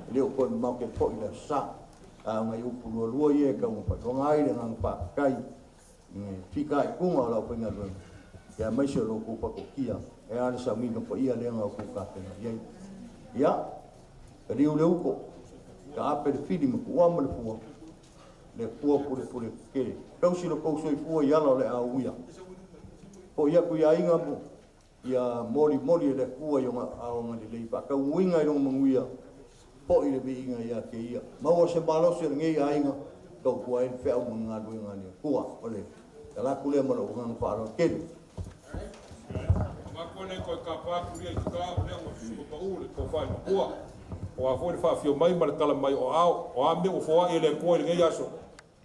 e le o toe mamao tele foi le aso Sa. A o nai upu lualua ia e tau ina faailoga ai le agaga faafetai i le fitaituga o le aufaigaluega, aemaise o lo outou faatautia, e a le sauniga paia lea na outou tapena i ai. Ia, taliu le uto, taape le fili ma tuua ma le fua, le Atua pulepule tetele. Tausi lo tou soifua i ala o le auia. Foi atu i aiga mo, ia molimoli e le Atua i ona aao agalelei, faataunuuina i lona manuia, foi le viiga ia te Ia. Maua se malosi o lenei aiga, tautua ai le feau ma le galuega a le Atua. O le tala atu lea ma lou agaga faaaloalo tele. O a foi le faafio mai ma le tala mai o aao, o a mea ua foai e le Atua i lenei aso,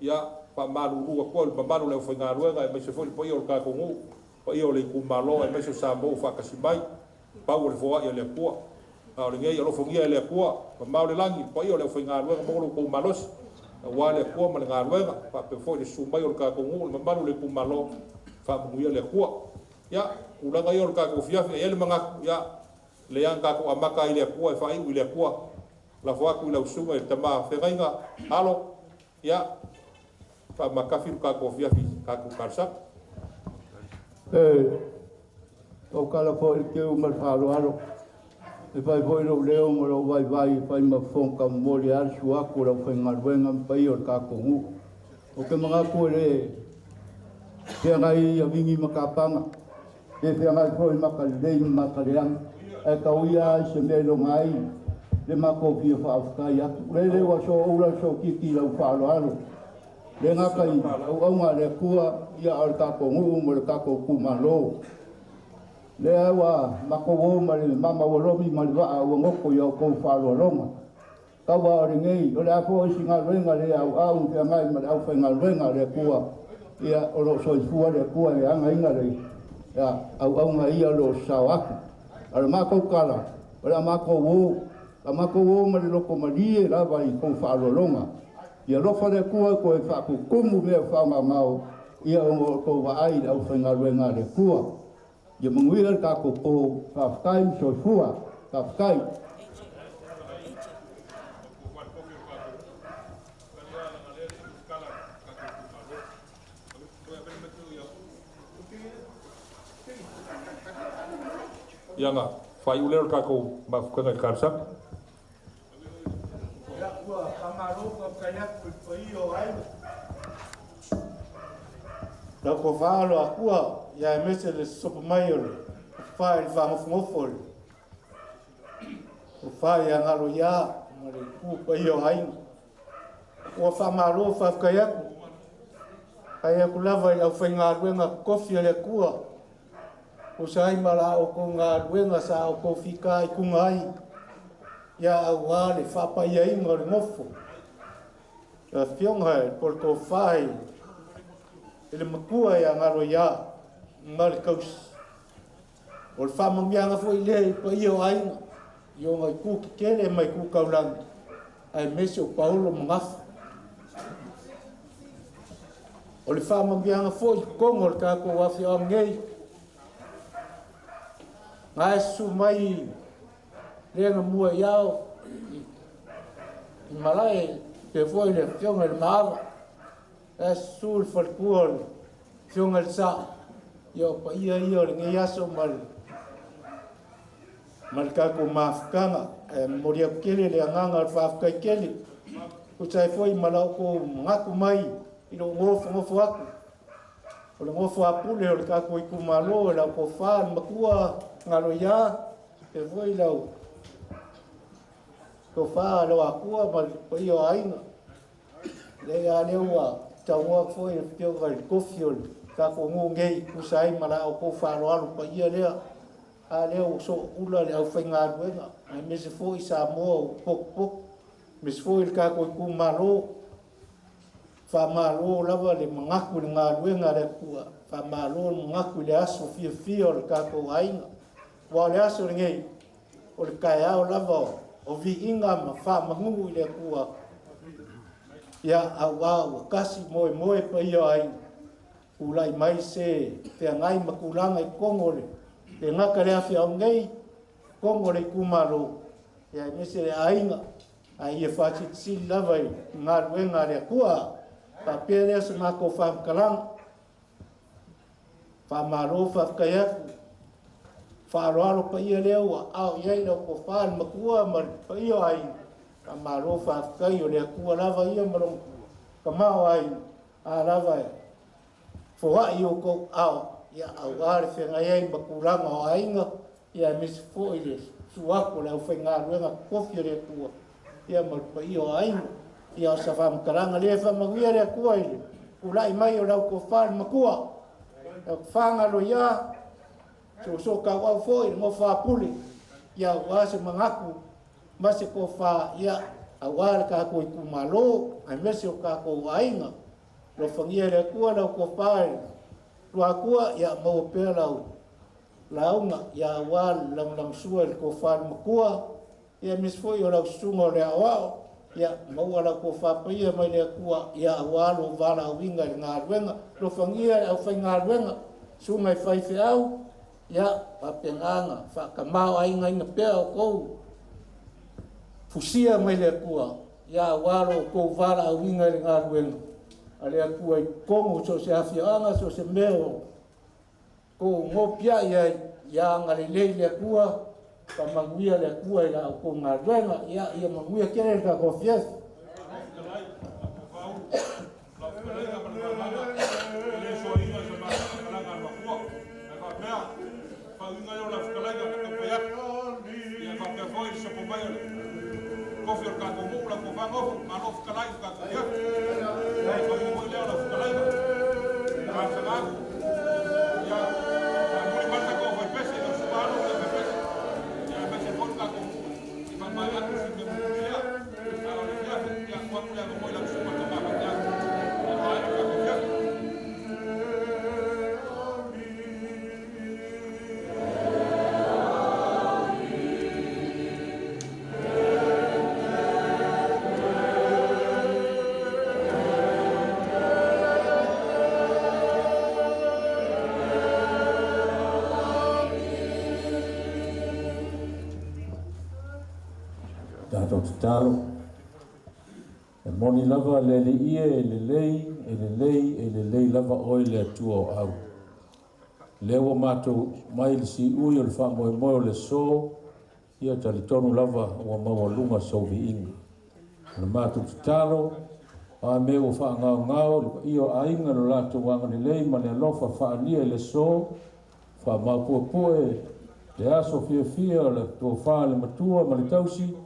ia faamalulu atu ai le mamalu o le aufaigaluega, aemaise foi le paia o le tatou nuu, paia o le itumalo, aemaise o Samoa ua faatasi mai, pau o le foai a le Atua. A o lenei alofagia e le Atua, mamao le lagi, le paia o le aufaigaluega, maua lo outou malosi, aua le Atua ma le galuega, faapea foi le susu mai o le tatou nuu, le mamalu o le itumalo, faamanuia le Atua. Ia, tulaga ia o le tatou afiafi, e i ai le manatu, ia, le ana tatou amata ai i le Atua e faaiu i le Atua. Lafo atu i lau susuga i le tama feagaiga, alo, ia, faamatafi le tatou afiafi tatou talosaga. E taukala foi le teu ma le faaaloalo. E fai foi lou leo ma lou vaivai e fai ma fofoga taumomoli ai le susu atu o le aufaigaluega ma paia o le tatou nuu. Ou te manatu e le feagai avigi ma kapaga, pe feagai foi maka lelei ma maka leaga, ae tau ia ai se mea e loga ai le matou fia faafetai atu. Lele ua soua le soatiki i lau faaaloalo. Le gata i auauga a le Atua, ia a o le tatou nuu ma le tatou itumalo. Lea ua matou o ma le mama ua lomi ma le vaa ua goto i a outou faaaloaloga. Tau a o lenei, o le a foi si galuega le auau feagai ma le aufaigaluega a le Atua, ia o loo soifua le Atua e againa le ia auauga ia o loo sao atu. O le matou tala, o le a matou o ma le loto malie lava i tou faaaloaloga. Ia alofa le Atua toe faatutumu mea faamaumau ia ona o outou vaai i le aufaigaluega a le Atua. Ia manuia le tatou po, faafetai ma soifua, faafetai. Ia na faaiu lea o le tatou mafutaga i le talosaga. Ia, ua faamalo faafetai atu i le paia o aiga. Lau tofa alo Atua, ia aemaise le sosopo mai o le tofa i le faagofogofo'o o le tofa ia Galo ia ma le itu paia o aiga. Ua faamalo faafetai atu. Faafetai atu lava i le aufaigaluega totofi a le Atua, tusa ai ma la outou galuega sa outou fitaituga ai, ia aua le faapaiaina o le nofo, le Afioga i le Poletofa i le Matua ia Galoia ma le tausi. O le faamanuiaga foi lea i le paia o aiga i ona itu tetele ma itu taulagi, aemaise o paolo ma gafa. O le faamanuiaga foi i totonu o le tatou afioaga nei, na e susu mai lea na mua i ao i malae pea foi le afioga i le Maava, na e susu le faletua o le afioga i le Sa, ia o paia ia o lenei aso ma le ma le tatou mafutaga. Ae momoli atu tele le agaga o le faafetai tele, tusa ai foi ma la outou manatu mai i lou nofonofo atu, o le nofo a pule o le tatou itumalo i lau tofa le matua Galoia, faapea foi lau tofa Loatua ma le paia o aiga. Leai, a lea ua saunoa atu foi le afioga i le tofi o le tatou nuu nei, tusa ai ma la outou faaaloalo paia lea. A lea ua sooula le aufaigaluega, aemaise foi Samoa ua potopoto, aemaise foi le tatou itumalo. Faamalo lava le manatu i le galuega a le Atua, faamalo le manatu i le aso fiafia o le tatou aiga. Aua o le aso lenei, o le taeao lava o viiga ma faamanu i le Atua, ia aua ua tasi moemoe paia o aiga, tulai mai se feagai ma tulaga i totonu o le le gata i le afioaga nei, totonu o le itumalo, ia aemaise le aiga, a ia faasilisili lava i galuega a le Atua. Faapea lea se matou faamatalaga. Faamalo faafetai atu. Faaaloalo paia lea ua ao i ai lau tofa le matua ma le paia o aiga. Faamalo faafetai o le Atua lava ia ma lona tamaoaiga a lava e foai i outou ao ia aua le feagai ai ma tulaga o aiga ia aemaise foi le susu atu o le aufaigaluega totofi a le Atua ia ma le paia o aiga. Ia o se faamatalaga lea, faamanuia le Atua i le tulai mai o lau tofa le matua, lau tofa Galoia, soosoo tauau foi le nofo a pule, ia aua se manatu ma se tofa, ia aua le tatou itumalo aemaise o tatou aiga. Alofagia e le Atua lau tofa i le Luatua, ia maua pea lau lauga, ia aua le lagolagosua i le tofa i le matua, ia aemaise foi o lau susuga o le aoao, ia maua lau tofa paia mai le Atua, ia aua lou valaauina i le galuega. Alofagia le aufaigaluega, susuga i faifeau, ia faapena ona faatamaoaigaina pea outou fusia mai le Atua, ia aua lo outou valaauina i le galuega a le Atua i totonu o so o se afioaga, so o se mea o outou nopiai ai, ia agalelei le Atua, faamanuia le Atua i la outou galuega. Ia, ia manuia tele le tatou afiafi. Tatou tatalo. E moni lava le Alii e, e lelei, e lelei, e lelei lava oe le Atua o au. Lea ua matou mai le siui o le faamoemoe o le aso, ia talitonu lava ua maualuga sou viiga. O le matou tatalo, o a mea ua faagaogao i le paia o aiga lo latou agalelei ma le alofa faaalia i le aso, faamaopuepue le aso fiafia o le tofa a le matua ma le tausi,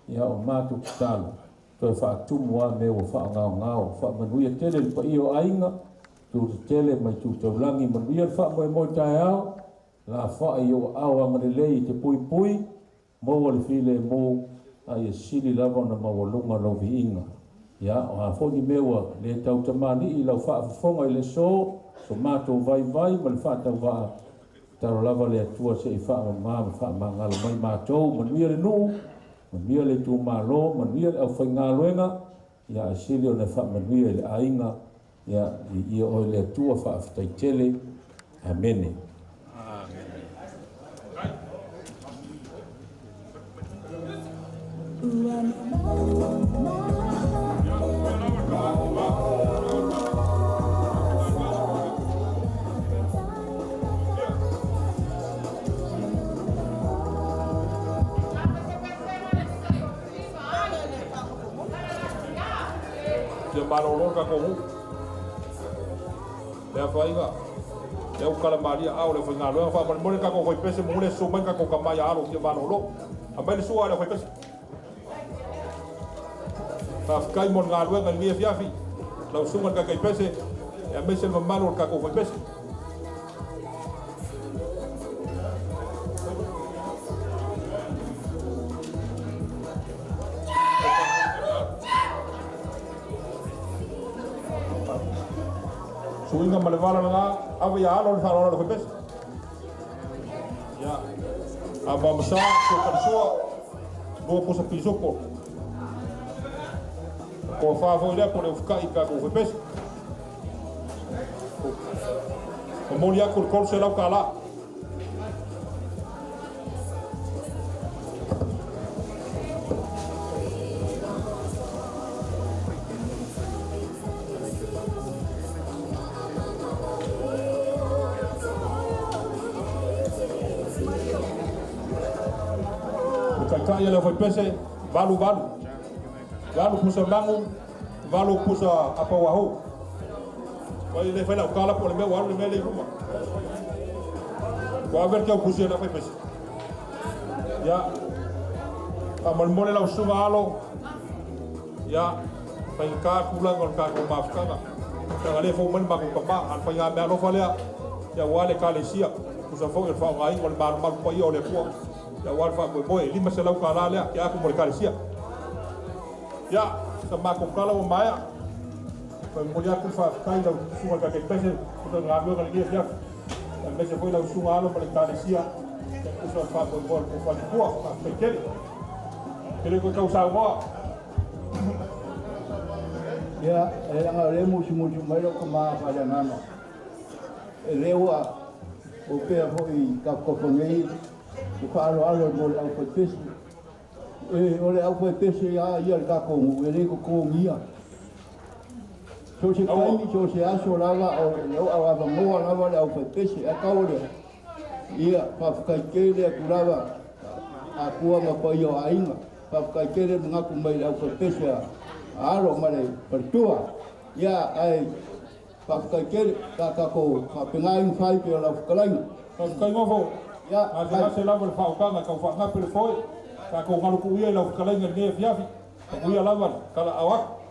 ia o matou tatalo, toe faatumu a mea ua faagaogao, faamanuia tele i le paia o aiga. Itu tetele ma itu taulagi. Manuia le faamoemoe taeao, lafa'i i ou aao agalelei e te puipui, maua le filemu, a ia sili lava ona maualuga lou viiga. Ia, o a foi ni mea ua le tautamalii i lau faafofoga i le aso, so matou vaivai ma le faatauvaa, tatalo lava le Atua se i faamama ma faamagalo mai matou. Manuia le nuu, manuia le itumalo, manuia le aufaigaluega, ia ae sili ona e faamanuia i le aiga. Ia, viia oe le Atua, faafetai tele. Amene. Ia malolo le tatou nuu. Le afaina, lea ua tala malie aao o le aufaigaluega. Faamolemole le tatou faipese manu le susu mai le tatou tama ia Alo. Fia malolo. Aumai le sua a le aufaipese. Faafetai mo le galuega i lenei afiafi, lau susuga i le Taitaipese, aemaise le mamalu o le tatou faipese. Suiga ma le vala lena, ave ia Alo le faaaloalo a le faipese. Ia, Amamasa, Suafalasua, lua pusa pisupo. Tofa foi lea po o le ufukai i le tatou faipese. Momoli atu le $300. Le taitai a le aufaipese, valu valu. Valu pusa magu, valu pusa apauahu. Vai le fai lau tala po o le mea ua alu le mea lea i luma. Ua ave le taupusi a le aufaipese. Ia, faamolemole lau susuga Alo. Ia, faigata tulaga o le tatou mafutaga. Leaga lea e fou mai le matou tama, a o le faiga meaalofa lea, ia aua le Ekalesia, tusa foi o le faaaogaina o le malumalu paia o le Atua, ia aua le faamoemoe, e $500 lea, tea atu mo le Ekalesia. Ia, sa matou tala ua maea. Momoli atu le faafetai i lau susuga i le Taitaipese, tusa o le galuega i lenei afiafi, aemaise foi lau susuga Alo ma le Ekalesia, ia tusa o le faamoemoe o le tofa matua. Faafetai tele. E le toe tau saunoa. Ia, e leaga o lea e musumusu mai lou tama faaleagaga, e le ua opea foi i tafatafa nei le faaaloalo mo le aufaipese. E, o le aufaipese lava ia le tatou nuu, e le totogia. So o se taimi, so o se aso lava, o lo o avanoa lava le aufaipese. Ae tau o lea, ia, faafetai tele atu lava Atua ma paia o aiga. Faafetai tele manatu mai le aufaipese a Alo ma le faletua. Ia, ae faafetai tele, sa tatou faapena ai ona fai pei o lau fetalaiga. Faafetai nofo. Ia, Gasegase lava le faaotaga e tau faagape le foe. Tatou galu tuu ia i lau fetalaiga i lenei afiafi. Manuia lava le talaaao atu.